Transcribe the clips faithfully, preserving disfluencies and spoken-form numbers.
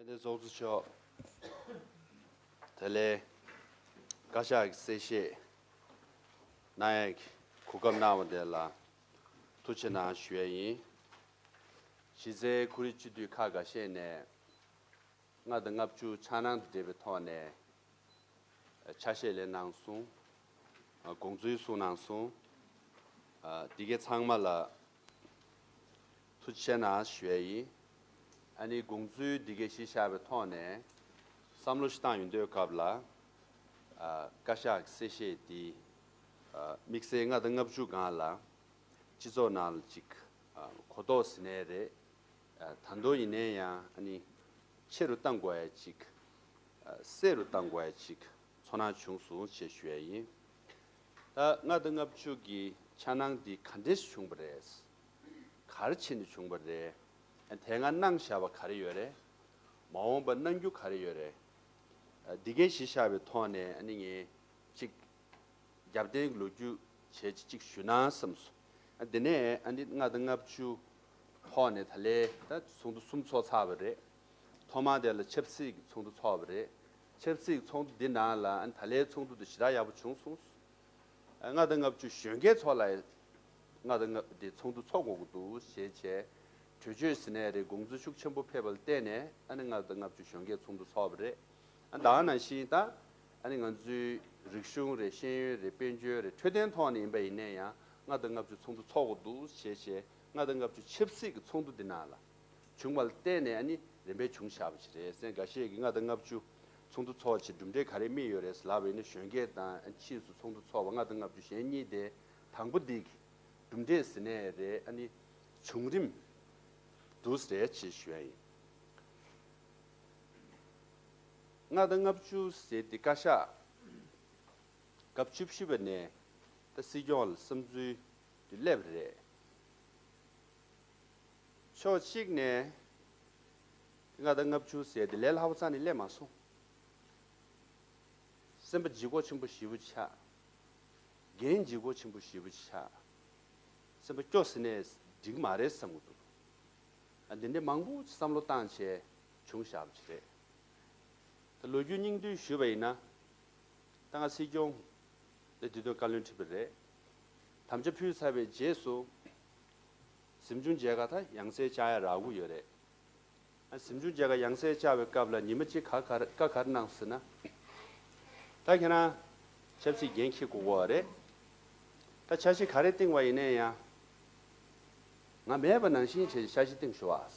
དཔལ་ལྡན་ཚོགས་གཙོ་མཆོག་ད་ལན་བཀའ་ཤག་གི་གསལ་བཤད་གནང་ཡག་གི་གོ་སྐབས་གནང་བ་དེ་ལ་ཐུགས་རྗེ་གནང་ཞུ་ཡ་ཡིན། གཞི་རྩའི་ཁོར་ཡུག་སྤྱི་འཐུས་ཁག་འགའ་ཤས་ནས་ལྔ་དང་ལྔ་བཅུ་འཆར་སྣང་དང་འབྲེལ་བའི་ཐོག་ནས་ཆ་ཤས་ལེན་གནང་སོང་། དགོངས་ཚུལ་གསུངས་གནང་སོང་། འདི་གའི་ཚང་མ་ལ་ཐུགས་རྗེ་གནང་ཞུ་ཡ་ཡིན། ཨ་ནི་དགོངས་ཚུལ་འདི་གའི་གཞི་བཞག་པའི་ཐོག་ནས་བསམ་བློ་ཞིག་བཏང་ཡོང་དུས་སྐབས་ལ། བཀའ་ཤག་གི་གསལ་བཤད་འདི་དམིགས་བསལ་ལྔ་དང་ལྔ་བཅུ་སྒང་ལ་སྤྱི་ཚོགས་ནང་ལ་ཅིག་གོ་རྟོགས་ཟིན་ནའི་རེད། ད་དུང་ཡིན་ནའི་ཡང་ཨ་ནི་ཆེ་རུ་བཏང་དགོས་ཡ་ཅིག་གསལ་རུ་བཏང་དགོས་ཡ་ཅིག་ཚོར་སྣང་བྱུང་སོང་ཞེས་ཞུ་ཡ་ཡིན། ད་ལྔ་དང་ལྔ་བཅུ་གི་འཆར་སྣང་འདི་ག་འདྲས་བྱུང་བ་རེད། ག་རེ་བྱས་ནས་བྱུང་བ་རེད། དེ་སྔ་གནང་བཞག་པ་ག་རེ་ཡོད་རེད། མ་འོངས་པ་གནང་རྒྱུ་ག་རེ་ཡོད་རེད། འདི་གའི་གཞི་བཞག་པའི་ཐོག་ནས་ཨ་ནི་ངས་ཅིག་རྒྱབ་རྟེན་གྱི་ལོ་རྒྱུས་བྱས་ཅིག་ཅིག་ཞུ་ན་བསམ་སོང་། དེ་ནས་ཨ་ནི་ལྔ་དང་ལྔ་བཅུ་ཐོག་ནས་ད་ལན་ད་ཚོགས་འདུ་གསུམ་ཚོགས་ཚར་བ་རེད། ཐོག་མ་དེ་ལ་ཆབ་སྲིད་ཀྱི་ཚོགས་འདུ་ཚོགས་པ་རེད། ཆབ་སྲིད་ཀྱི་ཚོགས་འདུ་འདི་ནང་ལ་ཨ་ནི་ད་ལན་ཚོགས་འདུ་དེ་ཞེ་དྲག་ཡག་པོ་བྱུང་སོང་། ལྔ་དང་ལྔ་བཅུ་གཞོན་སྐྱེས་ཚོ་ལ་ལྔ་དང་ལྔ་དེ་ཚོགས་འདུ་ཚོགས་དགོས་ཀྱི་འདུག་ཞེས་བྱས། གྲོས་ཆོད་ཟིན་ནའི་རེད། དགོངས་ཚུལ་ཤུགས་ཆེན་པོ་ཕེབས་པ་ལ་བརྟེན་ནས་ཨ་ནི་ལྔ་དང་ལྔ་བཅུ་གཞོན་སྐྱེས་ཚོགས་འདུ་ཚོགས་པ་རེད། ཨ་ད་ག་ནང་བཞིན་ད་ཨ་ནི་ང་ཚོའི་རིག་གཞུང་རེད། ཤེས་ཡོན་རེད། དཔལ་འབྱོར་རེད། འཕྲོད་བསྟེན་ཐོག་ནས་ཡིན་པ་ཡིན་ནའི་ཡང་ལྔ་དང་ལྔ་བཅུ་ཚོགས་འདུ་ཚོགས་དགོས་འདུག་ཞེས་བྱས། ལྔ་དང་ལྔ་བཅུ་ཆབ་སྲིད་ཀྱི་ཚོགས་འདུ་འདི་ནང་ལ་བྱུང་བ་ལ་བརྟེན་ནས་ཨ་ནི་རིམ་པས་བྱུང་བཞག་པ་ཞིག་རེད། སེམས་འགའ་ཤས་ཀྱིས་ལྔ་དང་ལྔ་བཅུ་ཚོགས་འདུ་ཚོགས་ཆེད་གྲུབ་འབྲས་ག་རེ་སྨིན་ཡོད་རེད་ལབ་པ་ཡིན་ན། གཞོན་སྐྱེས་དང་ཕྱིས་སུ་ཚོགས་འདུ་ཚོགས་པ་ལྔ་དང་ལྔ་བཅུ་གཞན་གཉིས་དེ་དང་པོ་འདི་གི་གྲུབ་འབྲས་ཟེར་ནའི་རེད། ཨ་ནི་བྱུང་རིམ་འདུག་རེད་ཅེས་ཞུ་ཡ་ཡིན། ལྔ་དང་ལྔ་བཅུ་ཟེར་དེ་བཀའ་ཤག་སྐབས་བཅུ་བཞི་པ་ནས་ད་སྲིད་སྐྱོང་ལ་བསམ་ཚུལ་དེ་སླེབས་རེད། ཕྱོགས་གཅིག་ནས་ལྔ་དང་ལྔ་བཅུ་ཟེར་དེ་ལས་སླ་པོ་རྩ་ནས་སླེབས་མ་སོང་། སེམས་པ་ལྗིད་ཁོག་ཆེན་པོ་ཞེ་པོ་ཆགས། འགན་ལྗིད་ཁོག་ཆེན་པོ་ཞེ་པོ་ཆགས། སེམས་པ་སྐྱོ་ཟེར་ནས་འགྲིག་མ་རེད་བསམ་གྱི་འདུག་ཨ་འདི་འདྲའི་མང་པོ་བསམ་བློ་བཏང་བྱས་བྱུང་བཞག་པ་ཞིག་རེད། ད་ལོ་རྒྱུས་སྙིང་བསྡུས་ཞུས་པ་ཡིན་ན། ད་ང་སྲིད་སྐྱོང་ལ་དེ་དུས་བཀའ་བློན་ཁྲི་པ་རེད། དམ་བཅའ་ཕུལ་ཚར་བའི་རྗེས་སུ། གཟིམ་ཆུང་མཇལ་ཁ་ད་ཡང་སེ་བཅར་ཡ་རག་གི་ཡོད་རེད། ཨ་གཟིམ་ཆུང་མཇལ་ཁ་ཡང་སེ་བཅར་བའི་སྐབས་ལ་ཉི་མ་གཅིག་ག་ག་བཀའ་ག་རེ་གནང་ཟེར་ན། ད་ཁྱེད་རང་ཆབ་སྲིད་འགན་འཁྱེར་དགོས་ཀྱི་ཡོད་རེད། ད་འཆར་གཞི་ག་རེ་བཏིང་བ་ཡིན་ནའི་ཡང་། ང་མེད་པ་ནང་བཞིན་བྱས་འཆར་གཞི་བཏིང་ཤོག་ཨ། བྱས་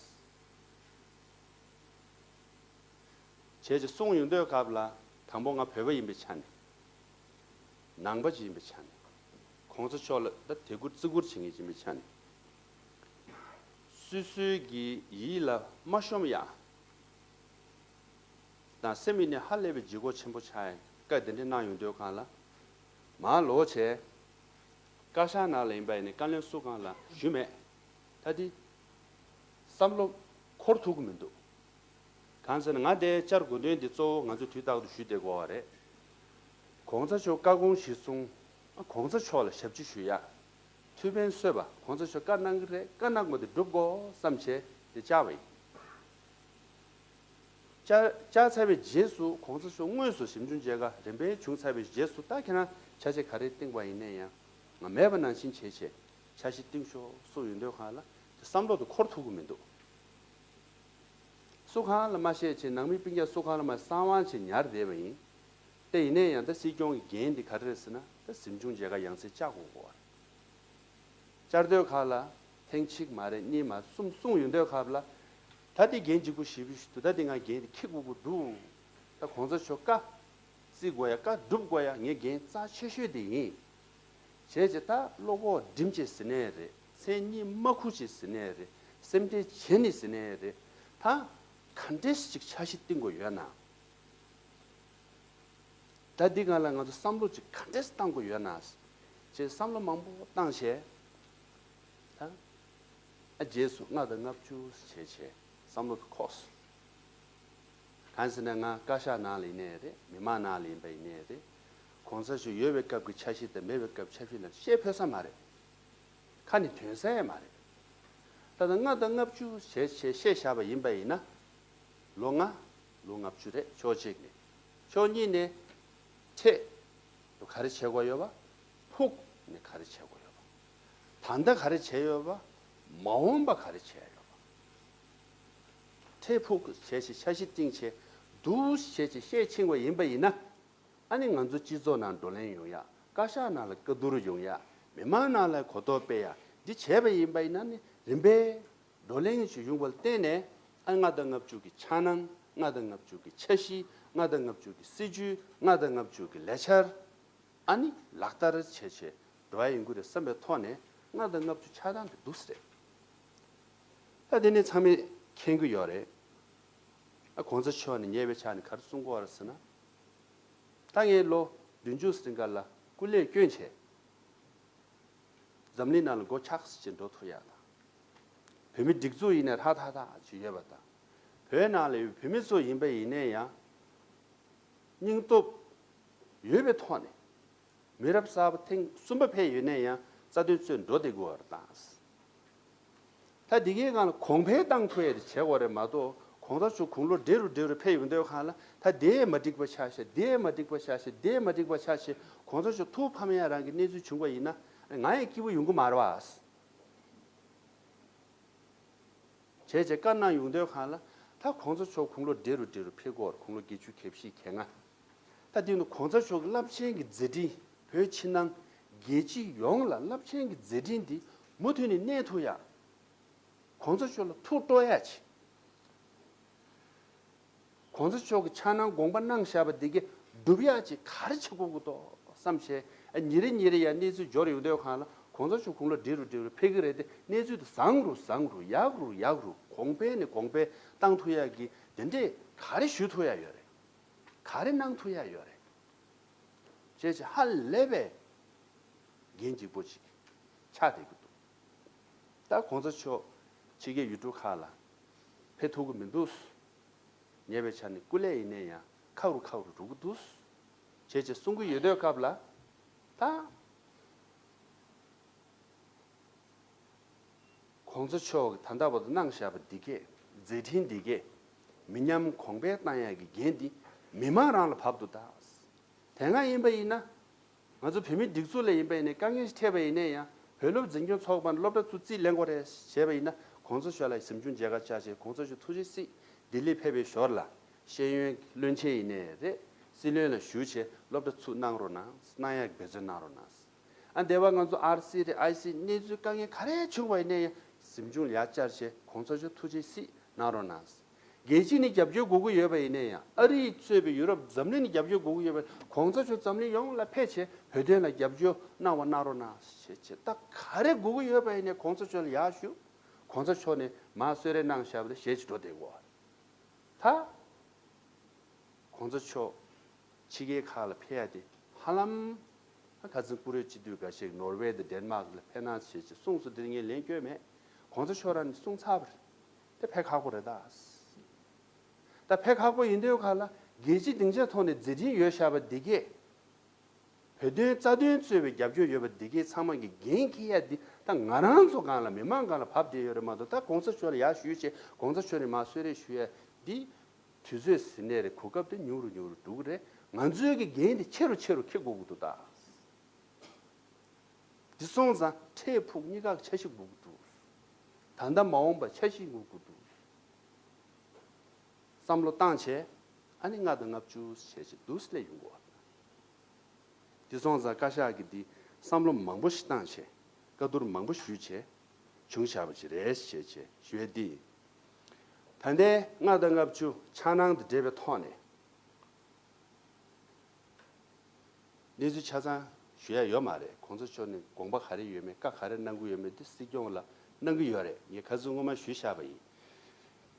ཅིག་གསུངས་ཡོང་དུས་སྐབས་ལ་དང་པོ་ང་བོད་པ་ཡིན་པའི་ཆ་ནས། ནང་པ་ཅིག་ཡིན་པའི་ཆ་ནས། གོང་ས་མཆོག་ལ་ད་དད་བཀུར་བརྩི་བཀུར་བྱེད་མཁན་ཅིག་ཡིན་པའི་ཆ་ནས། སོ་སོའི་གི་ཡིད་ལ་མ་ཤོང་ཡ། དང་སེམས་ཡིན་ནས་ཧ་ལས་པའི་ལྗིད་ཁོག་ཆེན་པོ་ཆགས་ཡ་བཀའ་དེ་འདྲ་གནང་ཡོང་དུས་སྒང་ལ། མར་ལོག་བྱས། བཀའ་ཤག་ནང་ལ་ཡིན་པ་ཡིན་ནས་བཀའ་བློན་སུ་གང་ལ་ཞུས་མེད། ད་དེ་བསམ་བློ་འཁོར་ཐུབ་ཀྱི་མི་འདུག་གང་ཟེར་ན་ང་དེ་བཅར་དགོས་དོན་འདི་གཙོ་བོ་ང་ཚོས་དུས་རྟག་ཏུ་ཞུ་བསྡད་དགོས་པ་རེད། གོང་ས་མཆོག་བཀའ་དགོངས་གཞིར་བཟུང་། གོང་ས་མཆོག་ལ་ཞབས་ཕྱི་ཞུ་ཡ། ཐུགས་ཕན་གསོས་པ། གོང་ས་མཆོག་བཀའ་གནང་གི་རེད། བཀའ་གནང་དགོས་དེ་སྒྲུབ་དགོས་བསམ་བྱས་དེ་བཅར་བ་ཡིན། བཅར་བཅར་ཚར་བའི་རྗེས་སུ་གོང་ས་མཆོག་དངོས་སུ་གཟིམ་ཆུང་མཇལ་ཁ་རིམ་པས་བྱུང་ཚར་བའི་རྗེས་སུ་ད་ཁྱེད་རང་འཆར་གཞི་ག་རེ་བཏིང་བ་ཡིན་ནའི་ཡང་། ང་མེད་པ་ནང་བཞིན་བྱས་བྱས་འཆར་གཞི་བཏིང་ཤོག་གསུངས་ཡོང་དུས་སྒང་ལ་དེ་བསམ་བློ་དེ་འཁོར་ཐུབ་ཀྱི་མི་འདུག་སུ་གང་ལ་མ་བཤད་བྱས། ནང་མི་སྤུན་ཀྱག་སུ་གང་ལ་མ་གསང་བ་བྱས་ཉར་བསྡད་པ་ཡིན། དེ་ཡིན་ནའི་ཡང་ད་སྲིད་སྐྱོང་གི་འགན་འདི་ག་རེ་རེད་ཟེར་ན། ད་གཟིམ་ཆུང་མཇལ་ཁ་ཡང་སེ་བཅར་དགོས་ཀྱི་ཡོད་རེད། བཅར་དུས་སྒང་ལ་ཐེངས་གཅིག་མ་རེད། གཉིས་མ་རེད། གསུམ་གསུངས་ཡོང་དུས་སྒང་ལ། ད་འདི་འགན་ལྗིད་པོ་ཞེ་པོ་ཞིག་འདུག་ད་འདི་ང་འགན་འདི་འཁྱེར་དགོས་ཀྱི་འདུག་ད་གོང་ས་མཆོག་བཀའ་བརྩི་དགོས་ཡ། བཀའ་སྒྲུབ་དགོས་ཡ་ངའི་འགན་རྩ་ཆེ་ཤོས་དེ་ཡིན། བྱས་བྱས་ད་བློ་ཁོག་སྒྲིམ་བྱས་ཟེར་ནའི་རེད། མཚན་སྙན་མ་ཁུར་བྱས་ཟེར་ནའི་རེད། སེམས་ཁྲལ་བྱས་ནས་ཟེར་ནའི་རེད། ད་ག་འདྲས་ཅིག་འཆར་གཞི་བཏིང་དགོས་ཡོད་ན། ད་འདི་སྒང་ལ་ང་ཚོ་བསམ་བློ་ཅིག་ག་འདྲས་བཏང་དགོས་ཡོད་ན། ཅེས་བསམ་བློ་མང་པོ་བཏང་བྱས། ད་ཨ་རྗེས་སུ་ལྔ་དང་ལྔ་བཅུ་བྱས་བྱས་བསམ་བློ་དེ་འཁོར་སོང་། གང་ཟེར་ན་ང་བཀའ་ཤག་ནང་ལ་ཡིན་ནའི་རེད། མི་མང་ནང་ལ་ཡིན་པ་ཡིན་ནའི་རེད། གོང་ས་མཆོག་ཡོད་པའི་སྐབས་ཀྱི་འཆར་གཞི་དང་མེད་པའི་སྐབས་འཆར་གཞི་ལ་བཤད་ཕོད་ས་མ་རེད། ཁ་ནས་ཐོན་ས་ཡང་མ་རེད། ད་ལྟ་ལྔ་དང་ལྔ་བཅུ་བྱས་བྱས་བཤད་བཞག་པ་ཡིན་པ་ཡིན་ན། ལོ་ལྔ། ལོ་ལྔ་བཅུ་རེད། ཕྱོགས་གཅིག་ནས། ཕྱོགས་གཉིས་ནས་ཁྲལ་ག་རེ་བྱེད་དགོས་ཡོད་པ། ཕུགས་ནས་ག་རེ་བྱེད་དགོས་ཡོད་པ། ད་ལྟ་ག་རེ་བྱས་ཡོད་པ། མ་འོངས་པ་ག་རེ་བྱེད་ཡོད་པ། ཁྲལ་ཕུགས་བྱས་ཤིང་འཆར་གཞི་བཏིང་བྱས་འདུག་བྱས་ཀྱི་བཤད་ཕྱིན་པ་ཡིན་པ་ཡིན་ན། ཨ་ནི་ང་ཚོ་སྤྱི་ཚོགས་ནང་བགྲོ་གླེང་ཡོང་ཡ། བཀའ་ཤག་ནང་ལ་བཀའ་བསྡུར་ཡོང་ཡ། མི་མང་ནང་ལ་གོ་རྟོགས་སྤེལ་ཡ། འདི་བྱས་པ་ཡིན་པ་ཡིན་ན་ནི་རིམ་པས་བགྲོ་གླེང་ཞིག་ཡོང་བ་ལ་བརྟེན་ནས། ཨ་ལྔ་དང་ལྔ་བཅུ་གི་འཆར་སྣང་། ལྔ་དང་ལྔ་བཅུ་གི་འཆར་གཞི། ལྔ་དང་ལྔ་བཅུ་གི་སྲིད་ཇུས། ལྔ་དང་ལྔ་བཅུ་གི་ལས་འཆར། ཨ་ནི་ལག་བསྟར་བྱས་བྱས་འགྲོ་ཡ་ཡིན་དགོས་རེད་བསམ་པའི་ཐོག་ནས། ལྔ་དང་ལྔ་བཅུ་འཆར་སྟངས་དེ་འདུག་སེ་རེད། ད་དེ་ནས་ཚང་མས་མཁྱེན་གྱི་ཡོད་རེད། ཨ་གོང་ས་མཆོག་ནས་ཉེ་བའི་ཆར་ནས་ག་རེ་གསུང་གི་ཡོད་རེད་ཟེར་ན། ད་ངས་ལོ་བདུན་ཅུ་རིང་ག་ལ་སྐུ་ལས་བསྐྱོན་བྱས། འཛམ་གླིང་ནང་ལ་མགོ་ཆགས་ཅིག་འགྲོ་ཐུབ་ཡག་དང་། བོད་མི་སྒྲིག་འཛུགས་ཡིན་ནའི་ཧྲ་ཐག་ཐག་ཅིག་ཡོད་པ་དང་། བོད་ནང་ལ་ཡོད་བོད་མི་ཚོ་ཡིན་པ་ཡིན་ནའི་ཡང་། སྙིང་སྟོབས་ཡོད་པའི་ཐོག་ནས། མི་རབས་གསར་པ་ཐེངས་གསུམ་པ་ཕེབས་ཡོད་ནའི་ཡང་རྩ་དོན་རྩོད་འགྲོ་བསྡད་དགོས་པ་དང་། ད་འདི་གའི་སྒང་ལ་གོང་འཕེལ་བཏང་ཐུབ་ཡ་དེ་བྱེད་དགོས་རེད་མ་གཏོགས། གོང་ས་མཆོག་དགུང་ལོ་བགྲེས་རུ་བགྲེས་རུ་ཕེབས་ཡོང་དུས་སྒང་ལ། ད་དེ་མ་འགྲིག་པ་ཆགས་ཤག་དེ་མ་འགྲིག་པ་ཆགས་ཤག་དེ་མ་འགྲིག་པ་ཆགས་ཤག་གོང་ས་མཆོག་ཐུགས་ཕམ་ཡ་རང་གི་གནས་ཚུལ་བྱུང་བ་ཡིན་ན། ང་ཡང་སྐྱིད་པོ་ཡོང་གི་མ་རེད་བ། བྱས་བྱས་བཀའ་གནང་ཡོང་དུས་སྒང་ལ། ད་གོང་ས་མཆོག་དགུང་ལོ་བགྲེས་རུ་བགྲེས་རུ་ཕེབས་ཀྱི་ཡོད་རེད། དགུང་ལོ་བརྒྱད་ཅུ་གྱ་བཞི་གྱ་ལྔ། ད་དེ་ནི་གོང་ས་མཆོག་གི་རླབས་ཆེན་གྱི་མཛད་འཕྲིན། བོད་ཕྱི་ནང་རྒྱལ་སྤྱི་ཡོངས་ལ་རླབས་ཆེན་གྱི་མཛད་འཕྲིན་འདི་མུ་མཐུད་ནས་གནས་ཐུབ་ཡ། གོང་ས་མཆོག་ལ་ཐུགས་སྤྲོ་ཡ་ཅིག་གོང་ས་མཆོག་གིས་འཆར་སྣང་དགོངས་པ་གནང་བཞག་པ་འདི་གས་སྒྲུབ་ཡག་ཅིག་ག་རེ་བྱེད་དགོས་ཀྱི་འདུག་བསམ་བྱས། ཨ་ཉིན་རེ་ཉིན་རེ་ཡང་གནས་ཚུལ་འབྱོར་ཡོང་དུས་སྒང་ལ། གོང་ས་མཆོག་དགུང་ལོ་བགྲེས་རུ་བགྲེས་རུ་ཕེབས་ཀྱི་རེད་དེ། གནས་ཚུལ་དེ་བཟང་རུ་བཟང་རུ། ཡག་རུ་ཡག་རུ། གོང་འཕེལ་ནས་གོང་འཕེལ་བཏང་ཐུབ་ཡག་གི་དེ་འདྲས་ག་རེ་ཞུ་ཐུབ་ཡག་ཡོད་རེད། ག་རེ་གནང་ཐུབ་ཡག་ཡོད་རེད། བྱས་བྱས་ཧ་ལས་པའི་འགན་ལྗིད་པོ་ཅིག་ཆགས་བསྡད་ཀྱི་འདུག་ད་གོང་ས་མཆོག་ཕྱི་རྒྱལ་ཡུལ་གྲུ་ཁག་ལ་ཕེབས་ཐུབ་ཀྱི་མི་འདུག་ཉེ་བའི་ཆར་ནས་སྐུ་ལས་ཡིན་ནའི་ཡང་ཁག་རུ་ཁག་རུ་འགྲོ་གི་འདུག་བྱས་བྱས་གསུང་གི་ཡོད་དུས་སྐབས་ལ། ད་གོང་ས་མཆོག་གིས་ད་ལྟ་བར་དུ་གནང་བཞག་པ་འདི་གས། མཛད་འཕྲིན་འདི་གས་མི་ཉམས་གོང་འཕེལ་བཏང་ཡག་གི་འགན་འདི་མི་མང་རང་ལ་བབས་འདུག་ད་དེ་སྔ་ཡིན་པ་ཡིན་ན། ང་ཚོ་བོད་མིའི་སྒྲིག་འཛུགས་ལ་ཡིན་པ་ཡིན་ནའི། དཀའ་ངལ་ཞིག་འཕྲད་པ་ཡིན་ནའི་ཡང་། བོད་སློབ་འཛིན་སྐྱོང་ཚོགས་པ་ནས་སློབ་གྲྭ་ཚུར་རྩིས་ལེན་དགོས་རེད་བྱས་པ་ཡིན་ན། གོང་ས་མཆོག་ལ་གཟིམ་ཆུང་མཇལ་ཁ་བཅར་བྱས། གོང་ས་མཆོག་ཐུགས་རྗེ་གཟིགས། ལྡི་ལི་ཕེབས་པའི་ཞོར་ལ་ཤེས་ཡོན་བློན་ཆེན་ཡིན་ནའི་རེད། སྲིད་བློན་ལ་ཞུ་བྱས་སློབ་གྲྭ་ཚུར་གནང་རོགས་གནང་། གནང་ཡག་འབད་བརྩོན་གནང་རོགས་གནང་། ཨ་འདས་པ་ང་ཚོ་ཨར་སི་རེད། ཨའི་སི་གནས་ཚུལ་དཀའ་ངལ་ག་རེ་བྱུང་བ་ཡིན་ནའི་ཡང་། གཟིམ་ཆུང་ལ་ཡར་བཅར་བྱས་གོང་ས་མཆོག་ཐུགས་རྗེ་གཟིགས་གནང་རོགས་གནང་། རྒྱལ་སྤྱི་ནས་རྒྱབ་སྐྱོར་དགོས་ཀྱི་ཡོད་པ་ཡིན་ནའི་ཡང་། ཨ་རི་གཙོས་པའི་ཡུ་རོབ་འཛམ་གླིང་ནས་རྒྱབ་སྐྱོར་དགོས་ཀྱི་ཡོད་པ། གོང་ས་མཆོག་འཛམ་གླིང་ཡོངས་ལ་ཕེབས་བྱས་བོད་དོན་ལ་རྒྱབ་སྐྱོར་གནང་བ་གནང་རོགས་གནང་ཞེས་བྱས། ད་ག་རེ་དགོས་ཀྱི་ཡོད་པ་ཡིན་ནའི་གོང་ས་མཆོག་ལ་ཡར་ཞུ། གོང་ས་མཆོག་ནས་མར་གསོལ་རས་གནང་བཞག་པ་དེ་བཞེས་བྱས་འགྲོ་བསྡད་དགོས། ད་གོང་ས་མཆོག་ཕྱི་རྒྱལ་ཁག་ལ་ཕེབས་ཡ་དེ་ཧ་ལམ། ཁ་སང་བཀུར་འོས་སྤྱི་འཐུས་འགའ་ཞིག་ནོར་ཝེ་དང་ཌེན་མཱག་ལ་ཕེབས་གནང་བྱས་ཅེས་གསུངས་སོང་། དེ་ངས་ལན་བསྐྱོན་མེད། གོང་ས་མཆོག་རང་ནས་གསུངས་ཚར་བ་རེད། དེ་ཕེབས་ཁག་པོ་རེད་ད། ད་ཕེབས་ཁག་པོ་ཡིན་དུས་སྒང་ལ། རྒྱལ་སྤྱིའི་སྡིངས་ཆའི་ཐོག་ནས་མཛད་འཕྲིན་ཡོད་བཞག་པ་འདི་གས། བོད་དོན་རྩ་དོན་གཙོས་པའི་རྒྱབ་སྐྱོར་ཡོད་པ་འདི་གས་ཚང་མ་གིས་འགན་འཁྱེར་ཡ་འདི། ད་ང་རང་ཚོ་སྒང་ལ་མི་མང་སྒང་ལ་བབས་བསྡད་ཡོད་རེད་མ་གཏོགས། ད་གོང་ས་མཆོག་ལ་ཡར་ཞུས་བྱས་གོང་ས་མཆོག་ནས་མར་གསོལ་རས་ཞུ་ཡ་འདི། དུས་ཚོད་ཟིན་ནའི་རེད། གོ་སྐབས་དེ་ཉུང་རུ་ཉུང་རུ་འགྲོ་གི་རེད། ང་ཚོའི་གི་འགན་དེ་ཆེ་རུ་ཆེ་རུ་འཁྱེར་དགོས་ཀྱི་འདུག་ད། འདི་སོང་ཙང་འཕྲལ་ཕུགས་གཉིས་ཀ་འཆར་གཞི་དགོས་ཀྱི་འདུག་ད་ལྟ་མ་འོངས་པ་འཆར་གཞི་དགོས་ཀྱི་འདུག་བསམ་བློ་བཏང་བྱས། ཨ་ནི་ལྔ་དང་ལྔ་བཅུ་བྱས་བྱས་འདུག་སེ་སླེབས་ཡོང་གི་ཡོད། འདི་སོང་ཙང་བཀའ་ཤག་གིས་འདི་བསམ་བློ་མང་པོ་ཞིག་བཏང་བྱས། བཀའ་བསྡུར་མང་པོ་ཞུས་བྱས་བྱུང་བཞག་པ་ཅིག་རེད་ཅེས་བྱས་ཞུ་ཡ་འདི་ཡིན། ད་ལྟའི་ལྔ་དང་ལྔ་བཅུ་འཆར་སྣང་དང་འབྲེལ་བའི་ཐོག་ནས། གནས་ཚུལ་ཆ་ཚང་ཞུ་ཡ་ཡོད་མ་རེད། གོང་ས་མཆོག་ནས་དགོངས་པ་ག་རེ་ཡོད་མེད། བཀའ་ག་རེ་གནང་གི་ཡོད་མེད་དེ་སྲིད་སྐྱོང་ལ་གནང་གི་ཡོད་རེད། ངས་ཁ་སང་སྔོན་མ་ཞུས་བཞག་པ་ཡིན།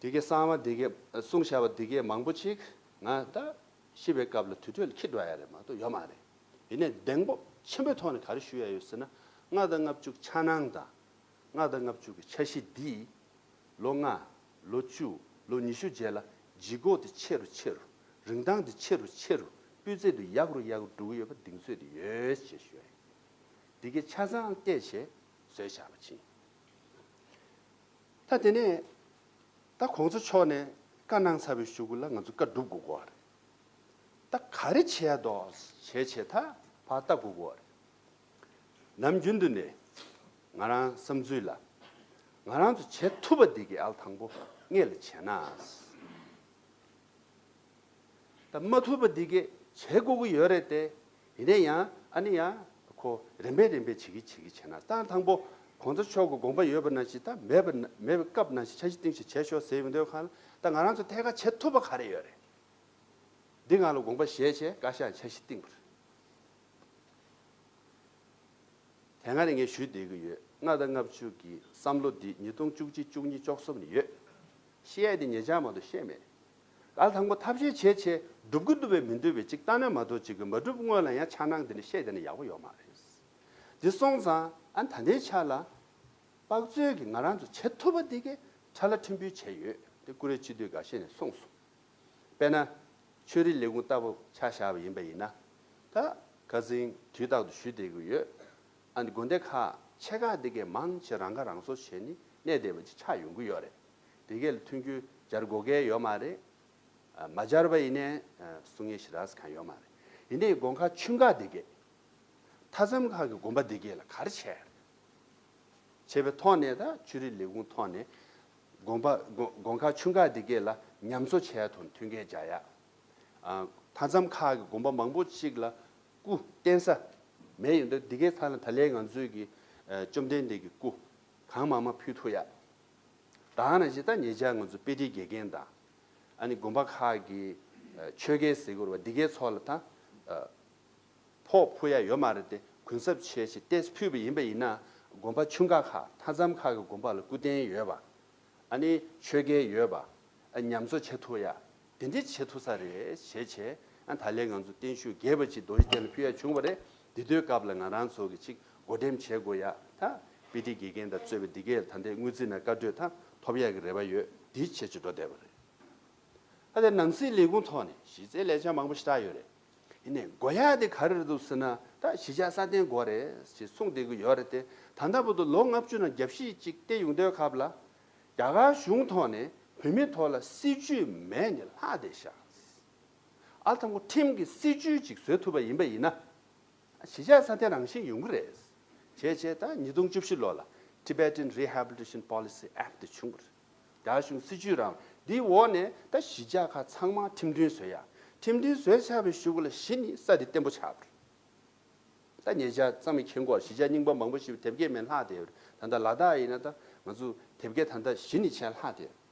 དེ་གའི་གསང་བ་དེ་གའི་གསུངས་བཞག་པ་དེ་གའི་མང་པོ་ཅིག་ང་ད་ཤི་བའི་སྐབས་ལ་དུར་ཁྲོད་ལ་འཁྱེར་འགྲོ་ཡ་རེད་མ་གཏོགས་ཡོད་མ་རེད། ཡིན་ནའི་གདེང་སྤོབས་ཆེན་པོའི་ཐོག་ནས་ག་རེ་ཞུ་ཡ་ཡོད་ཟེར་ན། ལྔ་དང་ལྔ་བཅུ་འཆར་སྣང་དང་། ལྔ་དང་ལྔ་བཅུ་གི་འཆར་གཞི་འདིས། ལོ་ལྔ། ལོ་བཅུ། ལོ་ཉི་ཤུ་རྗེས་ལ་ལྗིད་ཁོག་དེ་ཆེ་རུ་ཆེ་རུ། རིན་ཐང་དེ་ཆེ་རུ་ཆེ་རུ། སྤུས་ཚད་དེ་ཡག་རུ་ཡག་རུ་འགྲོ་གི་ཡོད་པ་གདེང་ཚོད་དེ་ཡོད་ཅེས་ཞུ་ཡ་ཡིན། འདི་གའི་ཆ་ཚང་བལྟས་བྱས་བཟོས་བཞག་པ་ཅིག་ད་དེ་ནས་ད་གོང་ས་མཆོག་ནས་ བཀའ་གནང་ཚར་བའི་གཞུག་གུ་ལ་ང་ཚོ་བཀའ་སྒྲུབ་དགོས་ཀྱི་ཡོད་རེད། ད་ག་རེ་བྱས་འདུག་བྱས་བྱས་ད་ཕར་ལྟ་དགོས་ཀྱི་ཡོད་རེད། ནམ་རྒྱུན་དུ་ནས་ང་རང་བསམ་ཚུལ་ལ། ང་རང་ཚོ་བྱེད་ཐུབ་པ་འདི་གི་ཨལ་དང་པོ་སྔོན་ལ་བྱས་ན། ད་མ་ཐུབ་པ་འདི་གས་བྱེད་དགོས་ཀྱི་ཡོད་རེད་དེ། ཡིན་ནའི་ཡང་ཨ་ནི་ཡང་ཁོ་རིམ་པས་རིམ་པས་བྱེད་ཀྱི་བྱེད་ཀྱི་བྱས་ན། ད་དང་པོ་གོང་ས་མཆོག་གི་དགོངས་པ་ཡོད་པ་ནང་བཞིན། ད་མེད་པ་ན་མེད་པའི་སྐབས་ནང་བཞིན་འཆར་གཞི་བཏིང་ཞིང་བྱས་ཤོག་ཟེར་ཡོང་དུས་སྒང་ལ། ད་ང་རང་ཚོ་ཐད་ཀར་བྱེད་ཐུབ་པ་ག་རེ་ཡོད་རེད། འདི་སྒང་ལ་དགོངས་པ་བཞེས་བྱས་བཀའ་ཤག་འཆར་གཞི་བཏིང་པ་རེད། དེ་སྔ་ནས་ངས་ཞུས་བསྡད་ཀྱི་ཡོད། ལྔ་དང་ལྔ་བཅུ་གི་བསམ་བློ་འདི་ཉིས་སྟོང་བཅུ་གཅིག་བཅུ་གཉིས་བཅུ་གསུམ་ནས་ཡོད། བཤད་ཡས་དེ་ཉེ་ཆར་མ་གཏོགས་བཤད་མེད། ཨ་དང་པོ་ཐབས་ཤེས་བྱས་བྱས་སྒྲུབ་ཀྱི་འདུག་པས་མི་འདུག་པས་ཅིག་ལྟ་ན་མ་གཏོགས་ཅིག་གི་མ་སྒྲུབ་སྔོན་ལ་ཡང་འཆར་སྣང་འདི་འདྲ་བཤད་བསྡད་ན་ཡག་པོ་ཡོད་མ་རེད། འདི་སོང་ཙང་ཨ་ད་ལྟའི་ཆ་ལ་དཔག་ཚོད་ཀྱིས་ང་རང་ཚོ་བྱེད་ཐུབ་པ་འདི་གས་ཕྲ་ལ་ཕྲན་བུ་བྱས་ཡོད། དེ་ཀུ་རེ་སྤྱི་འཐུས་འགའ་ཤས་ནས་གསུངས་སོང་། དཔེར་ན། ཆོས་རིག་ལས་ཁུངས་ལྟ་བུ་ཆ་བཞག་པ་ཡིན་པ་ཡིན་ན། ད་ཁ་སང་དུས་རྟག་ཏུ་ཞུས་བསྡད་ཀྱི་ཡོད། ཨ་ནི་དགོན་སྡེ་ཁག་ཆེ་ཁག་འདི་གས་མང་ཆེ་རང་ཁ་རང་གསོ་བྱས་ནས་གནས་བསྡད་པ་ཅིག་ཆགས་ཡོང་གི་ཡོད་རེད། དེ་གས་ལ་མཐུན་འགྱུར་སྦྱར་དགོས་གལ་ཡོད་མ་རེད། ཨ་མ་སྦྱར་བ་ཡིན་ནའི་ཨ་གསུང་ཡས་ཞེ་དྲག་གང་ཡོད་མ་རེད། ཡིན་ནའི་དགོན་ཁག་ཆུང་ཁག་འདི་གས། མཐའ་མཚམས་ཁག་གི་དགོན་པ་འདི་གས་ལ་ག་རེ་བྱས་རེད། བྱས་པའི་ཐོག་ནས་ད་ཆོས་རིག་ལས་ཁུངས་ཐོག་ནས་དགོན་པ་དགོན་དགོན་ཁག་ཆུང་ཁག་འདི་གས་ལ་ཉམས་གསོ་བྱས་ཐོག་མཐུན་རྐྱེན་སྦྱར་ཡག་ཨ་མཐའ་མཚམས་ཁག་གི་དགོན་པ་མང་པོ་ཅིག་ལ་སྐུ་བརྟེན་ས་མེད་ཡོད་འདུག་འདི་གའི་ཐད་ལ་ད་ལན་ང་ཚོས་ཀྱི་ཨ་བཅོམ་ལྡན་འདས་ཀྱི་སྐུ་གང་མང་མང་ཕུལ་ཐུབ་ཡག་ད་ནང་བཞིན་ད་ཉེ་ཆར་ང་ཚོ་དཔེ་ཁྲིད་དགེ་རྒན་དང་། ཨ་ནི་དགོན་པ་ཁག་གི་ཨ་ཆོས་དགེ་ཟེར་དགོས་རེད་པ། འདི་གའི་ཚོགས་ལ་ད་ཨ་ཕོགས་ཕུལ་ཡ་ཡོད་མ་རེད་དེ། གུན་གསབ་བྱས་བྱས་ཏོག་ཙམ་ཕུལ་བ་ཡིན་པ་ཡིན་ན། དགོན་པ་ཆུང་ཁག་ཁག་མཐའ་མཚམས་ཁག་གི་དགོན་པ་ལ་སྐུ་རྟེན་ཡོད་པ། ཨ་ནི་ཆོས་དགེ་ཡོད་པ། ཨ་ཉམས་གསོ་བྱེད་ཐུབ་ཡ། དེ་འདྲ་བྱེད་ཐུབ་ས་རེད་བྱས་བྱས། ཨ་ད་ལན་ང་ཚོ་བརྟན་བཞུགས་རྒྱས་པ་ཅིག་རྡོ་རྗེ་གདན་ལ་ཕུལ་ཡ་བྱུང་བ་རེད། དེ་དུས་སྐབས་ལ་ང་རང་ཚོ་གི་ཅིག་བགོ་འགྲེམས་བྱེད་དགོས་ཡ། ད་དཔེ་ཁྲིད་དགེ་རྒན་དང་གཙོས་པའི་འདི་གས་ད་ལྟའི་དངུལ་རྩིས་ནང་བཀའ་གྲོས་ད་ཐོབ་ཡ་གི་རེ་བ་ཡོད། འདི་བྱས་བྱས་འགྲོ་བསྡད་པ་རེད། ད་ལྟའི་ནང་སྲིད་ལས་ཁུངས་ཐོག་ནས་གཞི་རྩའི་ལས་འཆར་མང་པོ་ཞེ་དྲག་ཡོད་རེད། ཡིན་ནའི་དགོས་ཡ་དེ་ག་རེ་རེད་འདུག་ཟེར་ན། ད་གཞིས་ཆགས་སྲ་བརྟན་དགོས་རེད་ཅེས་གསུངས་བསྡད་ཀྱི་ཡོད་རེད་དེ། ད་ལྟ་བར་དུ་ལོ་ལྔ་བཅུ་ནང་རྒྱབ་བཤིག་ཅིག་བལྟས་ཡོང་དུས་སྐབས་ལ། རྒྱ་གར་གཞུང་ཐོག་ནས་བོད་མི་ཐོག་ལ་སྲིད་ཇུས་མེད་ནས་ལྷག་བསྡད་ཤག་ཨ་དང་པོ་ཁྲིམས་ཀྱི་སྲིད་ཇུས་ཅིག་བཟོས་ཐུབ་པ་ཡིན་པ་ཡིན་ན། གཞིས་ཆགས་སྲ་བརྟན་རང་བཞིན་ཡོང་གི་རེད། བྱས་བྱས་ད་ཉིས་སྟོང་བཅུ་བཞི་ལོ་ལ་Tibetan Rehabilitation Policy Act དེ་བྱུང་བ་རེད། རྒྱ་གཞུང་སྲིད་ཇུས་རང་འདིའི་འོག་ནས་ད་གཞིས་ཆགས་ཁག་ཚང་མ་ཁྲིམས་མཐུན་བཟོས་ཡ། ཁྲིམས་མཐུན་བཟོས་ཚར་བའི་གཞུག་གུ་ལ་གཞི་ནས་ས་དེ་བརྟན་པོ་ཆགས་པ་རེད། ད་ཉེ་ཆར་གཙང་མའི་ཁྱེད་སྐོར་གཞིས་ཆགས་རྙིང་པ་མང་པོ་ཞིག་དེབ་སྐྱེལ་མེད་ལྷག་བསྡད་ཡོད་རེད། ད་ལྟ་ལ་དྭགས་ཡིན་ན་ད་ང་ཚོ་དེབ་སྐྱེལ་ད་ལྟ་གཞི་ནས་བྱས་ལྷག་བསྡད་ཡོད།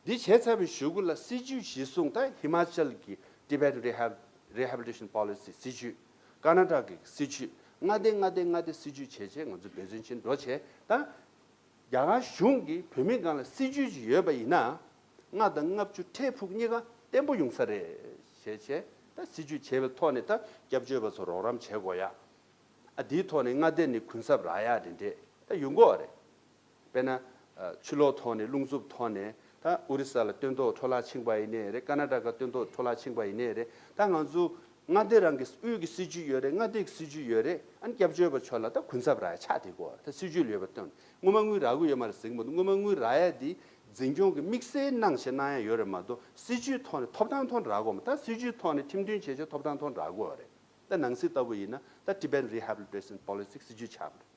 འདི་བྱས་ཚར་བའི་གཞུག་གུ་ལ་སྲིད་ཇུས་གཞིར་བཟུང་ད་ཧི་མ་ཅལ་གྱི་Tibetan Rehab- Rehabilitation Policy སྲིད་ཇུས། ཀར་ན་ཊ་ཀ་གི་སྲིད་ཇུས། མངའ་སྡེ་མངའ་སྡེ་མངའ་སྡེ་སྲིད་ཇུས་བྱས་བྱས་ང་ཚོ་འབད་བརྩོན་ཆེན་འགྲོ་བྱས་ད། རྒྱ་གར་གཞུང་གིས་བོད་མི་སྒང་ལ་སྲིད་ཇུས་ཅིག་ཡོད་པ་ཡིན་ན། ལྔ་དང་ལྔ་བཅུ་འཕྲལ་ཕུགས་གཉིས་ཀ་བརྟན་པོ་ཡོང་ས་རེད་ཞེས་བྱས། ད་སྲིད་ཇུས་བྱས་པའི་ཐོག་ནས་ད་སྐྱབས་བཅོལ་བ་ཚོ་རོགས་རམ་བྱེད་དགོས་ཡ། ཨ་དེའི་ཐོག་ནས་མངའ་སྡེ་ནས་གུན་གསབ་རག་ཡ་དེ་འདྲས་ད་ཡོང་གི་ཡོད་རེད། དཔེར་ན། ཨ་ཕྱི་ལོགས་ཐོག་ནས་རླུང་འཚུབ་ཐོག་ནས་ད་ཨོ་རི་ས་ལ་སྟོན་ཐོག་འཕྲོ་བརླག་ཕྱིན་པ་ཡིན་ནའི་རེད། ཀར་ན་ཊ་ཀ་སྟོན་ཐོག་འཕྲོ་བརླག་ཕྱིན་པ་ཡིན་ནའི་རེད། ད་ང་ཚོ་མངའ་སྡེ་རང་གི་དབུས་ཀྱི་སྲིད་ཇུས་ཡོད་རེད། མངའ་སྡེ་གི་སྲིད་ཇུས་ཡོད་རེད། ཨ་ནི་སྐྱབས་བཅོལ་བ་ཚོ་ལ་ད་གུན་གསབ་རག་ཡ་ཆགས་བསྡད་ཀྱི་ཡོད་རེད། ད་སྲིད་ཇུས་ལུས་པ་བཏོན། སྔོན་མ་དངུལ་རག་གི་ཡོད་མ་རེད་ཟེར་གྱི་མི་འདུག་སྔོན་མ་དངུལ་རག་ཡ་དེ་འཛིན་སྐྱོང་གི་དམིགས་བསལ་གནང་བྱས་གནང་ཡ་ཡོད་རེད་མ་གཏོགས། སྲིད་ཇུས་ཐོག་ནས་ཐོབ་ཐང་ཐོག་ནས་རག་གི་ཡོད་མ་རེད། ད་སྲིད་ཇུས་ཐོག་ནས་ཁྲིམས་མཐུན་བྱས་བྱས་ཐོབ་ཐང་ཐོག་ནས་རག་གི་ཡོད་རེད། ད་ནང་སྲིད་ལྟ་བུ་ཡིན་ན་ད་Tibetan Rehabilitation Policy སྲིད་ཇུས་ཆགས་པ་རེད།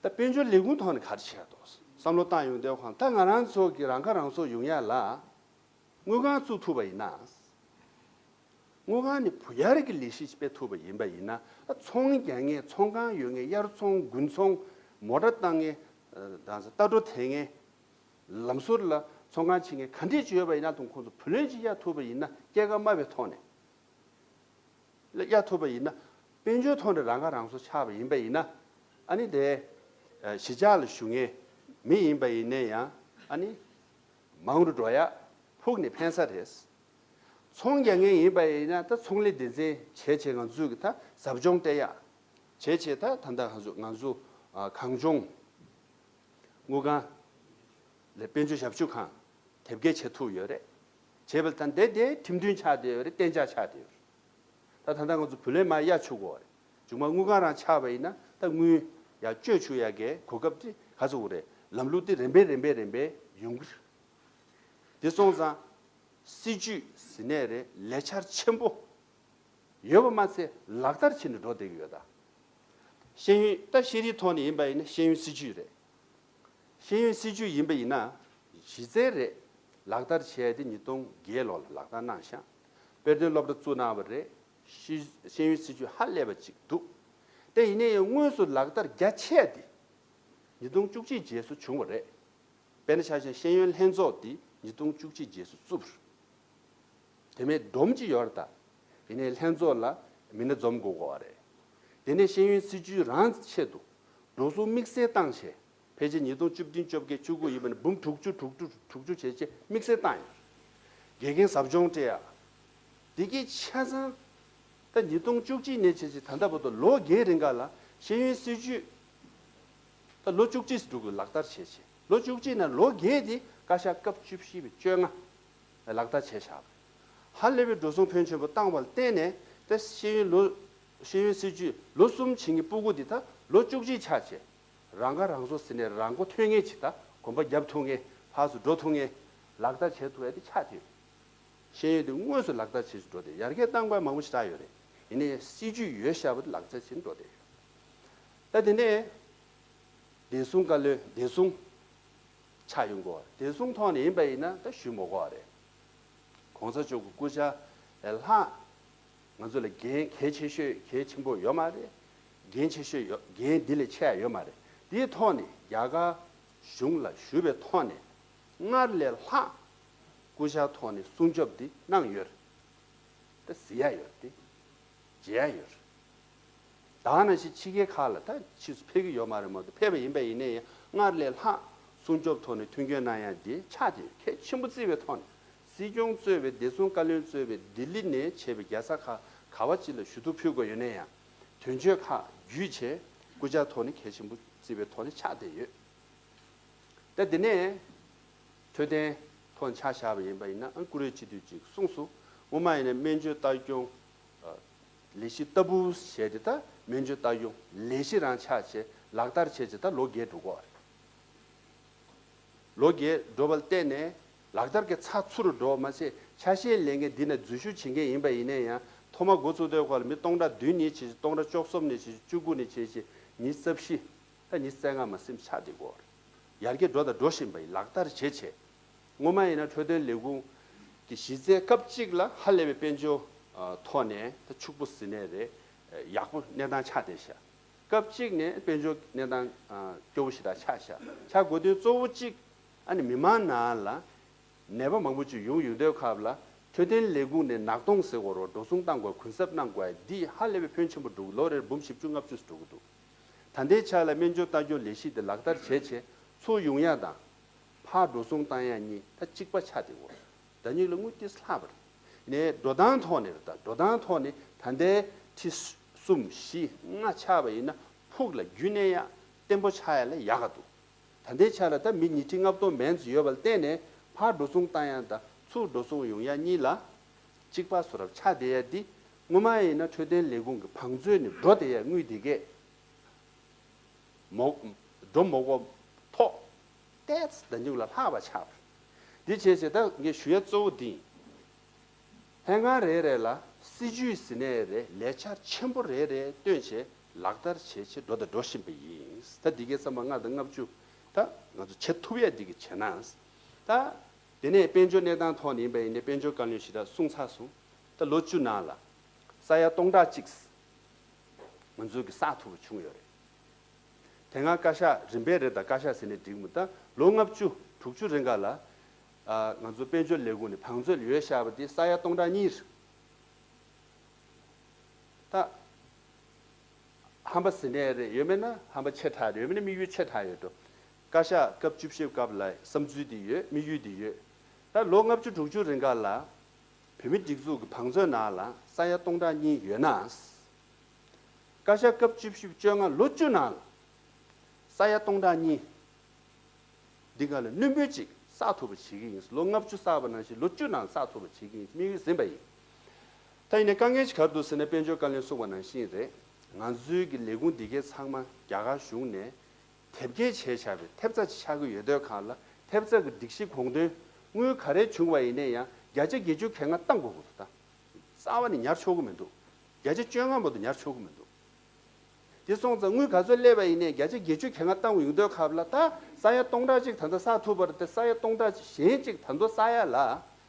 ད་དཔལ་འབྱོར་ལས་ཁུངས་ཐོག་ནས་ག་རེ་བྱས་འདུག་བསམ་བློ་བཏང་ཡོང་དུས་ཁོང་ད་ང་རང་ཚོ་གི་རང་ཁ་རང་གསོ་ཡོང་ཡ་ལ་དངུལ་ཁང་བཙུགས་ཐུབ་པ་ཡིན་ན། དངུལ་ཁང་ནས་བུ་ཡར་གྱི་ལས་གཞི་སྤེལ་ཐུབ་པ་ཡིན་པ་ཡིན་ན། ཚོང་རྒྱག་མཁན་ཚོང་ཁང་ཡོད་མཁན་དབྱར་ཚོང་དགུན་ཚོང་མོ་ཊ་བཏང་མཁན་དང་ལྟ་འགྲོ་དེད་མཁན། ལམ་ཟུར་ལ་ཚོང་ཁང་ཕྱེ་མཁན་ག་འདྲས་ཅིག་ཡོད་པ་ཡིན་ན། ད་ཁོང་ཚོ་བུ་ལོན་ཅིག་གཡར་ཐུབ་པ་ཡིན་ན། སྐྱེད་ཀ་དམའ་བའི་ཐོག་ནས། གཡར་ཐུབ་པ་ཡིན་ན། དཔལ་འབྱོར་ཐོག་ནས་རང་ཁ་རང་གསོ་ཆགས་པ་ཡིན་པ་ཡིན་ན། ཨ་ནི་དེ་གཞིས་ཆགས་ལ་བཞུགས་མཁན་མི་ཡིན་པ་ཡིན་ནའི་ཡང་ཨ་ནི་མང་རུ་འགྲོ་ཡ། ཕུགས་ནས་ཕན་ས་རེད། ཚོང་རྒྱག་མཁན་ཡིན་པ་ཡིན་ན་ད་ཚོང་ལས་སྡེ་ཚན་བྱས་བྱས་ང་ཚོས་ཀྱི་ད་ཟབ་སྦྱོང་སྤྲད་ཡ། བྱས་བྱས་ད་ད་ལྟ་ང་ཚོ་ང་ཚོ་གངས་ལྗོངས་དངུལ་ཁང་ལས་དཔལ་འབྱོར་ཞབས་ཞུ་ཁང་དེབ་སྐྱེལ་བྱེད་ཐུབ་ཡོད་རེད། བྱས་པ་ད་འདི་དེ་ཁྲིམས་མཐུན་ཆགས་བསྡད་ཡོད་རེད། གཏན་འཇགས་ཆགས་བསྡད་ཡོད་རེད། ད་ད་ལྟ་ང་ཚོ་བུ་ལོན་མར་གཡར་ཆོག་གི་ཡོད་རེད། མཇུག་མ་དངུལ་ཁང་རང་ཆགས་པ་ཡིན་ན་ད་དངུལ་ཡར་སྤྲོད་ཆོག་ཡ་གི་གོ་སྐབས་དེ་ག་ཚོད་ཡོད་རེད། ལམ་ལུགས་དེ་རིམ་པས་རིམ་པས་རིམ་པས་ཡོང་གི་རེད། དེ་སོང་ཙང་ སྲིད་ཇུས་ཟེར་ནའི་རེད། ལས་འཆར་ཆེན་པོ་ཡོད་པ་མ་ཚད་ལག་བསྟར་བྱས་ནས་འགྲོ་བསྡད་ཀྱི་ཡོད་ད། ཤེས་ཡོན་ད་ཤེས་རིག་ཐོག་ནས་ཡིན་པ་ཡིན་ན་ཤེས་ཡོན་སྲིད་ཇུས་རེད། ཤེས་ཡོན་སྲིད་ཇུས་ཡིན་པ་ཡིན་ན་གཞི་རྩའི་རེད། ལག་བསྟར་བྱས་ཏེ་ཉིས་སྟོང་བརྒྱད་ལོ་ལ་ལག་བསྟར་གནང་ཤག་དཔེ་སྟོན་སློབ་གྲྭ་བཙུགས་གནང་བ་རེད། ཤེས་ཤེས་ཡོན་སྲིད་ཇུས་ཧ་ལས་པ་ཅིག་འདུག་དེ་ཡིན་ན་ཡང་དངོས་སུ་ལག་བསྟར་རྒྱ་ཆེ་དེ་ཉིས་སྟོང་བཅུ་གཅིག་རྗེས་སུ་བྱུང་བ་རེད། དཔེར་ན་ཆ་བཞག་ཤེས་ཡོན་ལྷན་ཚོགས་འདི་ཉིས་སྟོང་བཅུ་གཅིག་རྗེས་སུ་བཙུགས། དེ་མིན་སྒྲོམ་གཅིག་ཡོད་རེད་ད། ཡིན་ནའི་ལྷན་ཚོགས་ལ་མི་སྣ་འཛོམས་དགོས་དགོས་པ་རེད། དེ་ནས་ཤེས་ཡོན་སྲིད་ཇུས་རང་ཆེད་དུ་འགྲོ་སོང་དམིགས་བསལ་བཏང་བྱས། ཕལ་ཆེར་ཉིས་སྟོང་བཅུ་བདུན་བཅོ་བརྒྱད་བཅུ་དགུ་ཡིན་པ་ནས་འབུམ་དྲུག་ཅུ་དྲུག་ཅུ་དྲུག་ཅུ་བྱས་བྱས་དམིགས་བསལ་བཏང་ཡོད། དགེ་རྒན་ཟབ་སྦྱོང་སྤྲད་ཡ། འདི་གའི་ཆ་ཚང་། ད་ཉིས་སྟོང་བཅུ་གཅིག་ནས་བྱས་བྱས་ད་ལྟ་བར་དུ་ལོ་བརྒྱད་རིང་ག་ལ་ཤེས་ཡོན་སྲིད་ཇུས། ད་ལོ་བཅུ་གཅིག་འགྲོ་དགོས་ལག་བསྟར་བྱས་བྱས་ལོ་བཅུ་གཅིག་ནང་ལོ་བརྒྱད་དེ་བཀའ་ཤག་སྐབས་བཅུ་བཞི་པའི་བཅོ་ལྔ་ལག་བསྟར་བྱས་བཞག་ཧ་ལས་པའི་འགྲོ་སོང་ཕོན་ཆེན་པོ་བཏང་བ་ལ་བརྟེན་ནས་ད་ཤེས་ཡོན་ལོ། ཤེས་ཡོན་སྲིད་ཇུས་ལོ་གསུམ་བྱེད་མཁན་སྤུ་གུ་འདི་ད་ལོ་བཅུ་གཅིག་ཆགས་བྱས། རང་ཁ་རང་གསོ་ཟེར་ནས་རང་མགོ་ཐོན་མཁན་ཅིག་ད་གོམ་པ་རྒྱབ་ཐུབ་མཁན་ཕར་ཚུར་འགྲོ་ཐུབ་མཁན་ལག་བསྟར་བྱེད་ཐུབ་ཡ་དེ་ཆགས་བསྡད་ཡོད། ཤེས་ཡོན་དེ་དངོས་སུ་ལག་བསྟར་བྱེད་བཞིན་འགྲོ་དེ་ཡར་རྒྱས་གཏང་དགོས་མང་པོ་ཞེ་དྲག་ཡོད་རེད། ཡིན་ནའི་སྲིད་ཇུས་ཡོད་བཞག་པ་དེ་ལག་བསྟར་བྱེད་འགྲོ་དེ་ཡོད། ད་དེ་ནས་བདེ་སྲུང་བཀའ་བློན་བདེ་སྲུང་ཆགས་ཡོང་གོ་བདེ་སྲུང་ཐོག་ནས་ཡིན་པ་ཡིན་ན་ད་ཞུ་མ་དགོས་པ་རེད། གོང་ས་མཆོག་གི་སྐུ་ཕྱྭ་ལས་ལྷག་ང་ཚོ་ལ་འགན་གལ་ཆེ་ཤོས་གལ་ཆེན་པོ་ཡོད་མ་རེད། འགན་ཆེ་ཤོས་ཡོད་འགན་འདི་ལས་ཆེ་ཡ་ཡོད་མ་རེད། དེའི་ཐོག་ནས་རྒྱ་གར་གཞུང་ལ་ཞུ་བའི་ཐོག་ནས་སྔར་ལས་ལྷག་སྐུ་ཕྱྭ་ཐོག་ནས་སྲུང་སྐྱོབ་འདི་གནང་ཡོད་རེད། ད་གཟིགས་ཡ་ཡོད་རེད་དེ། མཇལ་ཡ་ཡོད་རེད། ད་ནང་བཞིན་ཕྱི་རྒྱལ་ཁག་ལ་ད་ཕྱིས་སུ་ཕེབས་ཀྱི་ཡོད་མ་རེད་མ་གཏོགས་ཕེབས་པ་ཡིན་པ་ཡིན་ནའི་ཡང་སྔར་ལས་ལྷག་སྲུང་སྐྱོབ་ཐོག་ནས་མཐུན་རྐྱེན་གནང་ཡ་འདི་ཆགས་ཏེ་གལ་ཆེན་པོ་བརྩིས་པའི་ཐོག་ནས་སྲིད་སྐྱོང་གཙོས་པའི་བདེ་སྲུང་བཀའ་བློན་གཙོས་པའི་ལྡི་ལི་ནས་བྱས་པའི་རྒྱལ་ས་ཁག་ག་བ་ཅིག་ལ་ཞུ་གཏུག་ཕུལ་དགོས་ཡོད་ན་ཡང་དོན་གཅོད་ཁག་བརྒྱུད་བྱས་སྐུ་ཕྱྭ་ཐོག་ནས་གལ་ཆེན་པོ་བརྩིས་པའི་ཐོག་ནས་ཆགས་བསྡད་ཡོད། ད་དེ་ནས་འཕྲོད་བསྟེན་ཐོག་ཆ་བཞག་པ་ཡིན་པ་ཡིན་ན་ཨང་ཀུ་རེ་སྤྱི་འཐུས་ཀྱིས་གསུངས་སོང་། སྔོན་མ་ཡིན་ན་སྨན་བཅོས་ལྟ་སྐྱོང་ལས་གཞི་ལྟ་བུ་བྱས་ཏེ་ད་སྨན་བཅོས་ལྟ་སྐྱོང་ལས་གཞི་རང་ཆགས་བྱས་ལག་བསྟར་བྱས་བྱས་ད་ལོ་བརྒྱད་འགྲོ་གི་ཡོད་རེད། ལོ་བརྒྱད་འགྲོ་བ་ལ་བརྟེན་ནས་ལག་བསྟར་གྱི་ཚགས་ཚུད་རུ་འགྲོ་བ་མ་ཟད་ཆ་ཤས་ལེན་མཁན་འདི་ན་འཛུལ་ཞུགས་བྱེད་མཁན་ཡིན་པ་ཡིན་ན་ཡང་ཐོག་མ་འགོ་ཚུགས་དུས་ཁོ་ལ་མི་སྟོང་ཕྲག་བདུན་ནས་བྱས་བྱས་སྟོང་ཕྲག་བཅུ་གསུམ་ནས་བྱས་བྱས་བཅུ་དགུ་ནས་བྱས་བྱས་ཉི་ཤུ་རྩ་བཞི། ད་ཉི་ཤུ་རྩ་ལྔ་མ་ཟིན་ཆགས་བསྡད་ཀྱི་ཡོད་རེད། ཡར་རྒྱས་འགྲོ་དང་འགྲོ་བཞིན་པ་ཡིན་ལག་བསྟར་བྱེད་བྱེད། སྔོན་མ་ཡིན་ན་འཕྲོད་བསྟེན་ལས་ཁུངས་ཀྱི་གཞི་རྩའི་སྐབས་གཅིག་ལ་ཧ་ལས་པའི་དཔལ་འབྱོར་ཐོག་ནས་ད་ཕྱུག་པོ་ཟེར་ནའི་རེད། ཡག་པོ་གནས་སྟངས་ཆགས་བསྡད་ཤག་སྐབས་གཅིག་ནས་དཔལ་འབྱོར་གནས་སྟངས་སྐྱོ་བོ་ཞེ་དྲག་ཆགས་ཤག་ཆགས་དགོས་དོན་གཙོ་བོ་གཅིག་ཨ་ནི་མི་མང་ནང་ལ་ནད་པ་མང་པོ་ཅིག་ཡོང་ཡོང་དུས་སྐབས་ལ་འཕྲོད་བསྟེན་ལས་ཁུངས་ནས་ནག་སྟོང་ཟེར་དགོས་རོགས་འགྲོ་སོང་བཏང་དགོས་གུན་གསབ་གནང་དགོས་འདི་ཧ་ལས་པའི་ཕོན་ཆེན་པོ་འགྲོ་གི་ལོ་རེར་འབུམ་བཞི་བཅུ་ལྔ་བཅུ་འགྲོ་གི་འདུག་ད་ལྟའི་ཆ་ལ་སྨན་བཅོས་ལྟ་སྐྱོང་ལས་གཞི་དེ་ལག་བསྟར་བྱས་བྱས་ཚུར་ཡོང་ཡ་དང་། ཕར་འགྲོ་སོང་བཏང་ཡ་གཉིས་ད་གཅིག་པ་ཆགས་བསྡད་ཡོད་རེད། ད་གཉིས་ལ་དངུལ་ཏོག་ཙམ་ལྷག་པ་རེད། ནས་འགྲོ་སྟངས་ཐོག་ནས་རེད་ད་འགྲོ་སྟངས་ཐོག་ནས་ད་ལྟའི་ཁྲི་གསུམ་བཞི་ལྔ་ཆགས་པ་ཡིན་ན་ཕུགས་ལ་རྒྱུན་གནས་ཡ་བརྟན་པོ་ཆགས་ཡ་ལ་ཡག་ག་འདུག་ད་ལྟའི་ཆ་ལ་ད་མི་ཉིས་ཁྲི་ལྔ་སྟོང་མན་ཙམ་ཡོད་པ་ལ་བརྟེན་ནས་ཕར་འགྲོ་སོང་བཏང་ཡ་དང་ཚུར་འགྲོ་སོང་ཡོང་ཡ་གཉིས་ལ་གཅིག་པ་བཟོ་འདྲ་ཆགས་བསྡད་ཡ་འདི་སྔོན་མ་ཡིན་ན་འཕྲོད་བསྟེན་ལས་ཁུངས་ཀྱི་བང་མཛོད་ནས་འགྲོ་བསྡད་ཡ་དངུལ་འདི་གས། མོ། འགྲོ་མོ་གོ་ཐོག་ཏེས་ད་ཉུག་ལ་ལྷག་པ་ཆགས་པ། འདི་བྱས་བྱས་ད་ངས་ཞུ་ཡ་གཙོ་བོ་འདི་ཡིན། ལྷན་ཁང་རེ་རེ་ལ་སྲིད་ཇུས་ཟེར་ནའི་རེད་ལས་འཆར་ཆེན་པོ་རེ་རེ་བཏོན་བྱས་ལག་བསྟར་བྱས་བྱས་འགྲོ་དང་འགྲོ་བཞིན་པ་ཡིན། ད་འདི་གའི་བསམ་པ་ལྔ་དང་ལྔ་བཅུ་ད་ང་ཚོ་བྱེད་ཐུབ་ཡ་འདི་གི་བྱེད་ན། ད་དེ་ནས་དཔལ་འབྱོར་གནས་སྟངས་ཐོག་ནས་ཡིན་པ་ཡིན་ནའི་དཔལ་འབྱོར་བཀའ་བློན་ཞེ་དྲག་གསུངས་ཚར་སོང་། ད་ལོ་བཅུ་ནང་ལ་ས་ཡ་སྟོང་ཕྲག་གཅིག་ང་ཚོའི་གི་བསགས་ཐུབ་པ་བྱུང་ཡོད་རེད། དེ་སྔ་བཀའ་ཤག་རིམ་པས་རེད་ད་བཀའ་ཤག་ཟེར་ནས་འགྲིག་མོད་ད་ལོ་ལྔ་བཅུ་དྲུག་ཅུ་རིང་ག་ལ་ཨ་ང་ཚོ་དཔལ་འབྱོར་ལས་ཁུངས་ནས་བང་མཛོད་ལ་ཡོད་བཞག་པ་དེ་ས་ཡ་སྟོང་ཕྲག་གཉིས་རེད། ད་ཧམ་པ་ཟེར་ནས་རེད་ཡོད་མེད་ན་ཧམ་པ་ཆེ་དྲགས་རེད་ཡོད་མེད་ན་དམིགས་ཡུལ་ཆེ་དྲགས་ཡོད་འགྲོ། བཀའ་ཤག་སྐབས་བཅུ་བཞི་སྐབས་ལ་བསམ་ཚུལ་དེ་ཡོད་དམིགས་ཡུལ་དེ་ཡོད། ད་ལོ་ལྔ་བཅུ་དྲུག་ཅུ་རིང་ག་ལ་བོད་མི་སྒྲིག་འཛུགས་ཀྱི་བང་མཛོད་ནང་ལ་ས་ཡ་སྟོང་ཕྲག་གཉིས་ཡོད་ན། བཀའ་ཤག་སྐབས་བཅུ་བཞི་བཅོ་ལྔ་ལོ་བཅུ་ནང་ལ་ས་ཡ་སྟོང་ཕྲག་གཉིས། འདི་ག་ལ་བླུན་པོའི་ཅིག་བསགས་ཐུབ་པ་བྱེད་ཀྱི་ཡིན། ལོ་ལྔ་བཅུ་བསགས་པ་ནང་བཞིན་ལོ་བཅུ་ནང་བསགས་ཐུབ་པ་བྱེད་ཀྱི་ཡིན་དམིགས་ཡུལ་ཟིན་པ་ཡིན། ད་ཡིན་ནའི་དཀའ་ངལ་ཅིག་ག་རེ་འདུག་ཟེར་ན་དཔལ་འབྱོར་བཀའ་བློན་གསུངས་པ་ནང་བཞིན་རེད། ང་ཚོའི་གི་ལས་ཁུངས་འདི་གའི་ཚང་མ་རྒྱ་གར་གཞུང་ནས་དེབ་སྐྱེལ་བྱས་བཞག་པའི་ཐེབས་རྩ་ཅིག་ཆགས་ཀྱི་ཡོད་དུས་གང་ལ་ཐེབས་རྩ་གི་སྒྲིག་གཞི་དགོངས་དོན་དངུལ་ག་རེ་བྱུང་བ་ཡིན་ནའི་ཡང་ བརྒྱ་ཆ་བརྒྱད་ཅུ་གྱ་ལྔ་བཏང་དགོས་ཀྱི་འདུག་ད། རྩ་བ་ནས་ཉར་ཆོག་གི་མི་འདུག་བརྒྱ་ཆ་བཅོ་ལྔ་མ་གཏོགས་ཉར་ཆོག་གི་མི་འདུག་དེ་སོང་ཙང་དངུལ་ག་ཚོད་སླེབས་པ་ཡིན་ནའི་བརྒྱ་ཆ་བརྒྱད་ཅུ་གྱ་ལྔ་བཏང་ཡོང་དུས་སྐབས་ལ་ད་ས་ཡ་སྟོང་ཕྲག་གཅིག་ད་ལྟ་བསགས་ཐུབ་པ་རེད་དེ། ས་ཡ་སྟོང་ཕྲག་གཞན་གཅིག་ད་ལྟ་བསགས་ཡ་ལ་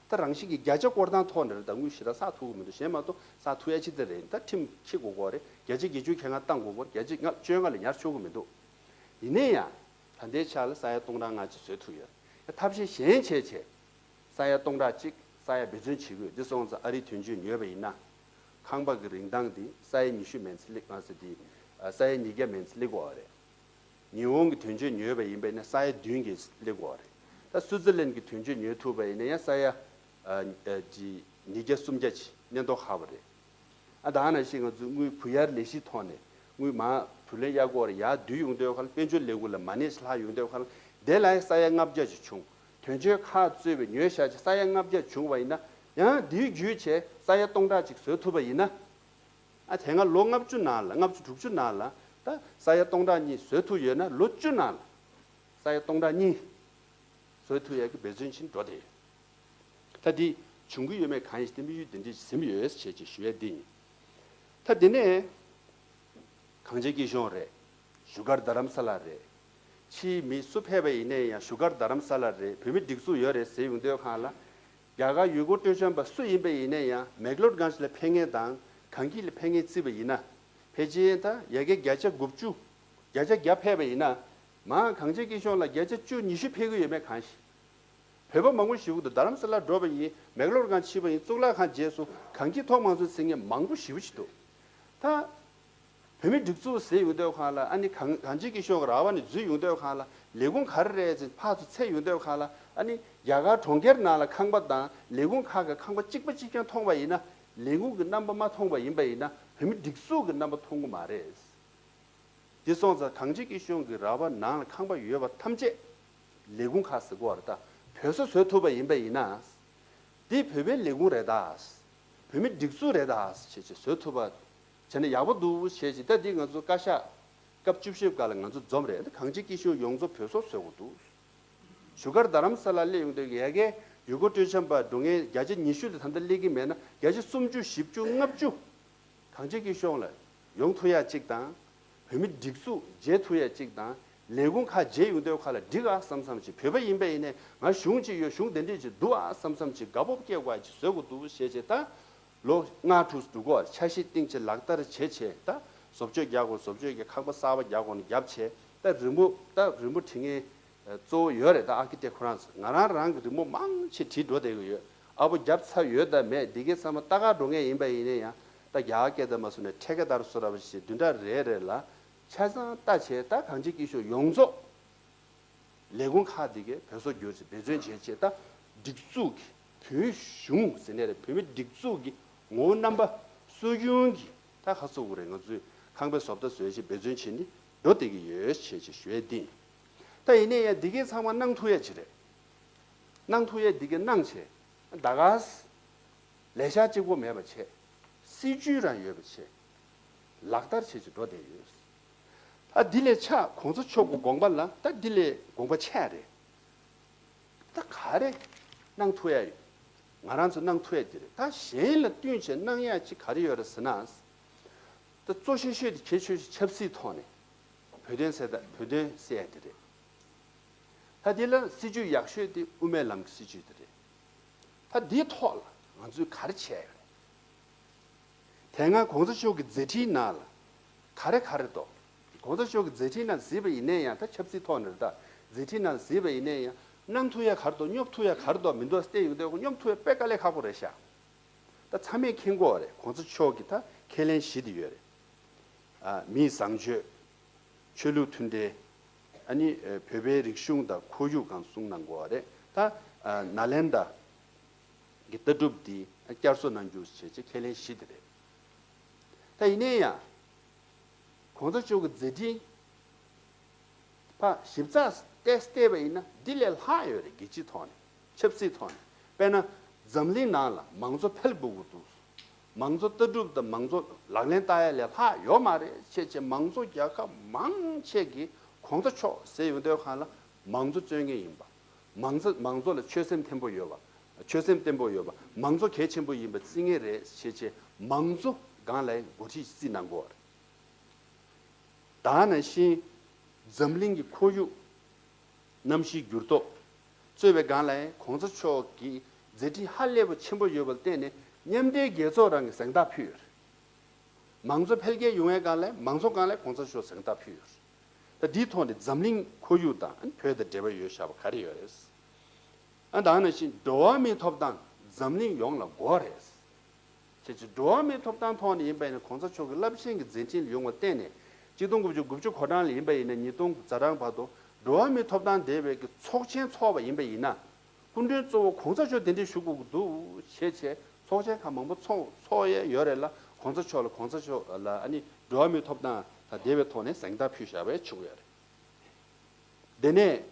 ད་རང་བཞིན་གྱི་བརྒྱ་ཆ་སྐོར་ཐང་ཐོག་ནས་རེད། ད་དངུལ་ཞེ་དྲག་བསགས་ཐུབ་ཀྱི་མི་འདུག་གཞན་མ་གཏོགས་བསགས་ཐུབ་ཡ་ཅི་ད་རེད། ད་ཁྲིམས་འཁྱེར་དགོས་ཀྱི་རེད། བརྒྱ་ཆ་བརྒྱད་ཅུ་གྱ་ལྔ་བཏང་དགོས་ཀྱི་རེད། བརྒྱ་ཆ་ལྔ་བཅོ་ལྔ་ལས་ཉར་ཆོག་གི་མི་འདུག་ཡིན་ནའི་ཡང་ད་ལྟའི་ཆ་ལ་ས་ཡ་སྟོང་ཕྲག་ལྔ་ཅིག་བཟོ་ཐུབ་ཡོད། ཐབས་ཤེས་གཞན་བྱས་བྱས། ས་ཡ་སྟོང་ཕྲག་གཅིག་ས་ཡ་འབད་བརྩོན་བྱེད་དགོས། འདི་སོང་ཙང་ཨ་རིའི་དོན་གཅོད་ཉོས་པ་ཡིན་ན། ཁང་པ་གི་རིན་ཐང་འདི་ས་ཡ་ཉི་ཤུ་མན་ཙམ་སླེབས་མ་ཟད་དེ། ས་ཡ་ཉིས་བརྒྱ་མན་ཙམ་སླེབས་དགོས་པ་རེད། ཉི་ཧོང་གི་དོན་གཅོད་ཉོས་པ་ཡིན་པ་ཡིན་ན་ས་ཡ་བདུན་གྱིས་སླེབས་དགོས་པ་རེད། ད་སུའུ་ཙི་ལན་གྱི་དོན་གཅོད་ཉོས་ཐུབ་པ་ཡིན་ན་ཡང་ས་ཡ་ཨ་ཨ་ཅི་ཉིས་བརྒྱ་སུམ་བརྒྱ་ཅིག་གནས་མདོག་ཁ་པོ་རེད། ཨ་ད་ནང་བཞིན་ང་ཚོས་དངུལ་བུ་ཡར་ལས་གཞིའི་ཐོག་ནས་དངུལ་མར་བུ་ལོན་གཡར་དགོས་རེད། ཡར་བསྡུ་ཡོང་དུས་ཁར་དཔལ་འབྱོར་ལས་ཁུངས་ལ་མ་ནས་ལྷག་ཡོང་དུས་ཁར་དེ་ལ་ཡང་ས་ཡ་ལྔ་བརྒྱ་ཅིག་བྱུང་། དོན་གཅོད་ཁག་གཙོས་པའི་ཉོས་བཞག་ཅིག་ས་ཡ་ལྔ་བརྒྱ་བྱུང་བ་ཡིན་ན་ཡང་དེའི་བརྒྱུད་བྱས་ས་ཡ་སྟོང་ཕྲག་ཅིག་བཟོ་ཐུབ་པ་ཡིན་ན། ཨ་དེ་སྔ་ལོ་ལྔ་བཅུ་ནང་ལ་ལྔ་བཅུ་དྲུག་ཅུ་ནང་ལ་ད་ས་ཡ་སྟོང་ཕྲག་གཉིས་བཟོ་ཐུབ་ཡོད་ན་ལོ་བཅུ་ནང་ལ་ས་ཡ་སྟོང་ཕྲག་གཉིས་བཟོ་ཐུབ་ཡག་གི་འབད་བརྩོན་བྱེད་འགྲོ་དེ་ཡོད། ད་འདི་བྱུང་གི་ཡོད་མེད་གང་ཡིན་ཞིག་དེ་དམིགས་ཡུལ་དེ་འདྲ་ཞིག་ཟིན་ཡོད་ཞེས་ཅིག་ཞུ་ཡས་འདི་ཡིན། ད་དེ་ནས་གངས་ཅན་སྐྱིད་གཤོངས་རེད། བཞུགས་སྒར་རྡ་རམ་ས་ལ་རེད། ཕྱིའི་མི་སུ་ཕེབས་པ་ཡིན་ནའི་ཡང་བཞུགས་སྒར་རྡ་རམ་ས་ལ་རེད། བོད་མི་སྒྲིག་འཛུགས་ཡོད་རེད་ཟེར་ཡོང་དུས་སྒང་ལ། རྒྱ་གར་ཡུལ་སྐོར་སྤྲོ་འཆམ་པ་སུ་ཡིན་པ་ཡིན་ནའི་ཡང་མེག་ལོར་གྷན་ཇི་ལ་ཕེབས་མཁན་དང་གངས་སྐྱིད་ལ་ཕེབས་མཁན་བརྩིས་པ་ཡིན་ན། ཕལ་ཆེར་ད་ཡ་གི་བརྒྱ་ཆ་དགུ་བཅུ། བརྒྱ་ཆ་བརྒྱ་ཕེབས་པ་ཡིན་ན། མ་གངས་ཅན་སྐྱིད་གཤོངས་ལ་བརྒྱ་ཆ་བཅུ་ཉི་ཤུ་ཕེབས་ཀྱི་ཡོད་མེད་གང་ཤེས། བོད་པ་མང་པོ་ཞིག་འདུག་རྡ་རམ་ས་ལ་འགྲོ་བ་ཡིན། མེག་ལོར་གྷན་ཇི་ཕྱིན་པ་ཡིན། གཙུག་ལག་ཁང་རྗེས་སུ་གངས་སྐྱིད་ཐོག་མ་སོང་ཟེར་མཁན་མང་པོ་ཞེ་པོ་ཅིག་འདུག་ད་བོད་མི་སྒྲིག་འཛུགས་ཟེར་ཡོང་དུས་སྒང་ལ། ཨ་ནི་གངས་གངས་ཅན་སྐྱིད་གཤོངས་ར་བ་ནས་འཛུལ་ཡོང་དུས་སྒང་ལ་ལས་ཁུངས་ག་རེ་རེད་ཟེར་ཕར་ཚུར་འཚོལ་ཡོང་དུས་སྒང་ལ། ཨ་ནི་རྒྱ་གར་གྲོང་ཁྱེར་ནང་ལ་ཁང་པ་དང་ལས་ཁུངས་ཁག་གི་ཁང་པ་གཅིག་པ་གཅིག་རྐྱང་མཐོང་བ་ཡིན་ན། ལས་ཁུངས་ཀྱི་རྣམ་པ་མ་མཐོང་བ་ཡིན་པ་ཡིན་ན་བོད་མི་སྒྲིག་འཛུགས་ཀྱི་རྣམ་པ་མཐོང་གི་མ་རེད། དེ་སོང་ཙང་གངས་ཅན་སྐྱིད་གཤོངས་ཀྱི་ར་བ་ནང་ལ་ཁང་པ་ཡོད་པ་ཐམས་ཅད་ལས་ཁུངས་ཁག་ཟེར་གོ་བ་རེད། ད་བོད་བཟོ་བཟོ་ཐུབ་པ་ཡིན་པ་ཡིན་ན། འདི་བོད་པའི་ལས་ཁུངས་རེད་ད། བོད་མི་སྒྲིག་འཛུགས་རེད་ད་བྱས་བྱས་བཟོ་ཐུབ་པ་བྱས་ན་ཡག་པོ་འདུག་བྱས་བྱས། ད་འདི་ང་ཚོ་བཀའ་ཤག་སྐབས་བཅུ་བཞི་པ་སྒང་ལ་ང་ཚོ་འཛོམས་རེད། ད་གངས་ཅན་སྐྱིད་གཤོངས་ཡོངས་རྫོགས་བོད་བཟོ་བཟོ་དགོས་འདུག་བཞུགས་སྒར་རྡ་རམ་ས་ལ་སླེབས་ཡོང་དུས་ཡ་གི་ཡུལ་སྐོར་སྤྲོ་འཆམ་པ་འགྲོ་མཁན་བརྒྱ་ཆ་ཉི་ཤུ་ལས་ད་ལྟ་སླེབས་ཀྱི་མེད་ན་བརྒྱ་ཆ་སུམ་ཅུ་བཞི་བཅུ་ལྔ་བཅུ་གངས་ཅན་སྐྱིད་གཤོངས་ལ་ཡོང་ཐུབ་ཡ་གཅིག་དང་། བོད་མི་སྒྲིག་འཛུགས་མཇལ་ཐུབ་ཡ་གཅིག་དང་། ལས་ཁུངས་ཁག་མཇལ་ཡོང་དུས་སྒང་ལ་འགྲིག་ཨ་བསམ་བསམ་ཅིག་བོད་པ་ཡིན་པ་ཡིན་ནའི་ང་གཞུང་ཅིག་ཡོད། གཞུང་དེ་འདྲས་ཅིག་འདུག་ཨ་བསམ་བསམ་ཅིག་དགའ་སྤོབས་སྐྱེ་དགོས་ཅིག་བཟོ་དགོས་འདུག་བྱས་བྱས། ད་ལོ་ལྔ་དྲུག་འགྲོ་གི་ཡོད། འཆར་གཞི་བཏིང་བྱས་ལག་བསྟར་བྱས་བྱས། ད་བཟོ་བཅོས་རྒྱག་དགོས་བཟོ་བཅོས་ཀྱི། ཁང་པ་གསར་པ་རྒྱག་དགོས་ན་རྒྱབ་བྱས། ད་རི་མོ་ད་རི་མོ་བྲིས་མཁན་གཙོ་བོ་ཡོད་རེད། ད་ཨར་ཀི་ཊེག་ཁོ་རང་ཚོ། ང་རང་རང་གི་རི་མོ་མང་ཆེ་བྲིས་འགྲོ་བསྡད་ཀྱི་ཡོད། ཨ་ཕོ་རྒྱབ་ཚར་ཡོད་དམ་མེད་འདི་གའི་ཚང་མ་ལྟ་ག་འགྲོ་མཁན་ཡིན་པ་ཡིན་ན་ཡང་། ད་རྒྱ་གར་སྐད་དང་མ་སུ་ནས་ཊེ་ཀེ་དར་སུ་ར་བ་ཞེས་བདུན་ཕྲག་རེ་རེ་ལ་ཆ་ཚང་ལྟ་བྱས། ད་གངས་ཅན་སྐྱིད་གཤོངས་ཡོངས་རྫོགས་ལས་ཁུངས་ཁག་འདི་གའི་བོད་བཟོ་བསྒྱུར་ཅིག་འབད་བརྩོན་བྱས་བྱས། ད་སྒྲིག་འཛུགས་ཀྱི་བོད་གཞུང་ཟེར་ནས་རེད། བོད་མི་སྒྲིག་འཛུགས་ཀྱི་ངོ་བོ་རྣམ་པ་སྲོལ་རྒྱུན་གྱི་ད་ཁ་ཚུགས་ཀྱི་རེད། ང་ཚོས་ཁང་པའི་བཟོ་ལྟ་བཟོས་བྱས་འབད་བརྩོན་བྱས་ནས་འགྲོ་བསྡད་ཀྱི་ཡོད་ཅེས་ཅིག་ཞུ་ཡས་འདི་ཡིན། ད་ཡིན་ནའི་ཡང་འདི་གའི་ཚང་མ་གནང་ཐུབ་ཡ་ཅིག་རེད། གནང་ཐུབ་ཡ་འདི་གའི་གནང་བྱས་ད་ག་ལས་ཤག་གཅིག་པོ་མེད་པ་བྱས། སྲིད་ཇུས་རང་ཡོད་པ་བྱས། ལག་བསྟར་བྱས་ཅིག་འགྲོ་བསྡད་ཡོད། ད་འདི་ལས་ཆ་གོང་ས་མཆོག་གི་དགོངས་པ་ལ། ད་འདི་ལས་དགོངས་པ་ཆེ་རེད། ད་ག་རེ་གནང་ཐུབ་ཡ་ཡོད། ང་རང་ཚོ་གནང་ཐུབ་ཡ་འདི་རེད། ད་གཞན་ལ་བསྟུན་བྱས་གནང་ཡ་ཅིག་ག་རེ་ཡོད་རེད་ཟེར་ན། ད་གཙོ་ཆེ་ཤོས་དེ་གལ་ཆེ་ཤོས་ཆབ་སྲིད་ཐོག་ནས་བོད་དོན་སེལ། ད་བོད་དོན་སེལ་ཡ་དེ་རེད། ད་འདི་ལ་སྲིད་ཇུས་ཡག་ཤོས་དེ་དབུ་མའི་ལམ་གྱི་སྲིད་ཇུས་དེ་རེད། ད་འདིའི་ཐོག་ལ་ང་ཚོས་ག་རེ་བྱས་ཡོད་རེད། དེ་སྔ་གོང་ས་མཆོག་གི་མཛད་འཕྲིན་ནང་ལ་ག་རེ་ག་རེ་འདུག་གོང་ས་མཆོག་གི་མཛད་འཕྲིན་ནང་གཟིགས་པ་ཡིན་ནའི་ཡང་། ད་ཆབ་སྲིད་ཐོག་ནས་རེད། ད་མཛད་འཕྲིན་ནང་གཟིགས་པ་ཡིན་ནའི་ཡང་གནང་ཐུབ་ཡ་ག་རེ་འདུག་སྙོབ་ཐུབ་ཡ་ག་རེ་འདུག་མི་འདུག་བལྟས་ཡོང་དུས་སྙོབ་ཐུབ་ཡ་དཔེ་དཀའ་ལས་ཁག་པོ་རེད་ཤག་ད་ཚང་མས་མཁྱེན་གྱི་ཡོད་རེད། གོང་ས་མཆོག་གི་ད་ཁས་ལེན་བཞི་དེ་ཡོད་རེད། ཨ། མིའི་བཟང་སྤྱོད། ཆོས་ལུགས་མཐུན་འབྲེལ། ཨ་ནི་ཨ་བོད་པའི་རིག་གཞུང་དང་ཁོར་ཡུག་སྒང་གསུངས་གནང་གི་ཡོད་རེད། ད་ཨ་ནཱ་ལེནྡྲ་གི་ལྟ་གྲུབ་འདི་བསྐྱར་གསོ་གནང་རྒྱུ་བྱས་བྱས་ཁས་ལེན་བཞི་དེ་རེད། ད་ཡིན་ནའི་ཡང་གོང་ས་མཆོག་གི་མཛད་འཕྲིན་ཕར་ཞིབ་ཚགས་བལྟས་བལྟས་པ་ཡིན་ན་འདི་ལས་ལྷག་ཡོད་རེད། རྒྱལ་སྤྱིའི་ཐོག་ནས། ཆབ་སྲིད་ཐོག་ནས། དཔེར་ན་འཛམ་གླིང་ནང་ལ་མང་གཙོ་འཕེལ་འགྲོ་གི་འདུག་མང་གཙོ་ལྟ་གྲུབ་དང་མང་གཙོ་ལག་ལེན་བསྟར་ཡ་ལས་ལྷག་ཡོད་མ་རེད་བྱས་བྱས། མང་གཙོ་རྒྱལ་ཁབ་མང་ཆེ་གིས་གོང་ས་མཆོག་ཟེར་ཡོང་དུས་སྒང་ལ་མང་གཙོ་རྩོད་མཁན་ཡིན་པ། མང་གཙོ་མང་གཙོ་ལ་ཆོད་སེམས་མཐོན་པོ་ཡོད་པ། ཆོད་སེམས་བརྟན་པོ་ཡོད་པ། མང་གཙོ་གལ་ཆེན་པོ་ཡིན་པ་བརྩི་ངེས་རེད་ཞེས་བྱས། མང་གཙོ་སྒང་ལ་འགོ་ཁྲིད་བརྩི་གནང་དགོས་པ་རེད། ད་ནང་བཞིན་འཛམ་གླིང་གི་ཁོར་ཡུག་གནམ་གཤིས་འགྱུར་ལྡོག་གཙོས་པའི་སྒང་ལ་གོང་ས་མཆོག་གི་མཛད་འཕྲིན་ཧ་ལས་པ་ཆེན་པོ་ཡོད་པ་ལ་བརྟེན་ནས། མཉམ་འབྲེལ་རྒྱལ་ཚོགས་རང་གི་གཟེངས་རྟགས་ཕུལ་ཡོད་རེད། མང་གཙོ་འཕེལ་རྒྱས་ཡོང་བའི་སྒང་ལ། མང་གཙོ་སྒང་ལ་གོང་ས་མཆོག་གཟེངས་རྟགས་ཕུལ་ཡོད་རེད། ད་འདིའི་ཐོག་ནས་འཛམ་གླིང་ཁོར་ཡུག་དང་བོད་དང་འབྲེལ་བ་ཡོད་བཞག་པ་ག་རེ་ཡོད་རེད། ཨ། ད་ནང་བཞིན་འགྲོ་བ་མིའི་ཐོབ་ཐང་འཛམ་གླིང་ཡོངས་ལ་དགོས་རེད། བྱས་ཙང་འགྲོ་བ་མིའི་ཐོབ་ཐང་ཐོག་ནས་ཡིན་པ་ཡིན་ན། གོང་ས་མཆོག་གི་རླབས་ཆེན་གྱི་མཛད་འཕྲིན་ལ་ཡོང་བ་བརྟེན་ནས། གཅིག་སྟོང་དགུ་བརྒྱ་དགུ་བཅུ་གོ་གྲངས་ལ་ཡིན་པ་ཡིན་ན། ཉིས་སྟོང་དགུ་བརྒྱ་བར་དུ་འགྲོ་བ་མིའི་ཐོབ་ཐང་དེ་བས་ཀྱི་ཚོགས་ཆེན་ཚོགས་པ་ཡིན་པ་ཡིན་ན། སྐུ་མགྲོན་གཙོ་བོ་གོང་ས་མཆོག་དེ་འདྲས་བཞུགས་དགོས་ཀྱི་འདུག་ཞེས་བྱས། ཚོགས་ཆེན་ཁག་མང་པོ་ཚོགས་ཚོགས་ཡས་ཡོད་རེད་ལ། གོང་ས་མཆོག་ལ་གོང་ས་མཆོག་ལ་ཨ་ནི་འགྲོ་བ་མིའི་ཐོབ་ཐང་དང་འབྲེལ་བའི་ཐོག་ནས་གཟེངས་རྟགས་ཕུལ་བཞག་པ་བྱུང་ཡོད་རེད། དེ་ནས་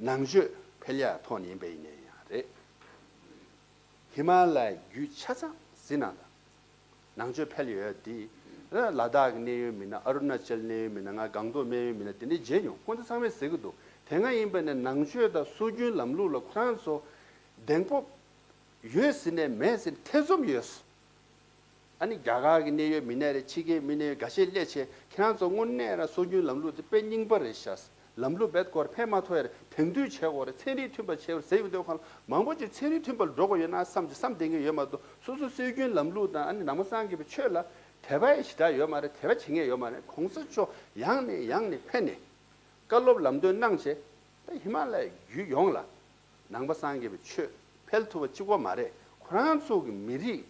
ནང་ཆོས་འཕེལ་ཡག་ཐོག་ནས་ཡིན་པ་ཡིན་ན་ཡང་རེད། ཧི་མ་ལ་ཡའི་རྒྱུད་ཆ་ཚང་ཟིན་ན་དང་། ནང་ཆོས་འཕེལ་ཡོད་དེ། ལ་དྭགས་ཀྱི་གནད་ཡོད་མི་སྣ། ཨ་རུ་ན་ཅལ་གནད་ཡོད་མི་སྣ། ང་སྒང་ཏོག་གནད་ཡོད་མི་སྣ་དེ་འདྲ་མཇལ་མྱོང་། ཁོང་ཚོ་ཚང་མས་ཟེར་གྱི་འདུག་དེ་སྔ་ཡིན་པ་ནས་ནང་ཆོས་དང་སྲོལ་རྒྱུན་ལམ་ལུགས་ལ་ཁོ་རང་ཚོ་གདེང་སྤོབས་ཡོད་ཟེར་ནས་མེད་ཟེར་ཐེ་ཚོམ་ཡོད། ཨ་ནི་རྒྱ་གར་གྱི་གནད་ཡོད་མི་སྣ་རེད། ཕྱི་རྒྱལ་མི་སྣ་ཡོད་འགའ་ཤས་སླེབས་བྱས། ཁྱེད་རང་ཚོ་དངོས་གནས་རང་སྲོལ་རྒྱུན་ལམ་ལུགས་དེ་དཔེ་རྙིང་པ་རེད་ཤག་ལམ་ལུགས་རྦད་དེ་སྐོར་ཕན་མ་ཐོགས་ཡ་རེད། དེང་དུས་བྱེད་དགོས་རེད། ཚན་རིག་མཐུན་པ་བྱེད་དགོས་རེད་ཟེར་ཡོང་དུས། ཁོང་མང་པོ་ཅིག་ཚན་རིག་མཐུན་པ་ལ་འགྲོ་དགོས་ཡོད་ན་བསམ་གྱི་བསམ་བསྡད་མཁན་ཡོད་མ་གཏོགས། སོ་སོའི་སྲོལ་རྒྱུན་ལམ་ལུགས་དང་། ཨ་ནི་ནང་པ་སངས་རྒྱས་པའི་ཆོས་ལ་དད་པ་ཞེ་དྲག་ཡོད་མ་རེད། དད་པ་བྱེད་མཁན་ཡོད་མ་རེད། གོང་ས་མཆོག་ཡང་ནས་ཡང་ནས་ཕེབས་ནས་བཀའ་སློབ་ལམ་སྟོན་གནང་བྱས། ད་ཧི་མ་ལ་ཡའི་རྒྱུད་ཡོངས་ལ་ནང་པ་སངས་རྒྱས་པའི་ཆོས་འཕེལ་ཐུབ་པ་གཅིག་པོ་མ་རེད། ཁོ་རང་ཚོ་གི་མི་རིགས་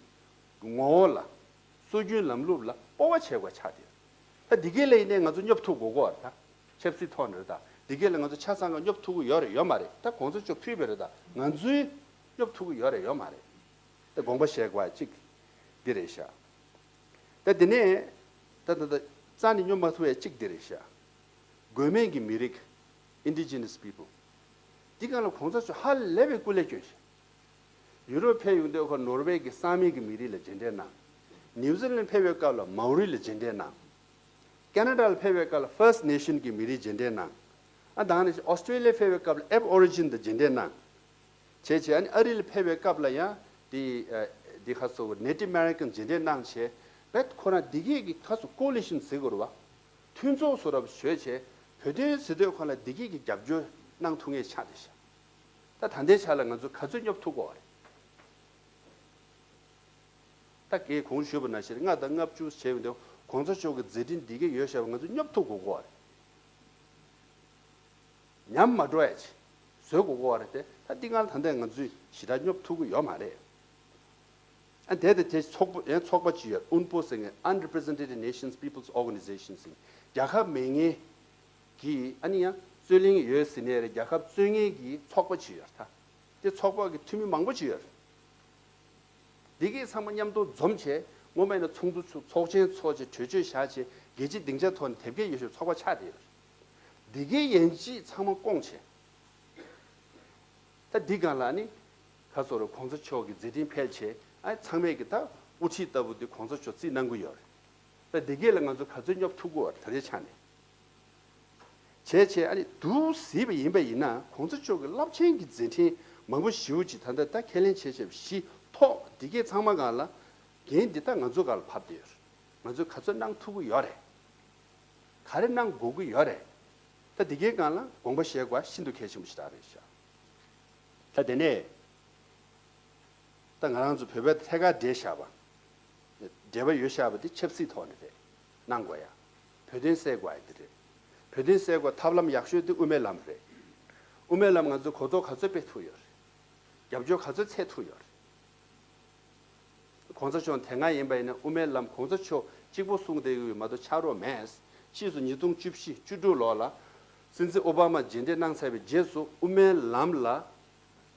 ངོ་བོ་ལ། སྲོལ་རྒྱུན་ལམ་ལུགས་ལ་སྤོབས་པ་བྱེད་དགོས་ཆགས་ཏེ། ད་འདི་གས་ལ་ཡིན་ནའི་ང་ཚོ་སྙོབ་ཐུབ་དགོས་ཀྱི་ཡོད་རེད། ད་ཆབ་སྲིད་ཐོག་ནས་རེད། ད་འདི་གས་ལ་ང་ཚོ་ཆ་ཚང་ག་སྙོབ་ཐུབ་ཀྱི་ཡོད་རེད་ཡོད་མ་རེད། ད་གོང་ས་མཆོག་ཕུལ་བ་རེད། ད་ང་ཚོས་སྙོབ་ཐུབ་ཀྱི་ཡོད་རེད་ཡོད་མ་རེད། ད་དགོངས་པ་བཞེས་དགོས་ཡ་གཅིག་འདི་རེད་ཤག་ད་དེ་ནས་ད་ད་ད་རྩ་ནས་སྙོབ་མ་ཐུབ་ཡ་གཅིག་འདི་རེད་ཤག་བགོས་མེད་ཀྱི་མི་རིགས། Indigenous people། འདི་སྒང་ལ་གོང་ས་མཆོག་ཧ་ལས་པའི་སྐུ་ལས་བསྐྱོན་ཤག་ཡུ་རོབ་ཕེབས་ཡོང་དུས་ཁོ་ནོར་ཝེ་གི་སང་མི་གི་མི་རིགས་ལ་རྗེས་འབྲང་གནང་། ནིའུ་ཛི་ལན་ཕེབས་པའི་སྐབས་ལ་མའོ་རི་ལ་རྗེས་འབྲང་གནང་། ཁེ་ན་ཌ་ལ་ཕེབས་པའི་སྐབས་ལ་First Nation གི་མི་རིགས་རྗེས་འབྲང་གནང་། ཨ། ད་ནི་ཨོ་སི་ཀྲི་ལི་ཡ་ཕེབས་པའི་སྐབས་ལ་Ab Origin དང་རྗེས་འབྲང་གནང་། བྱས་བྱས་ཨ་ནི་ཨ་རི་ལ་ཕེབས་པའི་སྐབས་ལ་ཡང་དེ། ཨ། དེ་ཁ་སོ་Native American རྗེས་འབྲང་གནང་བྱས། བེད་ཁོ་རང་དེ་གས་ཀྱི་ཁ་སོ་ཀོ་ལི་ཤན་ཟེར་དགོས་རེད་བ། མཐུན་ཚོགས་བཟོ་འདྲ་བཟོས་བྱས། བོད་དོན་ཟེར་དུས་ཁོ་ལ་དེ་གས་ཀྱི་རྒྱབ་སྐྱོར་གནང་ཐུབ་མཁན་ཆགས་བསྡད་ཤག་ད་ད་ལྟའི་ཆ་ལ་ང་ཚོ་ག་ཚོད་སྙོབ་ཐུབ་དགོས་རེད། ད་ངས་གོང་ཞུས་པ་ནང་བཞིན་ལྔ་དང་ལྔ་བཅུ་བྱས་པ་འདི་གོང་ས་མཆོག་གི་མཛད་འཕྲིན་འདི་གས་ཡོད་བཤད་པ་ང་ཚོ་སྙོབ་ཐུབ་དགོས་ཀྱི་ཡོད་རེད། ཉམས་མ་འགྲོ་ཡ་ཅིག་བཟོ་དགོས་ཀྱི་ཡོད་རེད་དེ། ད་འདི་སྔར་ད་ལྟ་ང་ཚོས་ཞེ་དྲག་སྙོབ་ཐུབ་ཀྱི་ཡོད་མ་རེད། ཨ། དེ་དང་དེ་ཚོགས་པ་ཡང་ཚོགས་པ་ཅིག་ཡོད། ཨུན་པོ་ཟེར་མཁན། Unrepresented Nations Peoples Organization ཟེར། རྒྱལ་ཁབ་མེད་མཁན་གྱི། ཨ་ནི་ཡང་རྩོད་གླེང་ཡོད་ཟེར་ནའི་རེད། རྒྱལ་ཁབ་རྩོད་མཁན་གྱི་ཚོགས་པ་ཅིག་ཡོད་རེད་ད། དེ་ཚོགས་པ་གི་འཐུས་མི་མང་པོ་ཅིག་ཡོད་རེད། འདི་གས་ཚང་མ་མཉམ་དུ་འཛོམས་བྱས། སྔོན་མ་ཡིན་ན་ཚོགས་འདུ་ཚོགས་ཆེན་ཚོགས་བྱས། གྲོས་ཆོད་བཞག་བྱས། རྒྱལ་སྤྱིའི་སྡིངས་ཆ་ཐོག་ནས་དེབ་སྐྱེལ་ཡོད་ཤོས་ཚོགས་པ་ཆགས་བསྡད་ཡོད་རེད། འདི་གས་ཡན་ཆད་ཚང་མ་བསྐོངས་བྱས། ད་འདི་སྒང་ལ་ནི་ཁ་སོ་རུ་གོང་ས་མཆོག་གི་མཛད་འཕྲིན་འཕེལ་བྱས། ཨ། ཚང་མས་ཀྱི་ད་དབུ་ཁྲིད་ལྟ་བུ་འདི་གོང་ས་མཆོག་བརྩིས་གནང་གི་ཡོད་རེད། ད་འདི་གས་ལ་ང་ཚོ་ག་ཚོད་སྙོབ་ཐུབ་ཀྱི་ཡོད་རེད་ད་ལྟའི་ཆ་ནས། བྱས་བྱས་ཨ་ནི་འདུག་ཟེར་བ་ཡིན་པ་ཡིན་ན། གོང་ས་མཆོག་གི་རླབས་ཆེན་གྱི་མཛད་འཕྲིན་མང་པོ་ཞེ་པོ་ཅིག་ད་ལྟ་ད་ཁས་ལེན་བྱས་བྱས་པ་བཞི་ཐོག་འདི་གས་ཚང་མ་སྒང་ལ་འགན་འདི་ད་ང་ཚོ་སྒང་ལ་བབས་བསྡད་ཡོད་རེད། ང་ཚོས་ག་ཚོད་གནང་ཐུབ་ཀྱི་ཡོད་རེད། ག་རེ་གནང་དགོས་ཀྱི་ཡོད་རེད། ད་འདི་གས་སྒང་ལ་དགོངས་པ་བཞེས་དགོས་པ་ཤིན་ཏུ་གལ་ཆེན་པོ་ཞེ་དྲག་རེད་ཤག་ད་དེ་ནས་ད་ང་རང་ཚོ་བོད་པའི་ཐད་ཀར་འབྲེལ་བཞག་པ། འབྲེལ་བ་ཡོད་བཞག་པ་དེ་ཆབ་སྲིད་ཐོག་ནས་རེད། གནང་དགོས་ཡ། བོད་དོན་སེལ་དགོས་ཡ་དེ་རེད། བོད་དོན་སེལ་དགོས་ཐབས་ལམ་ཡག་ཤོས་དེ་དབུ་མའི་ལམ་རེད། དབུ་མའི་ལམ་ང་ཚོས་གོ་རྟོགས་ག་ཚོད་སྤེལ་ཐུབ་ཡོད་རེད། རྒྱབ་སྐྱོར་ག་ཚོད་འཚོལ་ཐུབ་ཡོད་རེད། གོང་ས་མཆོག་དེ་སྔ་ཡིན་པ་ཡིན་ན་དབུ་མའི་ལམ་གོང་ས་མཆོག་གཅིག་པོ་གསུངས་བསྡད་ཡོད་མ་གཏོགས་ཆགས་རོགས་མེད། ཕྱིས་སུ་ཉིས་སྟོང་བཅུ་བཞི་བཅུ་དྲུག་ལོ་ལ་སྲིད་འཛིན་ཨོ་བྷ་མ་རྗེས་འདེད་གནང་ཚར་བའི་རྗེས་སུ་དབུ་མའི་ལམ་ལ་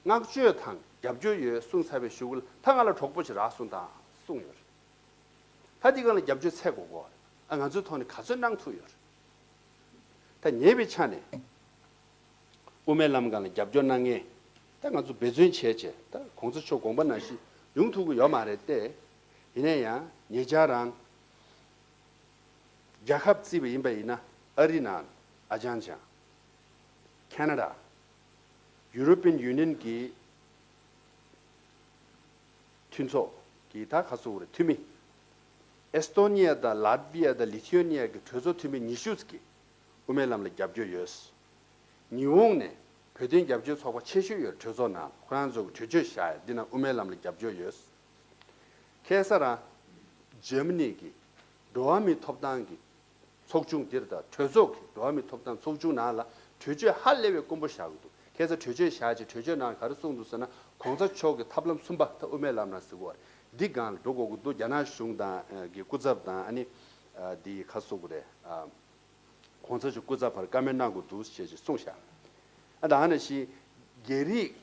བསྔགས་བརྗོད་དང་རྒྱབ་སྐྱོར་ཡོད་གསུངས་ཚར་བའི་གཞུག་གུ་ལ་ད་ང་ལ་གྲོགས་པོ་ཅིག་རག་སོང་དང་གསུངས་ཡོད་རེད། ད་འདི་སྒང་ལ་རྒྱབ་སྐྱོར་འཚོལ་དགོས་གོ། ཨ། ང་ཚོའི་ཐོག་ནས་ག་ཚོད་གནང་ཐུབ་ཡོད་རེད། ད་ཉེ་བའི་ཆ་ནས་དབུ་མའི་ལམ་སྒང་ལ་རྒྱབ་སྐྱོར་གནང་མཁན་ད་ང་ཚོ་འབད་བརྩོན་བྱས་བྱས། ད་གོང་ས་མཆོག་དགོངས་པ་ནང་བཞིན་ཡོང་ཐུབ་ཀྱི་ཡོད་མ་རེད་དེ། ཡིན་ན་ཡང་ཉེ་ཆར་རང་རྒྱལ་ཁབ་བརྩིས་པ་ཡིན་པ་ཡིན་ན། ཨ་རི་ནང་ཨ་ཅང་ཅང་། ཁེ་ན་ཌ། European Union གི་ མཐུན་ཚོགས་ཀྱི་ད་ག་ཚོད་རེད། འཐུས་མི་ཨེ་སི་ཏོ་ནི་ཡ་དང་ལཱ་ཏི་བི་ཡ་དང་ལི་ཐི་ཡོ་ནི་ཡ་གི་གྲོས་ཚོགས་འཐུས་མི་ཉི་ཤུ་ཙམ་གྱིས་དབུ་མའི་ལམ་ལ་རྒྱབ་སྐྱོར་ཡོད། ཉི་ཧོང་ནས་བོད་དོན་རྒྱབ་སྐྱོར་ཚོགས་པ་ཆེ་ཤོས་ཡོད། གྲོས་ཚོགས་ནང་ཁོ་རང་ཚོ་གི་གྲོས་ཆོད་བཞག་ཡ་འདི་ནང་དབུ་མའི་ལམ་ལ་རྒྱབ་སྐྱོར་ཡོད། ཁ་སང་རང་འཇར་མ་ནི་གི་འགྲོ་བ་མིའི་ཐོབ་ཐང་གི་ཚོགས་ཆུང་འདིར་དང་གྲོས་ཚོགས་ཀྱི་འགྲོ་བ་མིའི་ཐོབ་ཐང་ཚོགས་ཆུང་ནང་ལ་གྲོས་ཆོད་ཧ་ལས་པའི་དཀོན་པོ་བཞག་གི་འདུག་ཁ་སང་གྲོས་ཆོད་བཞག་རྗེས་གྲོས་ཆོད་ནང་ག་རེ་གསུངས་འདུག་ཟེར་ན། གོང་ས་མཆོག་གི་ཐབས་ལམ་གསུམ་པ་ད་དབུ་མའི་ལམ་རང་ཟེར་གོ་རེད། འདི་སྒང་ལ་འགྲོ་དགོས་ཀྱི་འདུག་རྒྱ་ནག་གཞུང་དང་གི་སྐུ་ཚབ་དང་ཨ་ནི་འདི་ག་རེ་ཟེར་དགོས་རེད། གོང་ས་མཆོག་སྐུ་ཚབ་བར་བཀའ་མོལ་གནང་དགོས་འདུག་ཅེས་ཅིག་གསུངས་ཤག་ཨ་ད་ཨ་ནི་ཞིག་རྒྱ་རིགས་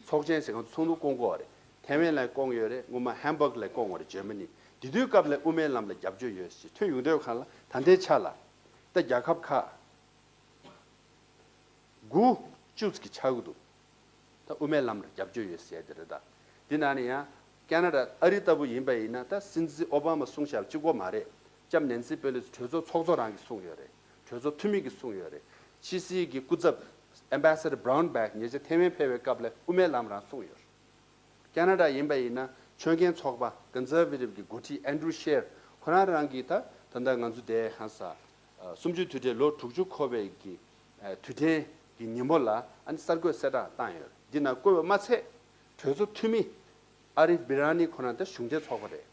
ཚོགས་ཆེན་ཟེར་གང་ཚོགས་འདུ་བསྐོང་གི་ཡོད་རེད། ཐེ་ཝན་ལ་བསྐོང་ཡོད་རེད། སྔོན་མ་ཧམ་བྷག་ལ་བསྐོང་ཡོད་རེད། འཇར་མ་ནི། དེ་དུས་སྐབས་ལ་དབུ་མའི་ལམ་ལ་རྒྱབ་སྐྱོར་ཡོད་ཅེས་ཐོན་ཡོང་དུས་སྒང་ལ་ད་ལྟའི་ཆ་ལ་ད་རྒྱལ་ཁབ་ཁག་དགུ་བཅུ་ཙམ་གྱི་ཆགས་ཀྱི་འདུག་ད་དབུ་མའི་ལམ་ལ་རྒྱབ་སྐྱོར་ཡོད་ཟེར་དེ་རེད་ད། དེ་ནང་ནས་ཡང་ཁེ་ན་ཌ་ཨ་རི་ལྟ་བུ་ཡིན་པ་ཡིན་ན་ད་སྲིད་འཛིན་ཨོ་བྷ་མ་གསུངས་བཞག་གཅིག་པོ་མ་རེད། ལྕམ་ནན་སི་པེ་ལོ་སི་གྲོས་ཚོགས་ཚོགས་གཙོ་རང་གིས་གསུངས་ཡོད་རེད། གྲོས་ཚོགས་འཐུས་མི་གིས་གསུངས་ཡོད་རེད། ཕྱི་སྲིད་ཀྱི་སྐུ་ཚབ་Ambassador Brownback ཉེ་ཆར་ཐེ་ཝན་ཕེབས་པའི་སྐབས་ལ་དབུ་མའི་ལམ་རང་གསུངས་ཡོད་རེད། ཁེ་ན་ཌ་ཡིན་པ་ཡིན་ན་ཆོས་མཁན་ཚོགས་པ་Conservative གི་འགོ་ཁྲིད་Andrew Scheer ཁོ་རང་རང་གིས་ད་ད་ལྟ་ང་ཚོ་དེ་གང་ས་སུམ་ཅུ་དུས་དྲན་ལོ་དྲུག་ཅུ་འཁོར་བའི་གི་དུས་དྲན་གྱི་ཉིན་མོ་ལ་ཨ་ནི་གསར་འགོད་གསལ་བསྒྲགས་བཏང་ཡོད། འདི་ན་བཀོད་པ་མ་ཚད་གྲོས་ཚོགས་འཐུས་མི་ཨ་རིབ་བི་ར་ནི་ཁོ་རང་ད་གཞུང་འབྲེལ་ཚོགས་པ་རེད།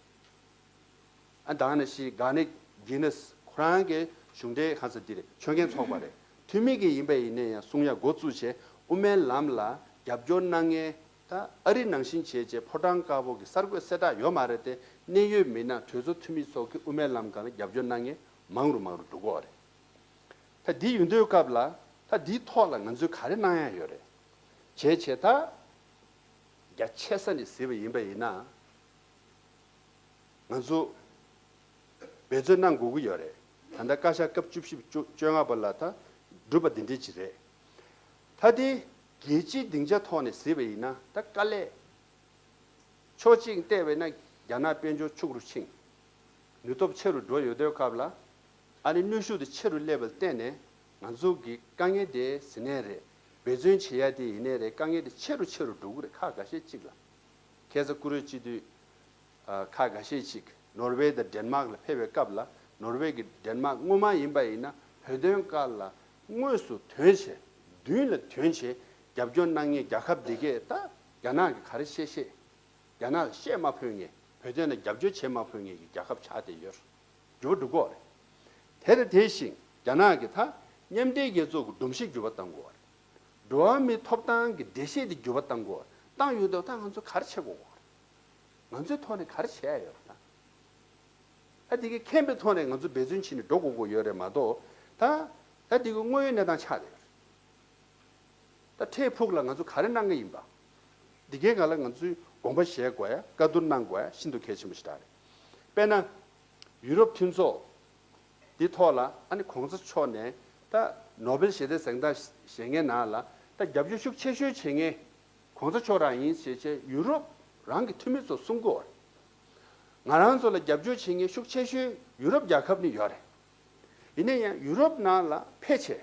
ཨ་ད་ནི་ཤི་ག་ནི་གི་ནི་ཁོ་རང་གི་གཞུང་འབྲེལ་གང་ས་འདི་རེད། ཆོས་མཁན་ཚོགས་པ་རེད། འཐུས་མི་གི་ཡིན་པ་ཡིན་ནའི་ཡང་གསུང་ཡ་འགོ་བཙུགས་བྱས་དབུ་མའི་ལམ་ལ་རྒྱབ་སྐྱོར་གནང་མཁན་ད་ཨ་རི་ནང་བཞིན་བྱས་བྱས་ཕོ་བྲང་དཀར་པོ་གི་གསར་འགོད་གསལ་བསྒྲགས་ཡོད་མ་རེད་དེ། གནད་ཡོད་མི་སྣ་གྲོས་ཚོགས་འཐུས་མི་ཚོ་གི་དབུ་མའི་ལམ་སྒང་ལ་རྒྱབ་སྐྱོར་གནང་མཁན་མང་རུ་མང་རུ་འགྲོ་གི་ཡོད་རེད། ད་འདི་ཡིན་དུས་སྐབས་ལ་ད་འདིའི་ཐོག་ལ་ང་ཚོས་ག་རེ་གནང་ཡ་ཡོད་རེད། བྱས་བྱས་ད་རྒྱ་ཆེ་ས་ནས་གཟིགས་པ་ཡིན་པ་ཡིན་ན། ང་ཚོ་འབད་བརྩོན་གནང་དགོས་ཀྱི་ཡོད་རེད། ད་ལྟ་བཀའ་ཤག་སྐབས་བཅུ་བཞི་བཅོ་བཅོ་ལྔ་པ་ལ་ད་གྲུབ་པ་འདི་འདྲ་ཅིག་རེད། ད་དེ་རྒྱལ་སྤྱིའི་སྡིངས་ཆ་ཐོག་ནས་གཟིགས་པ་ཡིན་ན་ད་དཀའ་ལས། ཕྱོགས་གཅིག་བལྟས་པ་ཡིན་ན་རྒྱ་ནག་དཔལ་འབྱོར་ཕྱུག་རུ་ཕྱིན། ནུས་སྟོབས་ཆེ་རུ་འགྲོ་ཡོད་དུས་སྐབས་ལ། ཨ་ནི་ནུས་ཤུགས་དེ་ཆེ་རུ་སླེབས་པ་ལ་བརྟེན་ནས་ང་ཚོ་གི་དཀའ་ངལ་དེ་ཟིན་ནའི་རེད། འབད་བརྩོན་བྱེད་ཡ་དེ་ཡིན་ནའི་རེད། དཀའ་ངལ་དེ་ཆེ་རུ་ཆེ་རུ་འགྲོ་གི་རེད། ཁག་འགའ་ཤས་གཅིག་ལ། ཁ་སང་བཀུར་འོས་སྤྱི་འཐུས་ཨ་ཁག་འགའ་ཤས་ཤིག་ནོར་ཝེ་དང་ཌེན་མཱག་ལ་ཕེབས་པའི་སྐབས་ལ། ནོར་ཝེ་གི་ཌེན་མཱག་སྔོན་མ་ཡིན་པ་ཡིན་ན་བོད་དོན་སྐོར་ལ་དངོས་སུ་དོན་བྱས་མདུན་ལ་དོན་བྱས་རྒྱབ་སྐྱོར་གནང་མཁན་རྒྱལ་ཁབ་འདི་གས་ད་རྒྱ་ནག་གིས་ག་རེ་བཤད་བཤད། རྒྱ་ནག་ལ་བཤད་མ་ཕོད་མཁན། བོད་དོན་ལ་རྒྱབ་སྐྱོར་བྱེད་མ་ཕོད་མཁན་གྱི་རྒྱལ་ཁབ་ཆགས་བསྡད་ཡོད། འགྱུར་བ་འགྲོ་གི་ཡོད་རེད། དེ་དང་དེ་བཞིན་རྒྱ་ནག་གིས་ད་མཉམ་འབྲེལ་རྒྱལ་ཚོགས་ཀྱི་སྒྲོམ་གཞི་འགྱུར་བ་གཏང་དགོས་པ་རེད། འགྲོ་བ་མིའི་ཐོབ་ཐང་གི་འགྲེལ་བཤད་དེ་འགྱུར་བ་གཏང་དགོས་པ་རེད། བཏང་ཡོད་དུས་ད་ང་ཚོ་ག་རེ་བྱེད་དགོས་ཀྱི་ཡོད་རེད། ང་ཚོའི་ཐོག་ནས་ག་རེ་བྱེད་ཡ་ཡོད་རེད་ད། ད་དེ་གི་མཁྱེན་པའི་ཐོག་ནས་ང་ཚོ་འབད་བརྩོན་བྱས་ནས་འགྲོ་དགོས་ཀྱི་ཡོད་རེད་མ་གཏོགས། ད་ད་དེ་གི་དངོས་ཡོད་གནས་སྟངས་ཆགས་བསྡད་ཡོད་རེད། ད་འཕྲལ་ཕུགས་ལ་ང་ཚོ་ག་རེ་གནང་གི་ཡིན་པ། འདི་གའི་སྒང་ལ་ང་ཚོས་དགོངས་པ་བཞེས་དགོས་ཡ། བཀའ་བསྡུར་གནང་དགོས་ཡ་ཤིན་ཏུ་གལ་ཆེན་པོ་ཞིག་རེད། དཔེར་ན། ཡུ་རོབ་མཐུན་ཚོགས་འདི་ཐོག་ལ་ཨ་ནི་གོང་ས་མཆོག་ནས་ད་ནོ་བེལ་ཞི་བདེའི་གཟེངས་རྟགས་བཞེས་མཁན་ནང་ལ་ད་རྒྱབ་སྐྱོར་ཤུགས་ཆེ་ཤོས་བྱེད་མཁན་གོང་ས་མཆོག་རང་ཡིན་ཞེས་བྱས་ཡུ་རོབ་རང་གི་འཐུས་མི་ཚོ་གསུང་གི་ཡོད་རེད། ང་རང་ཚོ་ལ་རྒྱབ་སྐྱོར་བྱེད་མཁན་ཤུགས་ཆེ་ཤོས་ཡུ་རོབ་རྒྱལ་ཁབ་ནས་ཡོད་རེད། ཡིན་ན་ཡང་ཡུ་རོབ་ནང་ལ་ཕལ་ཆེར།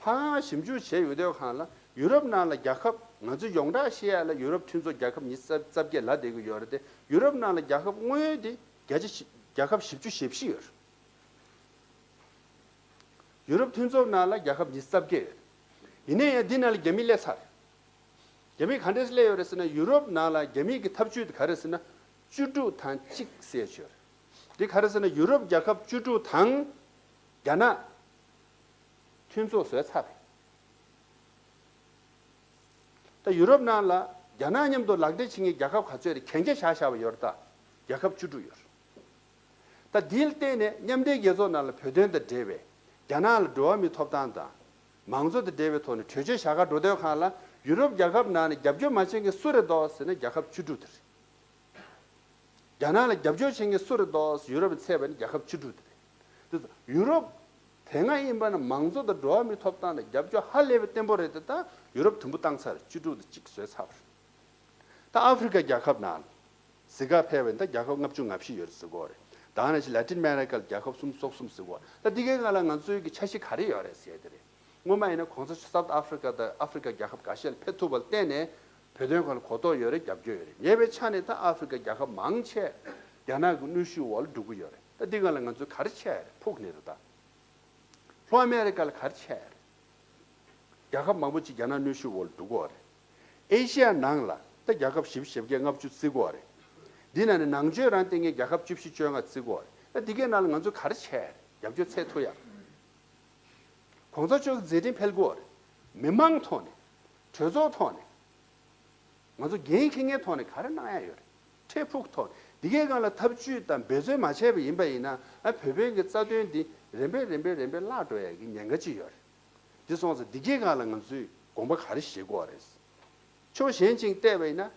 ཕར་ཞིབ་འཇུག་བྱས་ཡོང་དུས་སྒང་ལ་ཡུ་རོབ་ནང་ལ་རྒྱལ་ཁབ་ང་ཚོ་ཡོངས་གྲགས་བཤད་ཡ་ལ་ཡུ་རོབ་མཐུན་ཚོགས་རྒྱལ་ཁབ་ཉི་ཤུ་རྩ་བརྒྱད་ལབ་བསྡད་ཀྱི་ཡོད་རེད་དེ། ཡུ་རོབ་ནང་ལ་རྒྱལ་ཁབ་དངོས་ཡོད་དེ་བརྒྱ་ཆ་བཞི་རྒྱལ་ཁབ་བཞི་བཅུ་ཞེ་བཞི་ཡོད་རེད། ཡུ་རོབ་མཐུན་ཚོགས་ནང་ལ་རྒྱལ་ཁབ་ཉི་ཤུ་རྩ་བརྒྱད་ཡོད་རེད། ཡིན་ན་ཡང་འདི་ནང་ལ་རྒྱ་མི་སླེབས་ཚར་རེད། རྒྱ་མི་ག་འདྲས་སླེབས་ཡོད་རེད་ཟེར་ན་ཡུ་རོབ་ནང་ལ་རྒྱ་མི་གི་ཐབས་ཇུས་དེ་ག་རེད་ཟེར་ན་བཅུ་དྲུག་དང་གཅིག་ཟེར་ཡོད་རེད། འདི་ག་རེད་ཟེར་ན་ཡུ་རོབ་རྒྱལ་ཁབ་བཅུ་དྲུག་དང་རྒྱ་ནག་མཐུན་ཚོགས་བཟོས་ཚར་རེད། ད་ཡུ་རོབ་ནང་ལ་རྒྱ་ནག་མཉམ་དུ་ལག་འབྲེལ་བྱེད་མཁན་རྒྱལ་ཁབ་ག་ཚོད་རེད། གན་རྒྱ་བཞག་བཞག་པ་ཡོད་རེད་ད། རྒྱལ་ཁབ་བཅུ་དྲུག་ཡོད་རེད། ད་དེ་ལ་བརྟེན་ནས་མཉམ་འབྲེལ་རྒྱལ་ཚོགས་ནང་ལ་བོད་དོན་དང་འབྲེལ་བའི་རྒྱ་ནག་ལ་འགྲོ་བ་མིའི་ཐོབ་ཐང་དང་མང་གཙོ་དང་འབྲེལ་བའི་ཐོག་ནས་གྲོས་ཆོད་བཞག་ག་འགྲོ་དུས་སྒང་ལ་ཡུ་རོབ་རྒྱལ་ཁབ་ནང་ནས་རྒྱབ་སྐྱོར་མ་བྱེད་མཁན་སུ་རེད་འདུག་ཟེར་ན་རྒྱལ་ཁབ་བཅུ་དྲུག་དེ་རེད། རྒྱ་ནག་ལ་རྒྱབ་སྐྱོར་བྱེད་མཁན་སུ་རེད་འདུག་ཟེར་ཡུ་རོབ་ནས་བཙལ་བ་ཡིན་ན་རྒྱལ་ཁབ་བཅུ་དྲུག་དེ་རེད། དེ་ཚོ་ཡུ་རོབ་དེ་སྔ་ཡིན་པ་ན་མང་གཙོ་དང་འགྲོ་བ་མིའི་ཐོབ་ཐང་ལ་རྒྱབ་སྐྱོར་ཧ་ལས་པའི་བརྟན་པོ་རེད་དེ། ད་ཡུ་རོབ་དུམ་བུ་བཏང་ཚར་རེད། བཅུ་དྲུག་དེ་གཅིག་བཟོས་ཚར་བ་རེད། ད་ཨ་ཧྥེ་རི་ཁ་རྒྱལ་ཁབ་ནང་གཟིགས་ག་ཕེབས་པ་ཡིན་ན་ད་རྒྱལ་ཁབ་ལྔ་བཅུ་ང་བཞི་ཡོད་རེད་ཟེར་གོ་རེད། ད་ནང་བཞིན་ལ་ཏིན་ཨ་མེ་རི་ཁ་ལ་རྒྱལ་ཁབ་སུམ་ཅུ་སོ་གསུམ་ཟེར་གོ་རེད། ད་འདི་གའི་སྒང་ལ་ང་ཚོའི་གི་འཆར་གཞི་ག་རེ་ཡོད་རེད་ཟེར་དེ་རེད། སྔོན་མ་ཡིན་ན་གོང་ས་མཆོག་སའུ་ཐི་ཨ་ཧྥེ་རི་ཁ་དང་ཨ་ཧྥེ་རི་ཁ་རྒྱལ་ཁབ་འགའ་ཤས་ལ་ཕེབས་ཐུབ་པ་ལ་བརྟེན་ནས་ བོད་དོན་སྒང་ལ་གོ་རྟོགས་ཡོད་རེད། རྒྱབ་སྐྱོར་ཡོད་རེད། ཉེ་བའི་ཆ་ནས་ད་ཨ་ཧྥེ་རི་ཁ་རྒྱལ་ཁབ་མང་ཆེ་རྒྱ་ནག་གི་གནོན་ཤུགས་འོག་ལ་འགྲོ་གི་ཡོད་རེད། ད་འདི་སྒང་ལ་ང་ཚོས་ག་རེ་བྱས་རེད། ཕུགས་ནས་རེད། ད་ལྷོ་ཨ་མེ་རི་ཁ་ལ་ག་རེ་བྱས་རེད། རྒྱལ་ཁབ་མང་པོ་ཅིག་རྒྱ་ནག་གནོན་ཤུགས་འོག་ལ་འགྲོ་གི་ཡོད་རེད། ཨེ་ཤི་ཡ་ནང་ལ་ད་རྒྱལ་ཁབ་བཞི་བཅུ་ཞེ་བརྒྱད་ལྔ་བཅུ་བརྩི་གི་ཡོད་རེད། འདི་ནང་ནས་ནང་ཆོས་རང་བསྟེན་མཁན་རྒྱལ་ཁབ་བཅུ་བཞི་བཅོ་ལྔ་བརྩི་གི་ཡོད་རེད། ད་འདི་གའི་ནང་ལ་ང་ཚོས་ག་རེ་བྱས་རེད། རྒྱབ་སྐྱོར་བྱེད་ཐུབ་ཡ། གོང་ས་མཆོག་གི་མཛད་འཕྲིན་འཕེལ་དགོས་རེད། མི་མང་ཐོག་ནས། གྲོས་ཚོགས་ཐོག་ནས། ང་ཚོ་འགན་འཁྱེར་མཁན་ཐོག་ནས་ག་རེ་གནང་ཡ་ཡོད་རེད། འཕྲལ་ཕུགས་ཐོག་འདི་གའི་སྒང་ལ་ཐབས་ཇུས་དང་འབད་བརྩོན་མ་བྱས་པ་ཡིན་པ་ཡིན་ན། ཨ་བོད་པའི་གི་རྩ་དོན་འདི་རིམ་པས་རིམ་པས་རིམ་པས་བརླག་འགྲོ་ཡ་གི་ཉེན་ཁ་ཅིག་ཡོད་རེད། འདི་སོང་ཙང་འདི་གའི་སྒང་ལ་ང་ཚོས་དགོངས་པ་ག་རེ་བཞེས་དགོས་རེད། ཕྱོགས་གཞན་ཅིག་བལྟས་པ་ཡིན་ན།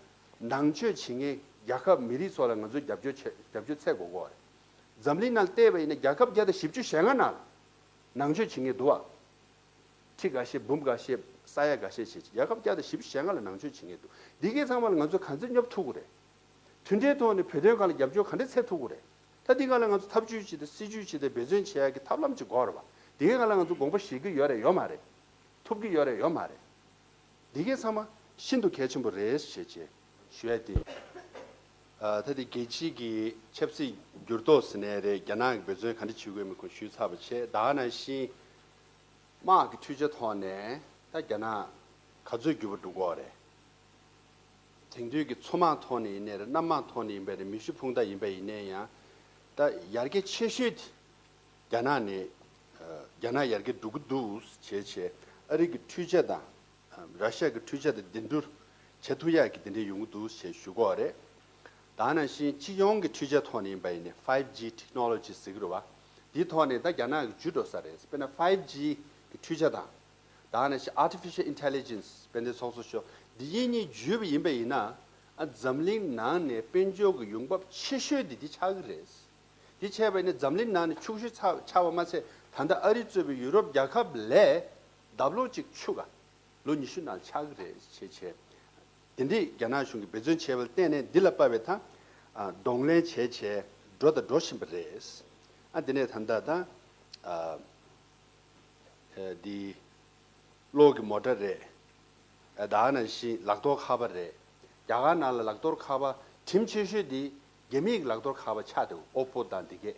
ནང་ཆོས་བྱེད་མཁན་རྒྱལ་ཁབ་མི་རིགས་ཚོ་ལ་ང་ཚོས་རྒྱབ་སྐྱོར་བྱེད། རྒྱབ་སྐྱོར་བྱེད་དགོས་ཀྱི་ཡོད་རེད། འཛམ་གླིང་ནང་བལྟས་པ་ཡིན་ན་རྒྱལ་ཁབ་བརྒྱ་དང་བཞི་བཅུ་ཞེ་ལྔ་ནང་ལ་ནང་ཆོས་བྱེད་མཁན་འདུག་བ། ཁྲི་འགའ་ཤས། འབུམ་འགའ་ཤས། ས་ཡ་འགའ་ཤས་བྱས་རྒྱལ་ཁབ་བརྒྱ་དང་བཞི་བཅུ་ཞེ་ལྔ་ལ་ནང་ཆོས་བྱེད་མཁན་འདུག་འདི་གའི་ཚང་མ་ལ་ང་ཚོས་ག་ཚོད་སྙོབ་ཐུབ་ཀྱི་རེད། མཐུན་སྒྲིལ་ཐོག་ནས་བོད་དོན་སྒང་ལ་རྒྱབ་སྐྱོར་ག་འདྲ་བྱེད་ཐུབ་ཀྱི་རེད། ད་འདི་སྒང་ལ་ང་ཚོ་ཐབས་ཇུས་ཅིག་དང་སྲིད་ཇུས་ཅིག་དང་འབད་བརྩོན་བྱེད་ཡག་གི་ཐབས་ལམ་ཅིག་དགོས་རེད་བ། འདི་གའི་སྒང་ལ་ང་ཚོ་དགོངས་པ་བཞེས་ཀྱི་ཡོད་རེད་ཡོད་མ་རེད། ཐུབ་ཀྱི་ཡོད་རེད་ཡོད་མ་རེད། འདི་གའི་ཚང་མ་ཤིན་ཏུ་གལ་ཆེན་པོ་རེད་ཞེས་བྱས་ཞུ་ཡ་དེ། ཨ་ད་དེ་རྒྱལ་སྤྱིའི་གི་ཆབ་སྲིད་འགྱུར་ལྡོག་ཟེར་ནའི་རེད། རྒྱ་ནག་གི་འབད་བརྩོན་ག་འདྲ་བྱེད་དགོས་མིན་ཁོང་ཞུས་ཚར་བ་བྱས། ད་ག་ནང་བཞིན་དམག་གི་འཕྲུལ་ཆས་ཐོག་ནས་ད་རྒྱ་ནག་ག་ཚོད་འགྱུར་བ་འགྲོ་གི་ཡོད་རེད། དེང་དུས་ཀྱི་མཚོ་དམག་ཐོག་ནས་ཡིན་ནའི་རེད། གནམ་དམག་ཐོག་ནས་ཡིན་པའི་རེད། མེ་ཤུགས་འཕུར་མདའ་ཡིན་པ་ཡིན་ནའི་ཡང་། ད་ཡར་རྒྱས་ཆེ་ཤོས་དེ་རྒྱ་ནག་ནས། ཨ་རྒྱ་ནག་ཡར་རྒྱས་འགྲོ་གི་འདུག་ཞེས་བྱས། ཨ་རི་གི་འཕྲུལ་ཆས་དང་། ཨ་ར་ཤ་གི་འཕྲུལ་ཆས་དང་འདི་འདྲ་བྱེད་ཐུབ་ཡག་གི་འདི་འདྲ་ཡོང་གི་འདུག་ཞེས་ཞུ་གི་ཡོད་རེད། ད་ག་ནང་བཞིན་སྤྱི་ཡོངས་ཀྱི་འཕྲུལ་ཆས་ཐོག་ནས་ཡིན་པ་ཡིན་ནའི་ཕའིབ་ཇི་ཊེག་ནོ་ལོ་ཇི་ཟེར་གི་རེད་བ། འདིའི་ཐོག་ནས་ད་རྒྱ་ནག་གི་འཇུས་འགྲོ་ས་རེད། དཔེར་ན་ཕའིབ་ཇི་གི་འཕྲུལ་ཆས་དང་། ད་ག་ནང་བཞིན་ཨར་ཊི་ཕི་ཤལ་ཨིན་ཊེ་ལི་ཇེན་སི་དཔེ་འདི་ཚོགས་གཙོ་མཆོག་འདི་གཉིས་གཉིས་འཇུས་པ་ཡིན་པ་ཡིན་ན། ཨ་འཛམ་གླིང་ནང་ནས་དཔལ་འབྱོར་གྱི་ཡོང་འབབ་ཆེ་ཤོས་འདི་འདི་ཆགས་ཀྱི་རེད། འདི་བྱས་པ་ཡིན་ན་འཛམ་གླིང་ནང་ནས་ཕྱུག་ཤོས་ཆགས་ཆགས་པ་མ་ཚད། ད་ལྟ་ཨ་རི་གཙོས་པའི་ཡུ་རོབ་རྒྱལ་ཁབ་ལས་ལྡབ་ལོག་ཅིག་ཕྱུག་ག་ལོ་ཉི་ཤུ་ནང་ཆགས་ཀྱི་རེད་ཞེས་བྱས། དེ་འདྲའི་རྒྱ་ནག་གཞུང་གིས་འབད་བརྩོན་བྱས་པ་ལ་བརྟེན་ནས་འདི་ལ་དཔག་པའི་ཐང་། ཨ་གདོང་ལེན་བྱས་བྱས་འགྲོ་དང་འགྲོ་བཞིན་པ་རེད། ཨ་དེ་ནས་ད་ལྟ་ད། ཨ་ཨ་འདི་གློག་གི་མོ་ཊ་རེད། ཨ་ད་ག་ནང་བཞིན་ལག་རྡོག་ཁ་པར་རེད། རྒྱ་གར་ནང་ལ་ལག་རྡོག་ཁ་པར་གྲིམ་ཆེ་ཤོས་འདི་རྒྱ་མིའི་ལག་རྡོག་ཁ་པར་ཆགས་འདུག་ཨོ་པོ་དང་འདི་གས།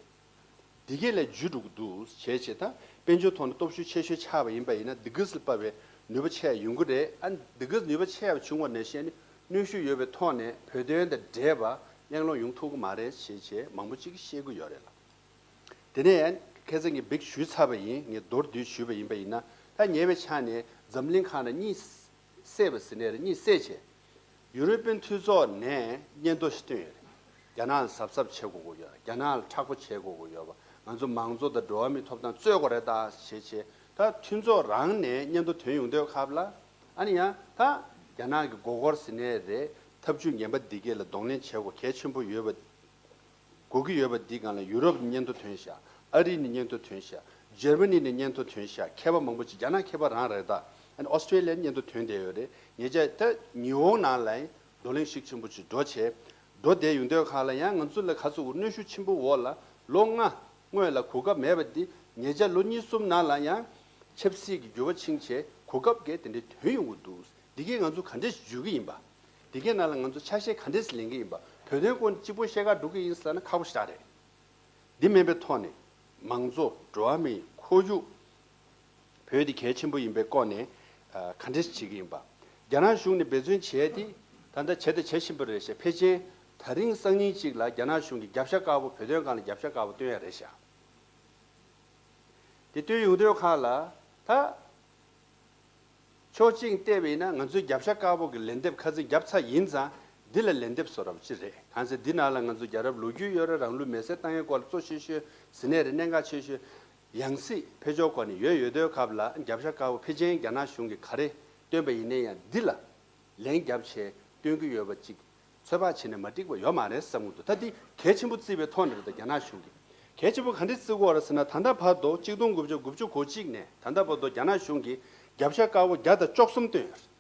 འདི་གས་ལས་འཇུས་འགྲོ་གི་འདུག་བྱས་བྱས། ད་དཔལ་འབྱོར་ཐོག་ནས་སྟོབས་ཤུགས་ཆེ་ཤོས་ཆགས་པ་ཡིན་པ་ཡིན་ན་འདི་གས་ལ་དཔག་པའི་ནུས་པ་ཆེ་ཡོང་གི་རེད། ཨ་འདི་གས་ནུས་པ་ཆེ་བ་བྱུང་བ་ནང་བཞིན་ནི་གནོན་ཤུགས་ཡོད་པའི་ཐོག་ནས་བོད་དོན་དང་འབྲེལ་བ་གླེང་སློང་ཡོང་ཐུབ་ཀྱི་མ་རེད་ཞེས་བྱས་མང་པོ་ཅིག་གིས་བཤད་ཀྱི་ཡོད་རེད་ལ། དེ་ནས་ཁ་སང་ངས་བིག་ཞུས་ཚར་བ་ཡིན། ངས་མདོར་བསྡུས་ཞུས་པ་ཡིན་པ་ཡིན་ན། ད་ཉེ་བའི་ཆ་ནས་འཛམ་གླིང་ཁག་ནས་གཉིད་སད་པ་ཟེར་ནའི་རེད། གཉིད་སད་བྱས། ཡུ་རོ་པིན་མཐུན་ཚོགས་ནས་སྙན་ཐོ་ཞིག་བཏོན་ཡོད་རེད། རྒྱ་ནག་ལ་གཟབ་གཟབ་བྱེད་དགོས་ཀྱི་ཡོད། རྒྱ་ནག་ལ་མཁྲེགས་པོ་བྱེད་དགོས་ཀྱི་ཡོད་པ། ང་ཚོ་མང་གཙོ་དང་འགྲོ་བ་མིའི་ཐོབ་ཐང་རྩོད་དགོས་རེད་ད་ཞེས་བྱས། ད་མཐུན་ཚོགས་རང་ནས་སྙན་ཐོ་ཐོན་ཡོང་དུས་སྐབས་ལ། ཨ་ནི་ཡང་ད་རྒྱ་ནག་གི་མགོ་སྐོར་ཟེར་ནའི་རེད། ཐབས་ཇུས་ངན་པ་འདི་གས་ལ་གདོང་ལེན་བྱེད་དགོས་གལ་ཆེན་པོ་ཡོད་པ། དགོས་ཀྱི་ཡོད་པ་འདི་སྒང་ལ་ཡུ་རོབ་ནས་སྙན་ཐོ་ཐོན་ཤག་ཨ་རི་ནས་སྙན་ཐོ་ཐོན་ཤག་འཇར་མ་ནི་ནས་སྙན་ཐོ་ཐོན་ཤག་མཁས་པ་མང་པོ་ཅིག་རྒྱ་ནག་མཁས་པ་རང་རེད་ད། ཨ་ནི་ཨོ་སི་ཀྲེ་ལི་ཡ་ནས་སྙན་ཐོ་ཐོན་བསྡད་ཡོད་རེད། ཉེ་ཆར་ད་ཉི་ཧོང་ནང་ལ་ཡང་བགྲོ་གླེང་ཤུགས་ཆེན་པོ་ཅིག་འགྲོ་བྱས། འགྲོ་བསྡད་ཡོང་དུས་སྒང་ལ་ཡང་ང་ཚོ་ལ་ག་ཚོད་གནོན་ཤུགས་ཆེན་པོ་འོག་ལ་ལོ་ལྔ་སྔོན་ལ་གོ་སྐབས་མེད་པ་འདི་ཉེ་ཆར་ལོ་གཉིས་གསུམ་ནང་ལ་ཡང་ཆབ་སྲིད་ཀྱི་འགྱུར་བ་ཕྱིན་བྱས་གོ་སྐབས་འགའ་དེ་འདྲའི་ཐོན་ཡོང་གི་འདུག་འདི་གས་ང་ཚོ་ག་འདྲས་འཇུ་གི་ཡིན་པ། འདི་གས་ནང་ལ་ང་ཚོ་ཆ་ཤས་ག་འདྲས་ལེན་གི་ཡིན་པ། བོད་དོན་སྐོར་གཅིག་པོ་བཤད་ག་འགྲོ་གི་ཡིན་ཟེར་ན་ཁག་པོ་ཞེ་དྲག་རེད། འདི་མིན་པའི་ཐོག་ནས་མང་གཙོ་འགྲོ་བ་མིའི་ཁོར་ཡུག་བོད་འདི་གལ་ཆེན་པོ་ཡིན་པའི་སྐོར་ནས་ཨ་ག་འདྲས་བྱེད་གི་ཡིན་པ། རྒྱ་ནག་གཞུང་ནས་འབད་བརྩོན་བྱས་ཏེ་ད་ལྟ་བྱས་དང་བྱེད་བཞིན་པ་རེད་ཤག་ཕལ་ཆེར་ད་རིང་སང་ཉིན་གཅིག་ལ་རྒྱ་ནག་གཞུང་གིས་རྒྱབ་ཤ་དཀར་པོ་བོད་དོན་སྒང་ལ་རྒྱབ་ཤ་དཀར་པོ་སྟོན་ཡ་རེད་ཤག་དེ་སྟོན་ཡོང་དུས་སྒང་ལ་ད། ཕྱོགས་གཅིག་བལྟས་པ་ཡིན་ན་ང་ཚོའི་རྒྱབ་ཤ་དཀར་པོ་གི་ལན་འདེབས་ཁ་སང་བརྒྱབ་ཚར་ཡིན་ཙང་། འདི་ལ་ལན་འདེབས་བཟོ་འདྲ་པོ་ཅིག་རེད། གང་ཟེར་འདི་ནང་ལ་ང་ཚོ་རྒྱལ་རབས་ལོ་རྒྱུས་ཡོད་རེད། རང་ལུས་མེར་སྲེག་བཏང་ཡའི་སྐོར་ལ་གཙོ་ཆེ་ཤོས་ཟེར་ནའི་རེད། གནད་འགག་ཆེ་ཤོས་ཡང་སྲིད་འཕེལ་ཕྱོགས་སྐོར་ནས་ཡོད་ཡོད་དུས་སྐབས་ལ་རྒྱབ་ཤ་དཀར་པོ་ཕལ་ཆེར་རྒྱ་ནག་གཞུང་གིས་ག་རེ་བཏོན་པ་ཡིན་ནའི་ཡང་འདི་ལ་ལན་བརྒྱབ་བྱས་སྟོན་གྱི་ཡོད་པ་ཅིག་ཚོད་དཔག་བྱས་ནས་མ་འགྲིག་པ་ཡོད་མ་རེད་བསམ་གྱི་འདུག་ད་འདི་གལ་ཆེན་པོ་བརྩིས་པའི་ཐོག་ནས་རེད། ད་རྒྱ་ནག་གཞུང་གིས་གལ་ཆེན་པོ་ག་འདྲ་བརྩི་གི་ཡོད་རེད་ཟེར་ན། ད་ལྟ་བར་དུ་གཅིག་སྟོང་དགུ་བརྒྱ་དགུ་བཅུ་གོ་གཅིག་ནས་ད་ལྟ་བར་དུ་རྒྱ་ནག་གཞུང་གིས་རྒྱབ་ཤ་དཀར་པོ་བརྒྱ་དང་བཅུ་གསུམ་བཏོན་ཡོད་རེད།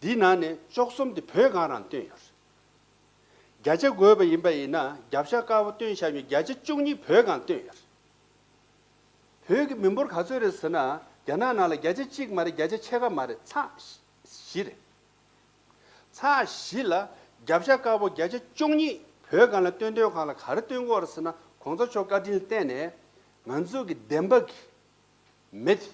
འདིའི་ནང་ནས་བཅུ་གསུམ་དེ་བོད་སྒང་རང་བཏོན་ཡོད་རེད། བརྒྱ་ཆ་བགོས་པ་ཡིན་པ་ཡིན་ན་རྒྱབ་ཤ་དཀར་པོ་བཏོན་བཞག་མཁན་བརྒྱ་ཆ་བཅུ་གཉིས་བོད་སྒང་བཏོན་ཡོད་རེད། བོད་ཀྱི་མི་འབོར་ག་ཚོད་རེད་ཟེར་ན། རྒྱ་ནག་ནང་ལ་བརྒྱ་ཆ་གཅིག་མ་རེད། བརྒྱ་ཆ་ཕྱེད་ཀ་མ་རེད། ཚེག་བཞི་རེད། ཚར་བཞི་ལ་རྒྱབ་ཤ་དཀར་པོ་བརྒྱ་ཆ་བཅུ་གཉིས་བོད་སྒང་ལ་བཏོན་དོན་སྒང་ལ་ག་རེ་བཏོན་དགོས་རེད་ཟེར་ན། གོང་ས་མཆོག་བཀའ་དྲིན་ལ་བརྟེན་ནས་ང་ཚོ་གི་བདེན་པ་གི་མེ་དེ་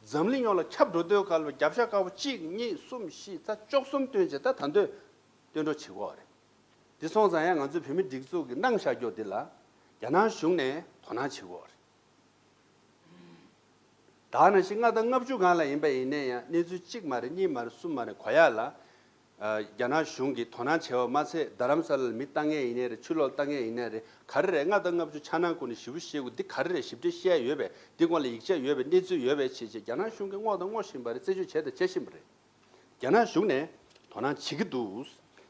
འཛམ་གླིང་ཡོངས་ལ་ཁྱབ་འགྲོ་དུས་སྐབས་ལ་རྒྱབ་ཤ་དཀར་པོ་གཅིག་གཉིས་གསུམ་བཞི་ཚར་བཅུ་གསུམ་བཏོན་བྱས། ད་ད་འདོད་བཏོན་འགྲོ་བྱེད་དགོས་རེད། དེ་སོང་ཙང་ཡང་ང་ཚོའི་བོད་མི་སྒྲིག་འཛུགས་ཀྱི་གནང་བཞག་རྒྱུ་འདི་ལ་རྒྱ་ནག་གཞུང་ནས་དོ་སྣང་བྱེད་དགོས་རེད། ད་ནང་བཞིན་ལྔ་དང་ལྔ་བཅུ་སྒང་ལ་ཡིན་པ་ཡིན་ནའི་ཡང་གནས་ཚུལ་གཅིག་མ་རེད། གཉིས་མ་རེད། གསུམ་མ་རེད། གོ་ཡག་ལ། ཨ། རྒྱ་ནག་གཞུང་གིས་དོ་སྣང་བྱས་པ་མ་ཚད། རྡ་རམ་ས་ལ་ལ་མི་བཏང་མཁན་ཡིན་ནའི་རེད། ཕྱི་ལོགས་ལ་བཏང་མཁན་ཡིན་ནའི་རེད། ག་རེ་རེད། ལྔ་དང་ལྔ་བཅུ་འཆར་སྣང་སྐོར་ནས་ཞིབ་པོ་ཤེས་དགོས། འདི་ག་རེ་རེད། ཞིབ་ཕྲ་བཤད་ཡོད་པས། འདི་སྐོར་ལ་ཡིག་ཆ་ཡོད་པས། གནས་ཚུལ་ཡོད་པས་བྱས་བྱས་རྒྱ་ནག་གཞུང་གིས་བསྔོག་དང་བསྔོག་བཞིན་པ་རེད། རྩད་གཅོད་བྱས་དང་བྱེད་བཞིན་པ་རེད། རྒྱ་ནག་གཞུང་ནས་དོ་སྣང་བྱེད་ཀྱི་འདུག།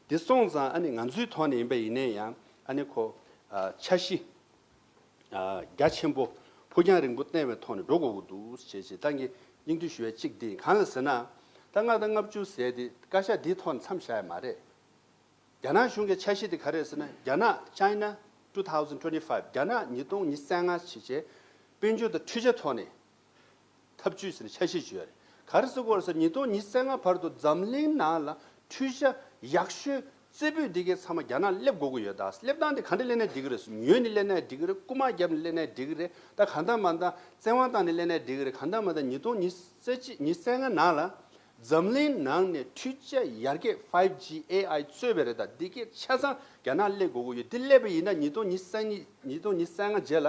དེ་སོང་ཙང་ཨ་ནི་ང་ཚོའི་ཐོག་ནས་ཡིན་པ་ཡིན་ནའི་ཡང་ཨ་ནི་ཁོ། ཨ། འཆར་གཞི། ཨ། རྒྱ་ཆེན་པོ་ཕུགས་རྒྱང་རིང་པོ་བསྟན་པའི་ཐོག་ནས་འགྲོ་དགོས་ཀྱི་འདུག་ཅེས་ཅེས་ད་ངས་སྙིང་བསྡུས་ཞུ་བའི་གཅིག་འདི་གང་ལ་ཟེར་ན། ད་ལྔ་དང་ལྔ་བཅུ་ཟེར་དེ་བཀའ་ཤག་འདིའི་ཐོག་ནས་མཚམས་བཞག་ཡ་མ་རེད། རྒྱ་ནག་གཞུང་གི་འཆར་གཞི་དེ་ག་རེ་རེད་ཟེར་ན། རྒྱ་ནག་China two thousand twenty-five། རྒྱ་ནག་ཉིས་སྟོང་ཉི་ཤུ་རྩ་ལྔ་ཞེས་བྱས་དཔལ་འབྱོར་དང་འཕྲུལ་ཆ་ཐོག་ནས་འཐབ་ཇུས་ཟེར་ནས་འཆར་གཞི་ཞིག་ཡོད་རེད། ག་རེ་ཟེར་དགོས་རེད་ཟེར། ཉིས་སྟོང་ཉི་ཤུ་རྩ་ལྔ་བར་དུ་འཛམ་གླིང་ནང་ལ་འཕྲུལ་ཆ་ཡག་ཤོས་རྩེ་ཕུད་འདི་གའི་ཚང་མ་རྒྱ་ནག་སླེབས་དགོས་ཀྱི་ཡོད། ད་སླེབས་སྟངས་དེ་ག་འདྲ་སླེབས་ན་འགྲིག་གི་རེད། ཉོས་ནས་སླེབས་ན་འགྲིག་གི་རེད། རྐུ་མ་བརྒྱབ་ནས་སླེབས་ན་འགྲིག་གི་རེད། ད་གང་ལྟར་མ་ལྟར་བཙན་དབང་བཏང་ནས་སླེབས་ན་འགྲིག་གི་རེད། གང་ལྟར་མ་ལྟར་ཉིས་སྟོང་ཉི་ཤུ་རྩ་གཅིག་ཉི་ཤུ་རྩ་ལྔ་ནང་ལ་འཛམ་གླིང་ནང་ནས་འཕྲུལ་ཆ་ཡར་རྒྱས་five G AI གཙོས་པ་རེད། ད་འདི་གའི་ཆ་ཚང་རྒྱ་ནག་སླེབས་དགོས་ཀྱི་ཡོད། འདི་སླེབས་པ་ཡིན་ན་ཉིས་སྟོང་ཉི་ཤུ་རྩ་གཉིས་ཉིས་སྟོང་ཉི་ཤུ་རྩ་ལྔ་རྗེས་ལ་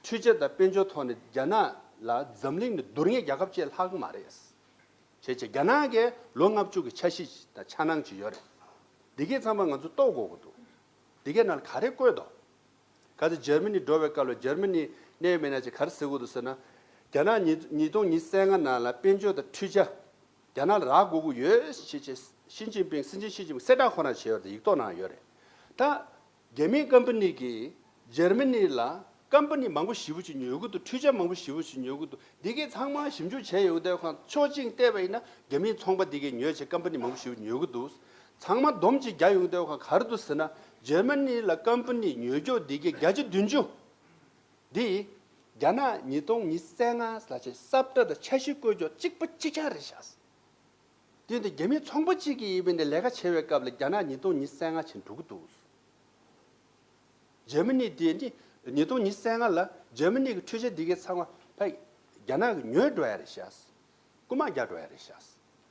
འཕྲུལ་ཆ་དང་དཔལ་འབྱོར་ཐོག་ནས་རྒྱ་ནག་ལ་འཛམ་གླིང་ནས་བསྡུར་མཁན་རྒྱལ་ཁབ་ཅིག་ལྷག་གི་མ་རེད། བྱས་བྱས་རྒྱ་ནག་གིས་ལོ་ལྔ་བཅུ་གི་འཆར་གཞི་དང་འཆར་སྣང་ཅིག་ཡོད་རེད། འདི་གའི་ཚང་མ་ང་ཚོ་རྟོགས་དགོས་ཀྱི་འདུག། འདི་གའི་ནང་ལ་ག་རེ་བཀོད་འདུག། གལ་ཏེ་འཇར་མ་ནི་འགྲོ་བའི་སྐབས་ལ་འཇར་མ་ནི་གནད་ཡོད་མི་སྣ་ཅིག་ག་རེ་ཟེར་གྱི་འདུག་ཟེར་ན། རྒྱ་ནག་ཉིས་ཉིས་སྟོང་ཉི་ཤུ་རྩ་ལྔ་ནང་ལ་དཔལ་འབྱོར་དང་འཕྲུལ་ཆ་རྒྱ་ནག་ལ་རག་དགོས་ཀྱི་ཡོད་ཞེས་བྱས་ཞི་ཅིན་ཕིང་སྲིད་འཛིན་ཞི་ཅིན་ཕིང་གསལ་བསྒྲགས་ཁོ་ན་བྱས་ཡོད་རེད། ཡིག་ཐོག་ནང་ཡོད་རེད། ད། རྒྱ་མིའི་ཀམ་པ་ནི་གིས་འཇར་མ་ནི་ལ་ཀམ་པ་ནི་མང་པོ་ཞེ་པོ་ཅིག་ཉོ་གི་འདུག། འཕྲུལ་ཆ་མང་པོ་ཞེ་པོ་ཅིག་ཉོ་གི་འདུག། འདི་གའི་ཚང་མ་ཞིབ་འཇུག་བྱས་ཡོང་དུས་ཁོང་ཕྱོགས་གཅིག་བལྟས་པ་ཡིན་ན་རྒྱ་མིའི་ཚོང་པ་འདི་གས་ཉོས་བྱས་ཀམ་པ་ནི་མང་པོ་ཞེ་པོ་ཉོ་གི་འདུག། ཚང་མ་སྡོམ་གཅིག་རྒྱག་ཡོང་དུས་ཁོང་ག་རེ་འདུག་ཟེར་ན། འཇར་མ་ནི་ལ་ཀམ་པ་ནི་ཉོ་རྒྱུ་འདི་གའི་བརྒྱ་ཆ་བདུན་ཅུ་འདི་རྒྱ་ནག་ཉིས་སྟོང་ཉི་ཤུ་རྩ་ལྔ་ལ་བྱས་ས་བཀྲ་དང་འཆར་གཞི་བཀོད་ཕྱོགས་གཅིག་པ་གཅིག་རྐྱང་རེད་ཤག། དེ་ཡིན་དུས་རྒྱ་མིའི་ཚོང་པ་གཅིག་གིས་ཡིན་པ་ནས་ལས་ཀ་བྱེད་པའི་སྐབས་ལ་རྒྱ་ནག་ཉིས་སྟོང་ཉི་ཤུ་རྩ་ལྔ་བྱས་འགྲོ་གི་འདུག། འཇར་མ་ནི་དེ་ནི་ཉིས་སྟོང་ཉི་ཤུ་རྩ་ལྔ་ལ་འཇར་མ་ནི་གི་འཕྲུལ་ཆས་འདི་གའི་ཚང་མ་ཕ་རྒྱ་ནག་གི་ཉོས་འགྲོ་ཡ་རེད་ཤག། རྐུ་མ་རྒྱག་འགྲོ་ཡ་རེད་ཤག།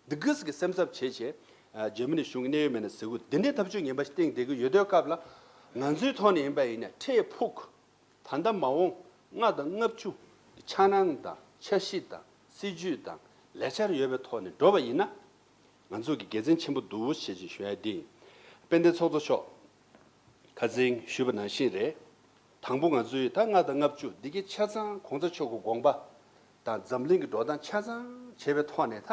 འདི་གིས་གི་སེམས་འཚབ་བྱས་བྱས། ཨ། འཇར་མ་ནི་གཞུང་གི་གནད་ཡོད་མི་སྣ་ཟེར་གི་འདི་འདྲའི་ཐབས་ཇུས་ངན་པ་ཞིག་བཏིང་བསྡད་ཀྱི་ཡོད་དུས་སྐབས་ལ། ང་ཚོའི་ཐོག་ནས་ཡིན་པ་ཡིན་ན་འཕྲལ་ཕུགས། ད་ལྟ་མ་འོངས་ལྔ་དང་ལྔ་བཅུ་འཆར་སྣང་དང་འཆར་གཞི་དང་སྲིད་ཇུས་དང་ལས་འཆར་ཡོད་པའི་ཐོག་ནས་འགྲོ་བ་ཡིན་ན། ང་ཚོ་གི་དགེ་མཚན་ཆེན་པོ་འདུག་ཞེས་ཞུ་ཡ་འདི་ཡིན། དཔལ་ལྡན་ཚོགས་གཙོ་མཆོག་ཁ་སང་ཞུས་པ་ནང་བཞིན་རེད། དང་པོ་ང་ཚོས་ད་ལྔ་དང་ལྔ་བཅུ་འདི་གའི་ཆ་ཚང་གོང་ས་མཆོག་གི་དགོངས་པ་དང་འཛམ་གླིང་གི་འགྲོ་སྟངས་ཆ་ཚང་བྱས་པའི་ཐོག་ནས། ད་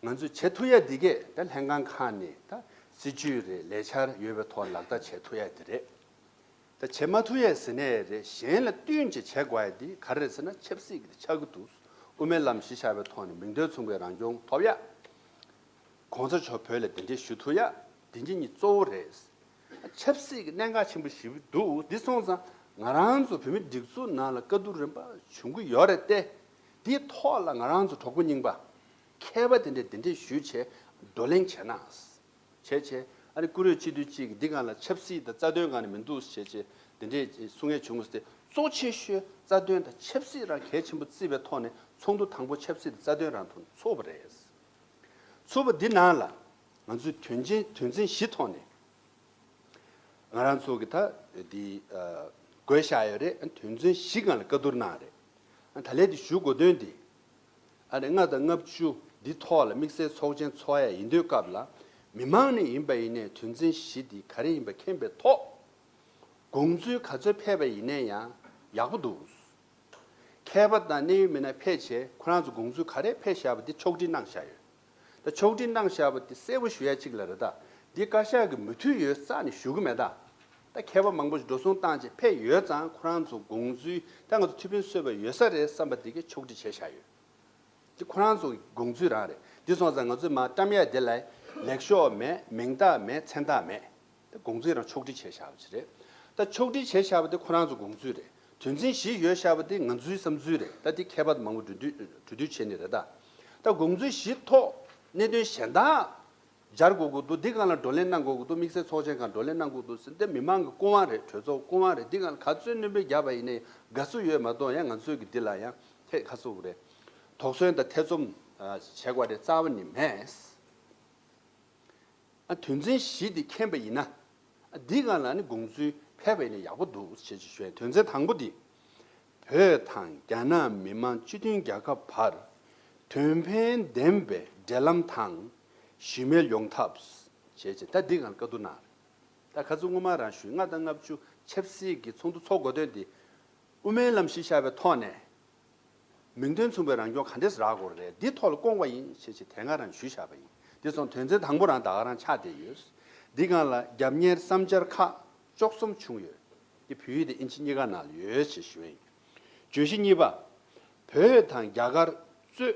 ང་ཚོས་བྱེད་ཐུབ་ཡ་འདི་གས་ད་ལྷན་ཁང་ཁག་ནས་ད་སྲིད་ཇུས་རེད། ལས་འཆར་ཡོད་པའི་ཐོག་ལག་བསྟར་བྱེད་ཐུབ་ཡ་འདི་རེད། ད་བྱེད་མ་ཐུབ་ཡ་ཟེར་ནའི་རེད། གཞན་ལ་བསྟུན་བྱས་བྱེད་དགོས་ཡ་འདི་ག་རེ་རེད་ཟེར་ན། ཆབ་སྲིད་ཀྱི་ཆགས་ཀྱི་འདུག། དབུ་མའི་ལམ་གཞི་བཞག་པའི་ཐོག་ནས་མིང་དོན་མཚུངས་པའི་རང་སྐྱོང་ཐོབ་ཡ། གོང་ས་མཆོག་བོད་ལ་གདན་འདྲེན་ཞུ་ཐུབ་ཡ། དེ་འདི་གཉིས་གཙོ་བོ་རེད། ཆབ་སྲིད་ཀྱི་གནད་འགག་ཆེན་པོ་ཞིག་འདུག། འདི་སོང་ཙང་ང་རང་ཚོ་བོད་མི་སྒྲིག་འཛུགས་ནང་ལ་དཀའ་སྡུག་རིམ་པ་བྱུང་གི་ཡོད་རེད་དེ། འདིའི་ཐོག་ལ་ང་རང་ཚོ་གྲོགས་པོ་རྙིང་པ་མཁས་པ་དེ་འདྲས་གདན་འདྲེན་ཞུས་བྱས་བགྲོ་གླེང་བྱས་ན། བྱས་བྱས་ཨ་ནི་བཀུར་འོས་སྤྱི་འཐུས་གཅིག་གིས་འདི་སྒང་ལ་ཆབ་སྲིད་དང་རྩ་དོན་སྒང་ནས་མི་འདུག་བྱས་བྱས་དེ་འདྲས་གསུང་ཡས་བྱུང་ཟེར་ཏེ། གཙོ་ཆེ་ཤོས་རྩ་དོན་དང་ཆབ་སྲིད་རང་གལ་ཆེན་པོ་བརྩིས་པའི་ཐོག་ནས་ཚོགས་འདུ་དང་པོ་ཆབ་སྲིད་དང་རྩ་དོན་རང་ཐོག་ནས་ཚོགས་པ་རེད། ཚོགས་པ་འདི་ནང་ལ་ང་ཚོས་དོན་ཆེན་དོན་ཚན་བཞི་ཐོག་ནས། ང་རང་ཚོ་གི་ད་འདི་ཨ་བགོས་བཞག་ཡོད་རེད། དོན་ཚན་བཞི་སྒང་ལ་བཀའ་བསྡུར་གནང་རེད། ད་ལན་འདི་ཞུ་དགོས་དོན་འདི། ཨ་ནི་ལྔ་དང་ལྔ་བཅུ་འདི་ཐོག་ལ་དམིགས་བསལ་ཚོགས་ཆེན་ཚོགས་ཡ་ཡིན་དུས་སྐབས་ལ། མི་མང་ནས་ཡིན་པ་ཡིན་ནའི་དོན་ཚན་བཞི་འདི་ག་རེ་ཡིན་པ་མཁྱེན་པའི་ཐོག། དགོངས་ཚུལ་ག་ཚོད་ཕེབས་པ་ཡིན་ནའི་ཡང་ཡག་པོ་འདུག། མཁས་པ་དང་གནད་ཡོད་མི་སྣ་ཕེབས་བྱས་ཁོ་རང་ཚོ་དགོངས་ཚུལ་ག་རེ་ཕེབས་བཞག་པ་འདི་ཕྱོགས་སྒྲིག་གནང་བཞག་ཡོད། ད་ཕྱོགས་སྒྲིག་གནང་བཞག་པ་འདི་གསལ་པོ་ཞུ་ཡ་གཅིག་ལ་རེད། ད་འདི་བཀའ་ཤག་གི་མོས་མཐུན་ཡོད་རྩ་ནས་ཞུ་གི་མེད་ད། ད་མཁས་པ་མང་པོ་ཞིག་འགྲོ་སོང་བཏང་བྱས་ཕེབས་ཡོད་ཙང་ཁོ་རང་ཚོ་དགོངས་ཚུལ་ད་ང་ཚོ་ཐུགས་ཕན་གསོས་པ་ཡོད་ས་རེད་བསམ་པ་འདི་གས་ཕྱོགས་སྒྲིག་བྱས་བཞག་ཡོད། འདི་ཁོ་རང་ཚོ་གི་དགོངས་ཚུལ་རང་རེད། འདི་སོང་ཙང་ང་ཚོས་མར་བཀྲམ་ཡ་དེ་ལ་ལེགས་ཤོག་མེད། མིང་རྟགས་མེད། མཚན་རྟགས་མེད། དེ་དགོངས་ཚུལ་རང་ཕྱོགས་སྒྲིག་བྱས་བཞག་པ་ཅིག་རེད། ད་ཕྱོགས་སྒྲིག་བྱས་བཞག་པ་དེ་ཁོ་རང་ཚོ་དགོངས་ཚུལ་རེད། དོན་ཚན་བཞི་ཡོད་བཞག་པ་དེ་ང་ཚོའི་བསམ་ཚུལ་རེད། ད་དེ་མཁས་པ་མང་པོ་གྲོས་བསྡུར་གྲོས་བསྡུར་བྱས་ནས་རེད་ད། ད་དགོངས་ཚུལ་བཞི་ཐོག་གནད་དོན་གཞན་དག་ སྦྱར་དགོས་ཀྱི་འདུག་འདི་སྒང་ལ་བགྲོ་གླེང་གནང་དགོས་ཀྱི་འདུག་དམིགས་བསལ་ཚོགས་ཆེན་སྒང་བགྲོ་གླེང་གནང་དགོས་འདུག་ཟེར་ཏེ་མི་མང་གི་སྐུ་དབང་རེད། གྲོས་ཚོགས་སྐུ་དབང་རེད། འདི་སྒང་ལ་ག་ཚོད་སྣོན་པ་བརྒྱབ་པ་ཡིན་ནའི་དགའ་བསུ་ཡོད་མ་གཏོགས་ཡང་ང་ཚོས་ཀྱི་འདི་ལ་ཡང་ཐད་ག་ཚོད་རེད། དོགས་ཟོན་དང་ཐེ་ཚོམ་བྱེད་དགོས་རེད་རྩ་བ་ནས་མེད། ཨ་དོན་ཚན་བཞི་འདི་མཁྱེན་པ་ཡིན་ན། ཨ་འདི་སྒང་ལ་ནི་དགོངས་ཚུལ་ཕེབས་པ་ཡིན་ན་ཡག་པོ་འདུག་ཅེས་ཞུ་ཡ། དོན་ཚན་དང་པོ་འདི། བོད་དང་རྒྱ་ནག་མི་དམངས་སྤྱི་མཐུན་རྒྱལ་ཁབ་བར་དོན་ཕན་ལྡན་པའི་འབྲེལ་ལམ་དང་ཞུ་མེད་ཡོང་ཐབས་བྱས་རྗེས་ད་འདི་སྒང་བཀའ་བསྡུར་གནང་། ད་ཁ་སང་སྔོན་མ་རང་ཞུས་ལྔ་དང་ལྔ་བཅུ་ཆབ་སྲིད་ཀྱི་ཚོགས་འདུ་འཚོགས་དགོས་དོན་འདི་དབུ་མའི་ལམ་གཞི་བཞག་པའི་ཐོག་ནས། མིང་དོན་མཚུངས་པའི་རང་སྐྱོང་ག་འདྲས་རག་དགོས་རེད། འདི་ཐོག་ལ་སྐོང་བ་ཡིན་ཞེས་ཞེས་དེ་སྔ་རང་ཞུས་བཞག་པ་ཡིན། འདི་སོང་དོན་ཚན་དང་པོ་རང་ད་ག་རང་ཆགས་བསྡད་ཡོད། འདི་སྒང་ལ་རྒྱབ་གཉེར་བསམ་འཆར་ཁག་བཅུ་གསུམ་བྱུང་ཡོད། འདི་བོད་ཡིག་དང་ཨིན་ཇི་གཉིས་ཀ་ནང་ལ་ཡོད་ཅེས་ཞུ་ཡིན། བརྗོད་གཞི་གཉིས་པ། བོད་དང་རྒྱ་གར་གཙོས་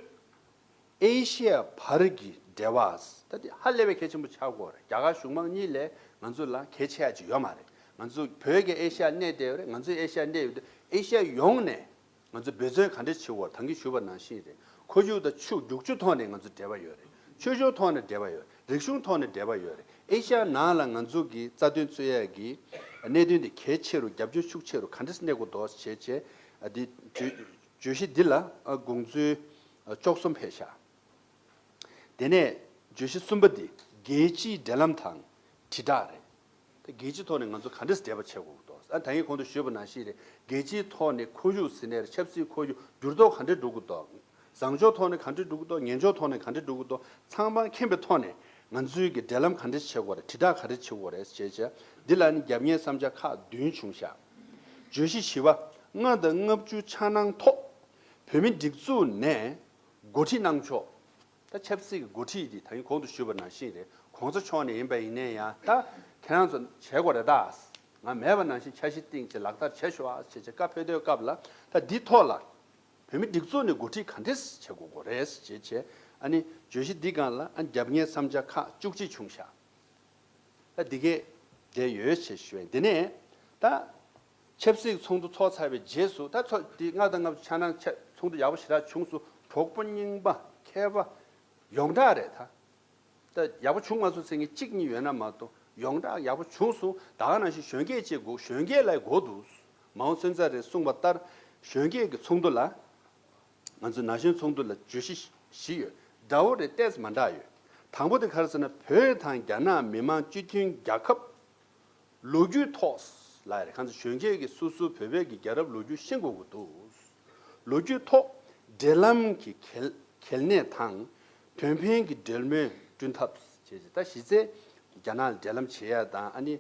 ཨེ་ཤི་ཡ་བར་གྱི་འབྲེལ་བ། ད་འདི་ཧ་ལས་པའི་གལ་ཆེན་པོ་ཆགས་ཀྱི་ཡོད་རེད། རྒྱ་གར་གཞུང་མང་གཉིས་ལས་ང་ཚོ་ལ་གལ་ཆེ་ཡ་ཅིག་ཡོད་མ་རེད། ང་ཚོ་བོད་ཀྱི་ཨེ་ཤི་ཡ་གནས་བསྡད་ཡོད་རེད། ང་ཚོའི་ཨེ་ཤི་ཡ་གནས་ཡོད་དུས་ཨེ་ཤི་ཡ་ཡོངས་ནས། ང་ཚོས་འབད་བརྩོན་ག་འདྲས་བྱེད་དགོས་ད་གིན་ཞུས་པ་ནང་བཞིན་རེད། ཁོར་ཡུག་དང་ཆུ་རྒྱུག་ཆུ་ཐོག་ནས་ང་ཚོ་འབྲེལ་བ་ཡོད་རེད། ཆོས་ཕྱོགས་ཐོག་ནས་འབྲེལ་བ་ཡོད་རེད། རིག་གཞུང་ཐོག་ནས་འབྲེལ་བ་ཡོད་རེད། ཨེ་ཤ་ཡ་ནང་ལ་ང་ཚོ་གི་རྩ་དོན་རྩོད་ཡས་ཀྱི་གནད་དོན་དེ་གལ་ཆེ་རུ་རྒྱབ་སྐྱོར་ཤུགས་ཆེ་རུ་ག་འདྲས་གནས་དགོས་འདུག་བྱས་བྱས་འདི་བརྗོད་བརྗོད་གཞི་འདི་ལ་དགོངས་ཚུལ་བཅུ་གསུམ་ཕེབས་ཤག་དེ་ནས་བརྗོད་གཞི་གསུམ་པ་འདི་རྒྱལ་སྤྱིའི་འབྲེལ་ལམ་དང་དྲིལ་བསྒྲགས་རེད། ད་རྒྱལ་སྤྱིའི་ཐོག་ནས་ང་ཚོ་ག་འདྲས་འབྲེལ་བ་བྱེད་དགོས་འདུག་ཨ་ད་ངས་གོང་དུ་ཞུས་པ་ནང་བཞིན་རེད། རྒྱལ་སྤྱིའི་ཐོག་ནས་ཁོར་ཡུག་ཟེར་ནའི་རེད། ཆབ་སྲིད་ཁོར་ཡུག་འགྱུར་ལྡོག་ག་འདྲས་འགྲོ་གི་འདུག་བཟང་ཕྱོགས་ཐོག་ནས་ག་འདྲས་འགྲོ་གི་འདུག་ངན་ཕྱོགས་ཐོག་ནས་ག་འདྲས་འགྲོ་གི་འདུག་ཚང་མ་མཁྱེན་པའི་ཐོག་ནས་ང་ཚོའི་གི་འབྲེལ་ལམ་ག་འདྲས་བྱེད་དགོས་རེད། དྲིལ་བསྒྲགས་ག་འདྲས་བྱེད་དགོས་རེད་ཞེས་བྱས། འདི་ལ་ནི་རྒྱབ་གཉེར་བསམ་འཆར་ཁག་བདུན་བྱུང་ཤག་བརྗོད་གཞི་བཞི་པ། ལྔ་དང་ལྔ་བཅུ་འཆར་སྣང་ཐོག་བོད་མི་སྒྲིག་འཛུགས་ནས་འགོ་ཁྲིད་གནང་ཕྱོགས། ད་ཆབ་སྲིད་ཀྱི་འགོ་ཁྲིད་འདི་ད་གིན་གོང་དུ་ཞུས་པ་ནང་བཞིན་རེད། གོང་ས་མཆོག་ནས་ཡིན་པ་ཡིན་ནའི་ཡང་ད་ཁྱེད་རང་ཚོ་བྱེད་དགོས་རེད་ད། ང་མེད་པ་ནང་བཞིན་འཆར་གཞི་བཏིང་བྱས་ལག་བསྟར་བྱེད་ཤོག་ཨ་བྱས་བྱས་བཀའ་ཕེབས་དུས་སྐབས་ལ་ད་འདི་ཐོག་ལ་བོད་མི་སྒྲིག་འཛུགས་ནས་འགོ་ཁྲིད་ག་འདྲས་བྱེད་དགོས་དགོས་རེད་ཅེས་བྱས། ཨ་ནི་བརྗོད་གཞི་འདི་སྒང་ལ་ཨ་རྒྱབ་གཉེར་བསམ་འཆར་ཁག་བཅུ་གཅིག་བྱུང་ཤག་ད་འདི་གས་བསྡད་ཡོད་ཅེས་ཞུ་བས། འདི་ནས་ད་ཆབ་སྲིད་ཚོགས་འདུ་ཚོགས་ཚར་བའི་རྗེས་སུ་ད་ཚོགས་འདི་ལྔ་དང་ལྔ་བཅུ་འཆར་སྣང་ཆ་ཚོགས་འདུ་ཡག་པོ་ཞེ་དྲག་བྱུང་སོང་། གྲོགས་པོ་རྙིང་པ་མཁས་པ་ཡོངས་གྲགས་རེད་ད། ད་ཡག་པོ་བྱུང་མ་སོང་ཟེར་མཁན་གཅིག་གཉིས་ཡོད་ན་མ་གཏོགས་ཡོངས་གྲགས་ཡག་པོ་བྱུང་སོང་། ད་ག་ནང་བཞིན་གཞོན་སྐྱེས་བཅས་དགོས། གཞོན་སྐྱེས་ལ་དགོས་འདུག་མའོ་སུན་ཙེ་རེས་གསུངས་པ་ལྟར་གཞོན་སྐྱེས་ཀྱི་ཚོགས་འདུ་ལ་ང་ཚོའི་ན་གཞོན་ཚོགས་འདུ་ལ་བརྗོད་གཞི་བཞི་ཡོད། འདྲ་བོ་རེད། ཏོག་ཙམ་མ་འདྲ་ཡོད། དང་པོ་དེ་ག་རེ་ཟེར་ན་བོད་དང་རྒྱ་ནག་མི་དམངས་སྤྱི་མཐུན་རྒྱལ་ཁབ་ལོ་རྒྱུས་ཐོག་ལ་རེད། གང་ཚེ་གཞོན་སྐྱེས་ཀྱིས་སོ་སོའི་བོད་པའི་གི་རྒྱལ་རབས་ལོ་རྒྱུས་ཤེས་དགོས་ཀྱི་འདུག་ལོ་རྒྱུས་ཐོག་འབྲེལ་ལམ་གྱི་གལ་གལ་གནད་དང་དོན་ཕན་གྱི་འབྲེལ་མོལ་བསྐྲུན་ཐབས་བྱས་རྗེས་ད་གཞི་རྩའི་རྒྱ་ནག་ལ་འབྲེལ་ལམ་བྱེད་ཡ་དང་ཨ་ནི་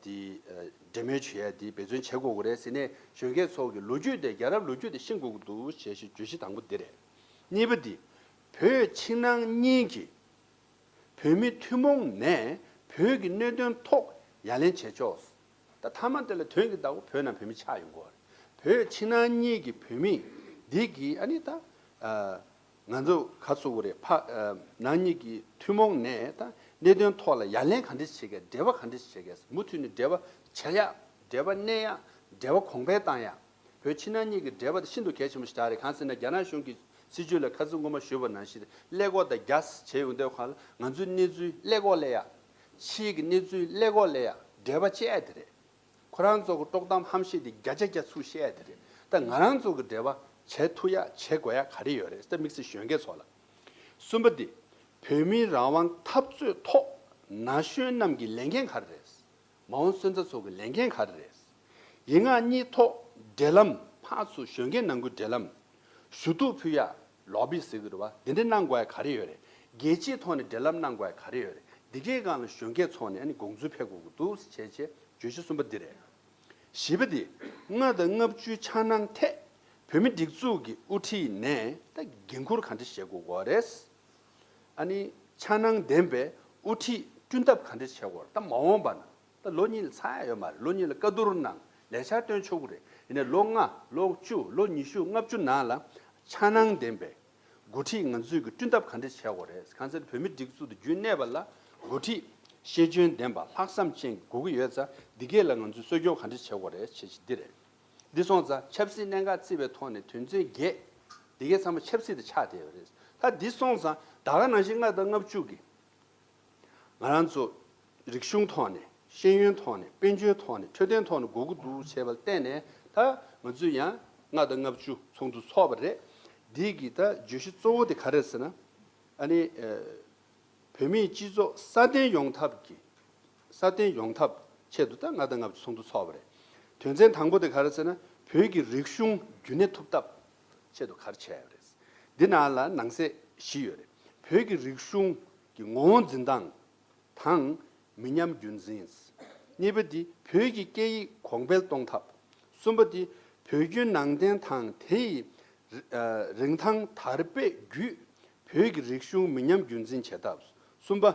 འདི་འབྲེལ་མོལ་བྱེད་ཡ་འདི་འབད་བརྩོན་བྱེད་དགོས་ཀྱི་རེད་ཟེར་ནས་གཞོན་སྐྱེས་ཚོ་གི་ལོ་རྒྱུས་དེ་རྒྱལ་རབས་ལོ་རྒྱུས་དེ་ཤེས་དགོས་ཀྱི་འདུག་ཅེས་བརྗོད་གཞི་དང་པོ་འདི་རེད། གཉིས་པ་འདི་བོད་ཕྱི་ནང་གཉིས་ཀྱི་བོད་མི་ཐུན་མོང་ནས་བོད་ཀྱི་གནད་དོན་ཐོག་ཡ་ལན་བྱེད་ཆོག་ད་མཐའ་མ་དེ་ལ་དོན་གྱི་བདག་པོ་བོད་ནང་བོད་མི་ཆགས་ཡོང་གི་རེད། བོད་ཕྱི་ནང་གཉིས་ཀྱི་བོད་མི་འདི་གི་ཨ་ནི་ད་ང་ཚོ་ག་ཚོད་རེད། ཕ་ནང་གཉིས་ཀྱི་ཐུན་མོང་ནས་ད་གནད་དོན་ཐོག་ལ་ཡ་ལན་ག་འདྲས་བྱེད་གས། འབྲེལ་བ་ག་འདྲས་བྱེད་གས། མུ་མཐུད་ནས་འབྲེལ་བ་བྱེད་ཡ། འབྲེལ་བ་གནས་ཡ། འབྲེལ་བ་གོང་འཕེལ་བཏང་ཡ། བོད་ཕྱི་ནང་གཉིས་ཀྱི་འབྲེལ་བ་དེ་ཤིན་ཏུ་གལ་ཆེན་པོ་ཞིག་རེད། གང་ཟེར་ན་རྒྱ་ནག་གཞུང་གི་སྲིད་བྱུས་ལ་ཁ་སང་སྔོན་མ་ཞུས་པ་ནང་བཞིན་ཀླད་ཀོར་དང་རྒྱ་བྱས་ཡོང་དུས་ཁ་ལ་ང་ཚོའི་གནས་ཚུལ་ཀླད་ཀོར་སླེབས་ཡ། ཕྱིའི་གི་གནས་ཚུལ་ཀླད་ཀོར་སླེབས་ཡ་འབྲེལ་བ་བཅད་ཡ་དེ་རེད། ཁོ་རང་ཚོ་གི་དཀྲོག་གཏམ་ཧམ་བཤད་དེ་བརྒྱ་ཆ་བརྒྱ་ཚུར་བཤད་ཡ་དེ་རེད། ད་ང་རང་ཚོ་གི་འབྲེལ་བ་བྱེད་ཐུབ་ཡ་བྱེད་དགོས་ཡ་ག་རེ་ཡོད་རེད། ད་དམིགས་བསལ་གཞོན་སྐྱེས་ཚོ་ལ། གསུམ་པ་འདི་བོད་མིའི་རང་དབང་འཐབ་རྩོད་ཐོག་ན་གཞོན་རྣམས་ཀྱི་ལས་འགན་ག་རེ་རེད། མའོ་སུན་ཙེ་ཚོ་གི་ལས་འགན་ག་རེ་རེད། ཡིག་ངག་གཉིས་ཐོག་འབྲེལ་ལམ་ཕར་ཚུར་གཞོན་སྐྱེས་ནང་ཁུལ་འབྲེལ་ལམ་ཞུ་གཏུག་ཕུལ་ཡ་ལོ་བི་ཟེར་གི་རེད་བ། འདི་འདྲ་གནང་དགོས་ཡ་ག་རེ་ཡོད་རེད། རྒྱལ་སྤྱིའི་ཐོག་ནས་འབྲེལ་ལམ་གནང་དགོས་ཡ་ག་རེ་ཡོད་རེད། འདི་གའི་སྒང་ལ་གཞོན་སྐྱེས་ཚོ་ནས་ཨ་ནི་དགོངས་ཚུལ་ཕེབས་དགོས་ཀྱི་འདུག་ཅེས་བྱས་བརྗོད་གཞི་གསུམ་པ་འདི་རེད། བཞི་པ་འདི་ལྔ་དང་ལྔ་བཅུའི་འཆར་སྣང་ཐད་བོད་མི་སྒྲིག་འཛུགས་ཀྱི་དབུ་ཁྲིད་ནས་ད་འགན་འཁུར་ག་འདྲ་བཞེས་དགོས་ཀྱི་རེད། ཨ་ནི་འཆར་སྣང་ལྡན་པའི་དབུ་ཁྲིད་བསྐྲུན་ཐབས་ག་འདྲ་བྱེད་དགོས་རེད། ད་མ་འོངས་པ་ན། ད་ལོ་གཉིས་ལ་ཚར་ཡ་ཡོད་མ་རེད། ལོ་གཉིས་ལ་བཀའ་བསྡུར་གནང་ལས་འཆར་བཏོན་ཆོག་གི་རེད། ཡིན་ནའི་ལོ་ལྔ་ལོ་བཅུ་ལོ་ཉི་ཤུ་ལྔ་བཅུ་ནང་ལ་འཆར་སྣང་ལྡན་པའི་འགོ་ཁྲིད་ང་ཚོས་ཀྱི་བསྐྲུན་ཐབས་ག་འདྲ་བྱེད་དགོས་རེད། གང་ཟེར་བོད་མི་སྒྲིག་འཛུགས་དེ་རྒྱུན་གནས་པ་ལ་འགོ་ཁྲིད་ཤེས་འཇོན་ལྡན་པ་ལྷག་བསམ་ཅན་དགོས་ཀྱི་ཡོད་ཙང་འདི་གས་ལ་ང་ཚོས་གསོ་སྐྱོང་ག་འདྲ་བྱེད་དགོས་རེད་ཅེས་འདི་རེད། འདི་སོང་ཙང་ཆབ་སྲིད་གནད་འགག་བརྩིས་པའི་ཐོག་ནས་དོན་ཚན་བརྒྱད་འདི་གས་ཚང་མ་ཆབ་སྲིད་དེ་ཆགས་བསྡད་ཡོད་རེད། ད་འདི་སོང་ཙང་ད་ག་ནང་བཞིན་ལྔ་དང་ལྔ་བཅུ་གི་ང་རང་ཚོ་རིག་གཞུང་ཐོག་ནས། ཤེས་ཡོན་ཐོག་ནས། དཔལ་འབྱོར་ཐོག་ནས། འཕྲོད་བསྟེན་ཐོག་ནས་དགོས་ཀྱི་འདུག་བྱས་པ་བརྟེན་ནས། ད་ང་ཚོས་ཡང་ལྔ་དང་ལྔ་བཅུ་ཚོགས་འདུ་ཚོགས་པ་རེད། འདི་གི་ད་བརྗོད་གཞི་གཙོ་བོ་དེ་ག་རེ་ཟེར་ན། ཨ་ནི་ཨ་བོད་མིའི་སྤྱི་ཚོགས་སྲ་བརྟན་ཡོང་ཐབས་ཀྱི། སྲ་བརྟན་ཡོང་ཐབས་ཆེད་དུ་ད་ལྔ་དང་ལྔ་བཅུ་ཚོགས་འདུ་ཚོགས་པ་རེད། དོན་ཚན་དང་པོ་དེ་ག་རེ་ཟེར་ན། བོད་ཀྱི་རིག་གཞུང་རྒྱུན་གནས་ཐུབ་ཐབས་ཆེད་དུ་ག་རེ་བྱས་ཡོད་རེད། འདི་ནང་ལ་ནང་གསེས་བཞི་ཡོད་རེད། བོད་ཀྱི་རིག་གཞུང་གི་ངོ་བོ་འཛིན་སྟངས་དང་མི་ཉམས་རྒྱུན་འཛིན། གཉིས་པ་འདི་བོད་ཀྱི་སྐད་ཡིག་གོང་འཕེལ་གཏོང་ཐབས། གསུམ་པ་འདི་བོད་བརྒྱུད་ནང་བསྟན་དང་དེ་ཡི་རིན་ཐང་དར་སྤེལ་བརྒྱུད་བོད་ཀྱི་རིག་གཞུང་མི་ཉམས་རྒྱུན་འཛིན་བྱེད་ཐབས། གསུམ་པ།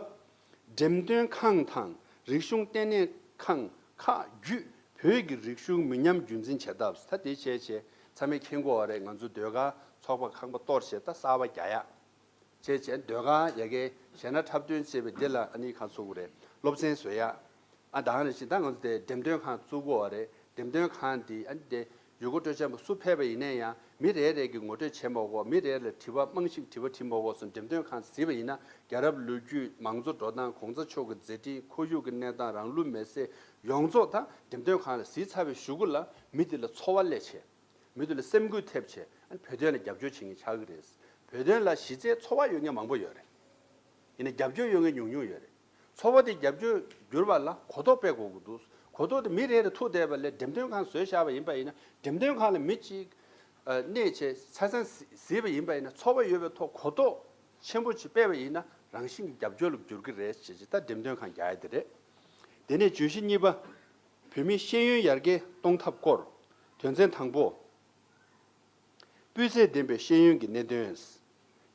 འགྲེམས་སྟོན་ཁང་དང་རིག་གཞུང་ལྟེ་གནས་ཁང་ཁག་བརྒྱུད་བོད་ཀྱི་རིག་གཞུང་མི་ཉམས་རྒྱུན་འཛིན་བྱེད་ཐབས། ད་དེ་བྱས་བྱས་ཚང་མས་མཁྱེན་གྱི་ཡོད་རེད། ང་ཚོ་ཟློས་གར་ཚོགས་པ་ཁང་པ་གཏོར་བྱས་ད་གསར་པ་རྒྱག་ཡག་བྱས་བྱས། ཟློས་གར་ཡ་གི་གཞས་སྣ་འཁྲབ་སྟོན་བྱས་པའི་འདི་ལ་ཨ་ནི་ག་ཚོད་རེད། སློབ་ཚན་བཟོ་ཡག་ཨ་དང་ནང་བཞིན་ད་ང་ཚོ་དེ་འགྲེམས་སྟོན་ཁང་བཙུགས་ཀྱི་ཡོད་རེད། འགྲེམས་སྟོན་ཁང་དེ་ཨ་ནི་དེ་ཡུལ་སྐོར་སྤྲོ་འཆམ་པ་སུ་ཕེབས་པ་ཡིན་ན་ཡང་མི་རེ་རེ་གིས་ངོ་སྤྲོད་བྱེད་མ་དགོས། མི་རེ་ལ་དྲི་བ་རྨང་གཞིའི་དྲི་བ་དྲིས་མ་དགོས་སོང་། འགྲེམས་སྟོན་ཁང་གཟིགས་པ་ཡིན་ན་རྒྱལ་རབས་ལོ་རྒྱུས། མང་གཙོ་འགྲོ་སྟངས། གོང་ས་མཆོག་གི་མཛད་འཕྲིན། ཁོར་ཡུག་གི་གནས་སྟངས། རང་ལུས་མེར་སྲེག་ཡོངས་རྫོགས་ད་འགྲེམས་སྟོན་ཁང་ལ་གཟིགས་ཚར་བའི་གཞུག་གུ་ལ་མི་དེ་ལ་ཚོར་བ་སླེབས་བྱས། མི་དེ་ལ་སེམས་འགུལ་ཐེབས་བྱས། ཨ་ནི་བོད་དོན་ལ་རྒྱབ་སྐྱོར་བྱེད་མཁན་ཆགས་ཀྱི་རེད། བོད་དོན་ལ་གཞི་རྩའི་ཚོར་བ་ཡོད་མཁན་མང་པོ་ཡོད་རེད། ཡིན་ན་རྒྱབ་སྐྱོར་ཡོད་མཁན་ཉུང་ཉུང་ཡོད་རེད། ཚོར་བ་དེ་རྒྱབ་སྐྱོར་འགྱུར་བ་ལ་གོ་རྟོགས་སྤེལ་དགོས་ཀྱི་འདུག་གོ་རྟོགས་དེ་མི་རེ་རེ་ཐུག་བསྡད་པ་ལས་འགྲེམས་སྟོན་ཁང་བཟོས་བཞག་པ་ཡིན་པ་ཡིན་ན། འགྲེམས་སྟོན་ཁང་ལ་མི་གཅིག་ཨ་གནས་བྱས་ཆ་ཚང་གཟིགས་གཟིགས་པ་ཡིན་པ་ཡིན་ན། ཚོར་བ་ཡོད་པའི་ཐོག་གོ་རྟོགས་ཆེན་པོ་ཅིག་སྤེལ་བ་ཡིན་ན་རང་བཞིན་གྱི་རྒྱབ་སྐྱོར་ལ་འགྱུར་གྱི་རེད་ཅེས་ཅིག་ད་འགྲེམས་སྟོན་ཁང་རྒྱག་ཡ་དེ་རེད། དེ་ནས་བརྗོད་གཞི་གཉིས་པ། བོད་མིའི་ཤེས་ཡོན་ཡར་རྒྱས་གཏོང་ཐབས་སྐོར། དོན་ཚན་དང་པོ། སྤུས་ཚད་ལྡན་པའི་ཤེས་ཡོན་གྱི་གནད་དོན།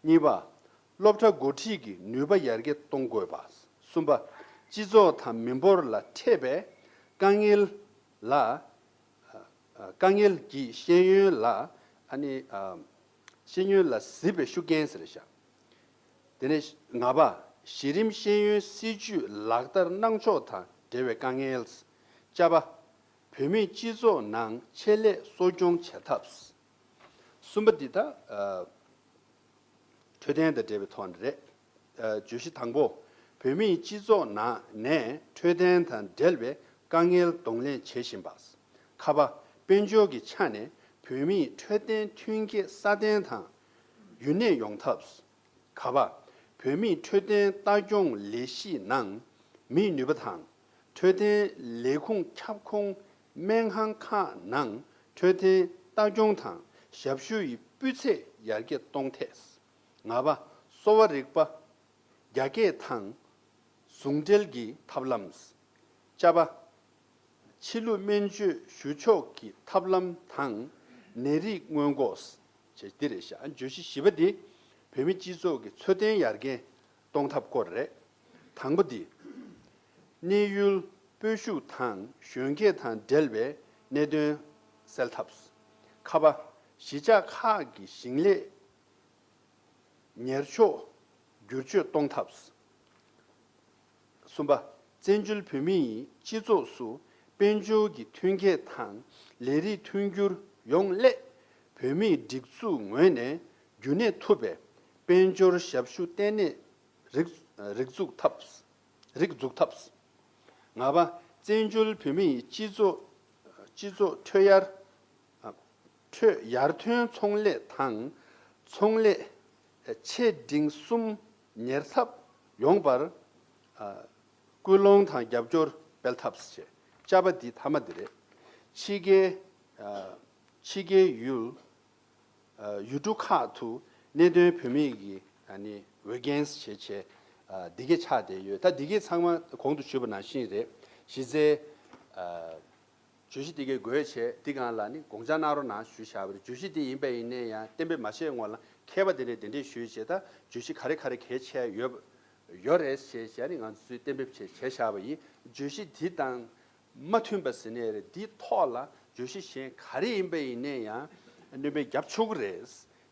གཉིས་པ། སློབ་གྲྭ་འགོ་ཁྲིད་ཀྱི་ནུས་པ་ཡར་རྒྱས་གཏོང་དགོས་པ། གསུམ་པ། སྤྱི་ཚོགས་དང་མི་འབོར་ལ་འཕྲད་པའི་དཀའ་ངལ་ལ། དཀའ་ངལ་གྱིས་ཤེས་ཡོན་ལ། ཨ་ནི། ཤེས་ཡོན་ལ་གཟིགས་པའི་ཤུགས་རྐྱེན་ཟེར་བཞག་དེ་ནས་ལྔ་པ། གཞི་རིམ་ཤེས་ཡོན་སྲིད་ཇུས་ལག་བསྟར་གནང་ཕྱོགས་དང་འབྲེལ་བའི་དཀའ་ངལ། བཅུ་པ། བོད་མིའི་སྤྱི་ཚོགས་ནང་ཆེད་ལས་གསོ་སྐྱོང་བྱེད་ཐབས། གསུམ་པ་འདི་ད་ཨ་འཕྲོད་བསྟེན་དང་འབྲེལ་བའི་ཐོག་ནས་རེད། ཨ་བརྗོད་གཞི་དང་པོ། བོད་མིའི་སྤྱི་ཚོགས་ནང་ནས་འཕྲོད་བསྟེན་དང་འབྲེལ་བའི་དཀའ་ངལ་གདོང་ལེན་བྱེད་བཞིན་པ། ཁ་པ། དཔལ་འབྱོར་གྱི་ཆ་ནས་བོད་མིའི་འཕྲོད་བསྟེན་མཐུན་རྐྱེན་སྲ་བརྟན་དང་ཡུན་གནས་ཡོང་ཐབས། ག་པ། བོད་མིའི་འཕྲོད་བསྟེན་ལྟ་སྐྱོང་ལས་གཞིའི་ནང་མིའི་ནུས་པ་དང་། འཕྲོད་བསྟེན་ལས་ཁུངས་ཁྱབ་ཁོངས་སྨན་ཁང་ཁག་ནང་འཕྲོད་བསྟེན་ལྟ་སྐྱོང་དང་ཞབས་ཞུ་ཡི་སྤུས་ཚད་ཡར་རྒྱས་གཏོང་ཐད། ལྔ་པ། གསོ་བ་རིག་པ། རྒྱ་སྐྱེད་དང་ཟུང་འབྲེལ་གྱི་ཐབས་ལམ། བཅུ་པ། ཕྱི་ལུགས་སྨན་བཅོས་ཞུ་ཕྱོགས་ཀྱི་ཐབས་ལམ་དང་ནད་རིགས་སྔོན་འགོག་བྱས། འདི་རེད་ཤག་ཨ་བརྗོད་གཞི་བཞི་པ་འདི་བོད་མི་སྤྱི་ཚོགས་ཀྱི་འཚོ་རྟེན་ཡར་རྒྱས་གཏོང་ཐབས་སྐོར་རེད། དང་པོ་འདི། གནས་ཡུལ་སྤོ་བཤུག་དང་གཞོན་སྐྱེས་དང་འབྲེལ་བའི་གནད་དོན་སེལ་ཐབས། ཁ་པ། གཞིས་ཆགས་ཁག་གི་ཞིང་ལས་ཉེར་ཕྱོགས་བསྒྱུར་བཅོས་གཏོང་ཐབས། གསུམ་པ། བཙན་བྱོལ་བོད་མིའི་སྤྱི་ཚོགས་སུ་དཔལ་འབྱོར་གྱི་མཐུན་རྐྱེན་དང་ལས་རིགས་མཐུན་འགྱུར་ཡོང་སླད་བོད་མིའི་སྒྲིག་འཛུགས་ངོས་ནས་རྒྱུན་གནས་ཐུབ་པའི་དཔལ་འབྱོར་ཞབས་ཞུ་ལྟེ་གནས་རིགས་རིགས་འཛུགས་ཐབས། རིགས་འཛུགས་ཐབས། ལྔ་པ། བཙན་བྱོལ་བོད་མིའི་སྤྱི་ཚོགས་སྤྱི་ཚོགས་ཁྲོད་ཡར། ཁྲོད་ཡར་ཐོན་ཚོང་ལས་དང་ཚོང་ལས་ཆེ་འབྲིང་གསུམ་ཉར་ཚགས་ཡོང་བར་སྐུལ་སློང་དང་རྒྱབ་སྐྱོར་སྤེལ་ཐབས་བྱས། བཅུ་པ་འདི་མཐའ་མ་འདི་རེད། ཕྱི་རྒྱལ་ཕྱི་རྒྱལ་ཡུལ་ཡུལ་གྲུ་ཁག་ཏུ་གནས་སྡོད་བོད་མི་གི་ཨ་ནི་འོས་འགན་བྱས་བྱས་འདི་གས་ཆགས་བསྡད་ཡོད། ད་འདི་གས་ཚང་མ་གོང་དུ་ཞུས་པ་ནང་བཞིན་རེད། གཞི་རྩའི་བརྗོད་གཞི་འདི་གའི་དགོས་བྱས་འདི་སྒང་ལ་ནི་དགོངས་འཆར་གནང་རོགས་གནང་ཞུས་བཞག་པ་རེད། བརྗོད་གཞི་འདི་ཡིན་པ་ཡིན་ནའི་ཡང་གཏན་འབེབས་མ་བྱས་སྔོན་ལ་མཁས་པ་དེ་འདྲས་དེ་འདྲས་ཞུས་བྱས། ད་བརྗོད་གཞི་ག་རེ་ག་རེ་གལ་ཆེ་ཡོད་ཡོད་རེད་ཞེས་བྱས་ནི་ང་ཚོས་གཏན་འབེབས་བྱས་བྱས་བཞག་པ་ཡིན། བརྗོད་གཞི་འདི་དང་མ་མཐུན་པ་ཟེར་ནའི་རེད། འདིའི་ཐོག་ལ་བརྗོད་གཞི་གཞན་ག་རེ་ཡིན་པ་ཡིན་ནའི་ཡང་སྣོན་པ་རྒྱབ་ཆོག་གི་རེད།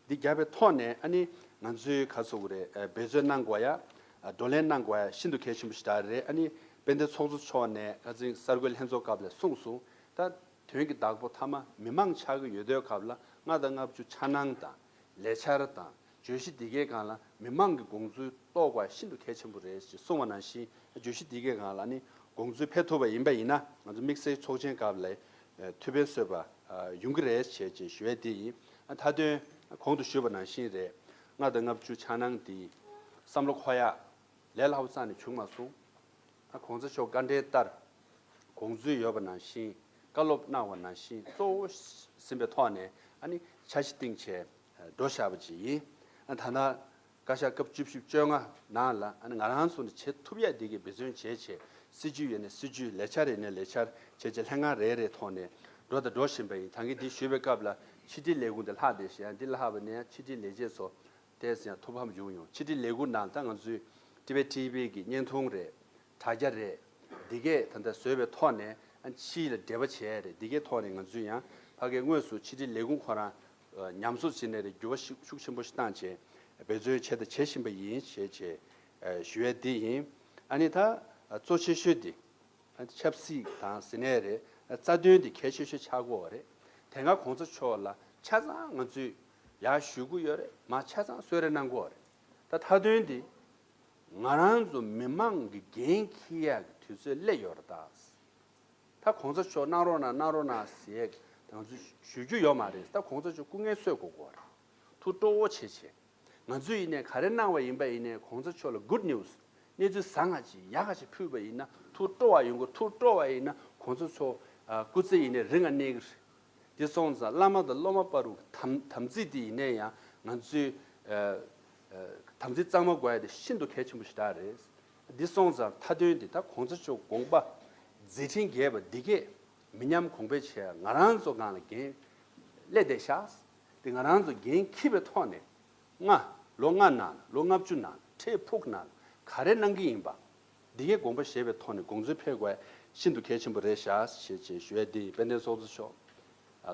འདི་བརྒྱབ་པའི་ཐོག་ནས་ཨ་ནི་ང་ཚོའི་ག་ཚོད་རེད། འབད་རྩོལ་གནང་དགོས་ཡ། བགྲོ་གླེང་གནང་དགོས་ཡ་ཤིན་ཏུ་གལ་ཆེན་པོ་ཞིག་རེད། ཨ་ནི་དཔལ་ལྡན་ཚོགས་གཙོ་མཆོག་ནས་ཁ་སང་གསར་འགོད་ལྷན་ཚོགས་སྐབས་ལ་གསུངས་སོང་། ད་དོན་གྱི་བདག་པོ་མཐའ་མ་མི་མང་ཆགས་ཀྱི་ཡོད་དུས་སྐབས་ལ་ལྔ་དང་ལྔ་བཅུ་འཆར་སྣང་དང་ལས་འཆར་དང་ བརྗོད་གཞི་འདི་གའི་སྒང་ལ་མི་མང་གི་དགོངས་ཚུལ་རྟོགས་དགོས་ཤིན་ཏུ་གལ་ཆེན་པོ་རེད་ཅེས་གསུངས་པ་ནང་བཞིན། བརྗོད་གཞི་འདི་གའི་སྒང་ལ་ནི་དགོངས་ཚུལ་འཕེལ་ཐུབ་པ་ཡིན་པ་ཡིན་ན། ང་ཚོ་དམིགས་བསལ་ཚོགས་ཆེན་སྐབས་ལ་ཐུགས་ཕན་གསོས་པ་ཡོང་གི་རེད་ཅེས་ཞུ་ཡས་དེ་ཡིན། མཐའ་དོན་གོང་དུ་ཞུས་པ་ནང་བཞིན་རེད། ལྔ་དང་ལྔ་བཅུ་འཆར་སྣང་འདི་བསམ་བློ་འཁོར་ཡག་ལས་སླ་པོ་རྩ་ནས་བྱུང་མ་སོང་། ཨ་གོང་ས་མཆོག་བཀའ་འདྲི་ལྟར་དགོངས་ཚུལ་ཡོད་པ་ནང་བཞིན། བཀའ་སློབ་གནང་བ་ནང་བཞིན་གཙོ་བོ་ཟིན་པའི་ཐོག་ནས་ཨ་ནི་འཆར་གཞི་བཏིང་བྱས་འགྲོ་བཞག་པ་ཅིག་ཡིན། ཨ་ད་ལྟ་བཀའ་ཤག་སྐབས་བཅུ་བཞི་བཅོ་ལྔ་ནང་ལ་ཨ་ནི་ང་རང་ཚོ་ནས་བྱེད་ཐུབ་ཡ་འདི་གའི་འབད་བརྩོན་བྱས་བྱས། སྲིད་ཇུས་ཡིན་ནའི་སྲིད་ཇུས། ལས་འཆར་ཡིན་ནའི་ལས་འཆར་བྱས་བྱས། ལྷན་ཁང་རེ་རེའི་ཐོག་ནས་འགྲོ་དང་འགྲོ་བཞིན་པ་ཡིན། ད་གིན་འདི་ཞུས་པའི་སྐབས་ལ་ཕྱི་དྲིལ་ལས་ཁུངས་དེ་ལྷག་བསྡད་ཤག་འདི་ལྷག་པ་ནས་ཕྱི་དྲིལ་ལས་བྱེད་ཚོ་ཏོག་ཙམ་ཡང་ཐུགས་ཕམ་བྱུང་ཡོང་། ཕྱི་དྲིལ་ལས་ཁུངས་ནང་ད་ང་ཚོའི་ཊི་བེཊ་ཊི་ཝི་གི་བརྙན་ཐུང་རེད། དྲ་རྒྱ་རེད། འདི་གས་ད་ལྟ་བཟོས་པའི་ཐོག་ནས་ཨ་ཕྱི་ལ་འབྲེལ་བ་བྱས་རེད། འདི་གའི་ཐོག་ནས་ང་ཚོས་ཡང་ཕ་གིའི་དངོས་སུ་ཕྱི་དྲིལ་ལས་ཁུངས་ཁོ་རང་ཉམས་གསོ་བྱས་ནས་རེད། འགྱུར་བ་ཤུགས་ཤུགས་ཆེན་པོ་ཞིག་བཏང་བྱས་འབད་བརྩོན་བྱས་དང་བྱེད་བཞིན་པ་ཡིན་ཞེས་བྱས་ཞུ་ཡས་འདི་ཡིན། ཨ་ནི་ད་གཙོ་ཆེ་ཤོས་འདི་ཆབ་སྲིད་དང་ཟེར་ནའི་རེད། རྩ་དོན་འདི་གལ་ཆེ་ཤོས་ཆགས་ཀྱི་ཡོད་རེད། དེ་སྔ་གོང་ས་མཆོག་ལ་ཆ་ཚང་ང་ཚོས་ཡར་ཞུ་གི་ཡོད་རེད། མར་ཆ་ཚང་གསོལ་རས་གནང་གི་ཡོད་རེད། ད་མཐའ་དོན་འདི་ང་རང་ཚོ་མི་མང་གི་འགན་འཁྱེར་ཡག་གི་དུས་ཚོད་སླེབས་ཡོད་རེད་ད། ད་གོང་ས་མཆོག་གནང་རོགས་གནང་། གནང་རོགས་གནང་ཟེར་ང་ཚོས་ཞུ་རྒྱུ་ཡོད་མ་རེད། ད་གོང་ས་མཆོག་སྐུ་ངལ་གསོ་དགོས་ཀྱི་ཡོད་རེད། ཐུགས་སྤྲོ་བོ་བྱེད་བྱེད། ང་ཚོས་ཡིན་ནའི་ག་རེ་གནང་བ་ཡིན་པ་ཡིན་ནའི་གོང་ས་མཆོག་ལ་good news, གནས་ཚུལ་བཟང་ང་ཅིག་ཡག་ག་ཅིག་ཕུལ་བ་ཡིན་ན་ཐུགས་སྤྲོ་བ་ཡོང་གི། ཐུགས་སྤྲོ་བ་ཡིན་ན་གོང་ས་མཆོག་ཨ་སྐུ་ཚེ་ཡིན་ནའི་རིང་ང་གནས་ཀྱི་རེད། འདི་སོང་ཙང་བླ་མ་དང་སློབ་མ་བར་དུ་དམ་དམ་ཚིག་འདི་ཡིན་ནའི་ཡང་ང་ཚོས་ཨ་ཨ་དམ་ཚིག་གཙང་མ་དགོས་ཡ་དེ་ཤིན་ཏུ་གལ་ཆེན་པོ་ཞེ་དྲག་རེད། འདི་སོང་ཙང་མཐའ་དོན་འདི་ད་གོང་ས་མཆོག་དགོངས་པ་མཛད་འཕྲིན་རྒྱས་པ་འདི་གས་མི་ཉམས་གོང་འཕེལ་བྱས། ང་རང་ཚོ་སྒང་ལ་འགན་སླེབས་བསྡད་ཤག་འདི་ང་རང་ཚོ་འགན་འཁྱེར་བའི་ཐོག་ནས་ལྔ་ལོ་ལྔ་ནང་ལོ་ལྔ་བཅུ་ནང་འཕྲལ་ཕུགས་ནང་ག་རེ་གནང་གི་ཡིན་པ་འདི་གའི་དགོངས་པ་བཞེས་པའི་ཐོག་ནས་དགོངས་ཚུལ་འཕེལ་དགོས་ཤིན་ཏུ་གལ་ཆེན་པོ་རེད་ཤག་ཞེས་ཞེས་ཞུ་ཡས་འདི་ཡིན། དཔལ་ལྡན་ཚོགས་གཙོ་མཆོག་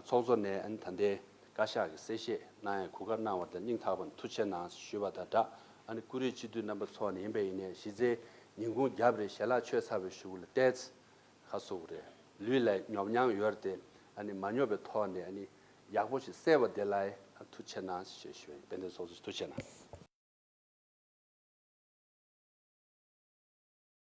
ཚོགས་གཙོ་ནས་ཨ་ནི་ད་ལྟའི་བཀའ་ཤག་གི་གསལ་བཤད་གནང་ཡ་གོ་སྐབས་གནང་བ་དང་སྙིང་ཐག་པ་ནས་ཐུགས་རྗེ་ཆེ་གནང་ཞུས་པ་དང་སྦྲགས། ཨ་ནི་ཀུ་རེ་སྤྱི་འཐུས་རྣམ་པ་ཚོ་ནས་ཡིན་པ་ཡིན་ནའི་གཞི་རྩའི་ཉིན་གུང་རྒྱབ་རེད། ཞལ་ལག་མཆོད་ཚར་བའི་གཞུག་ལ་ཏོག་ཙམ་ཁ་གསོ་གི་རེད། ལུས་ལ་ཉོབ་མྱངས་ཡོད་རེད་དེ། ཨ་ནི་མ་ཉོབ་པའི་ཐོག་ནས་ཨ་ནི་ཡག་པོ་ཞིག་གསལ་བ་དེ་ལ་ཐུགས་རྗེ་ཆེ་གནང་ཞེས་ཞུ་ཡིན། དཔལ་ལྡན་ཚོགས་གཙོ་ཐུགས་རྗེ་གནང་།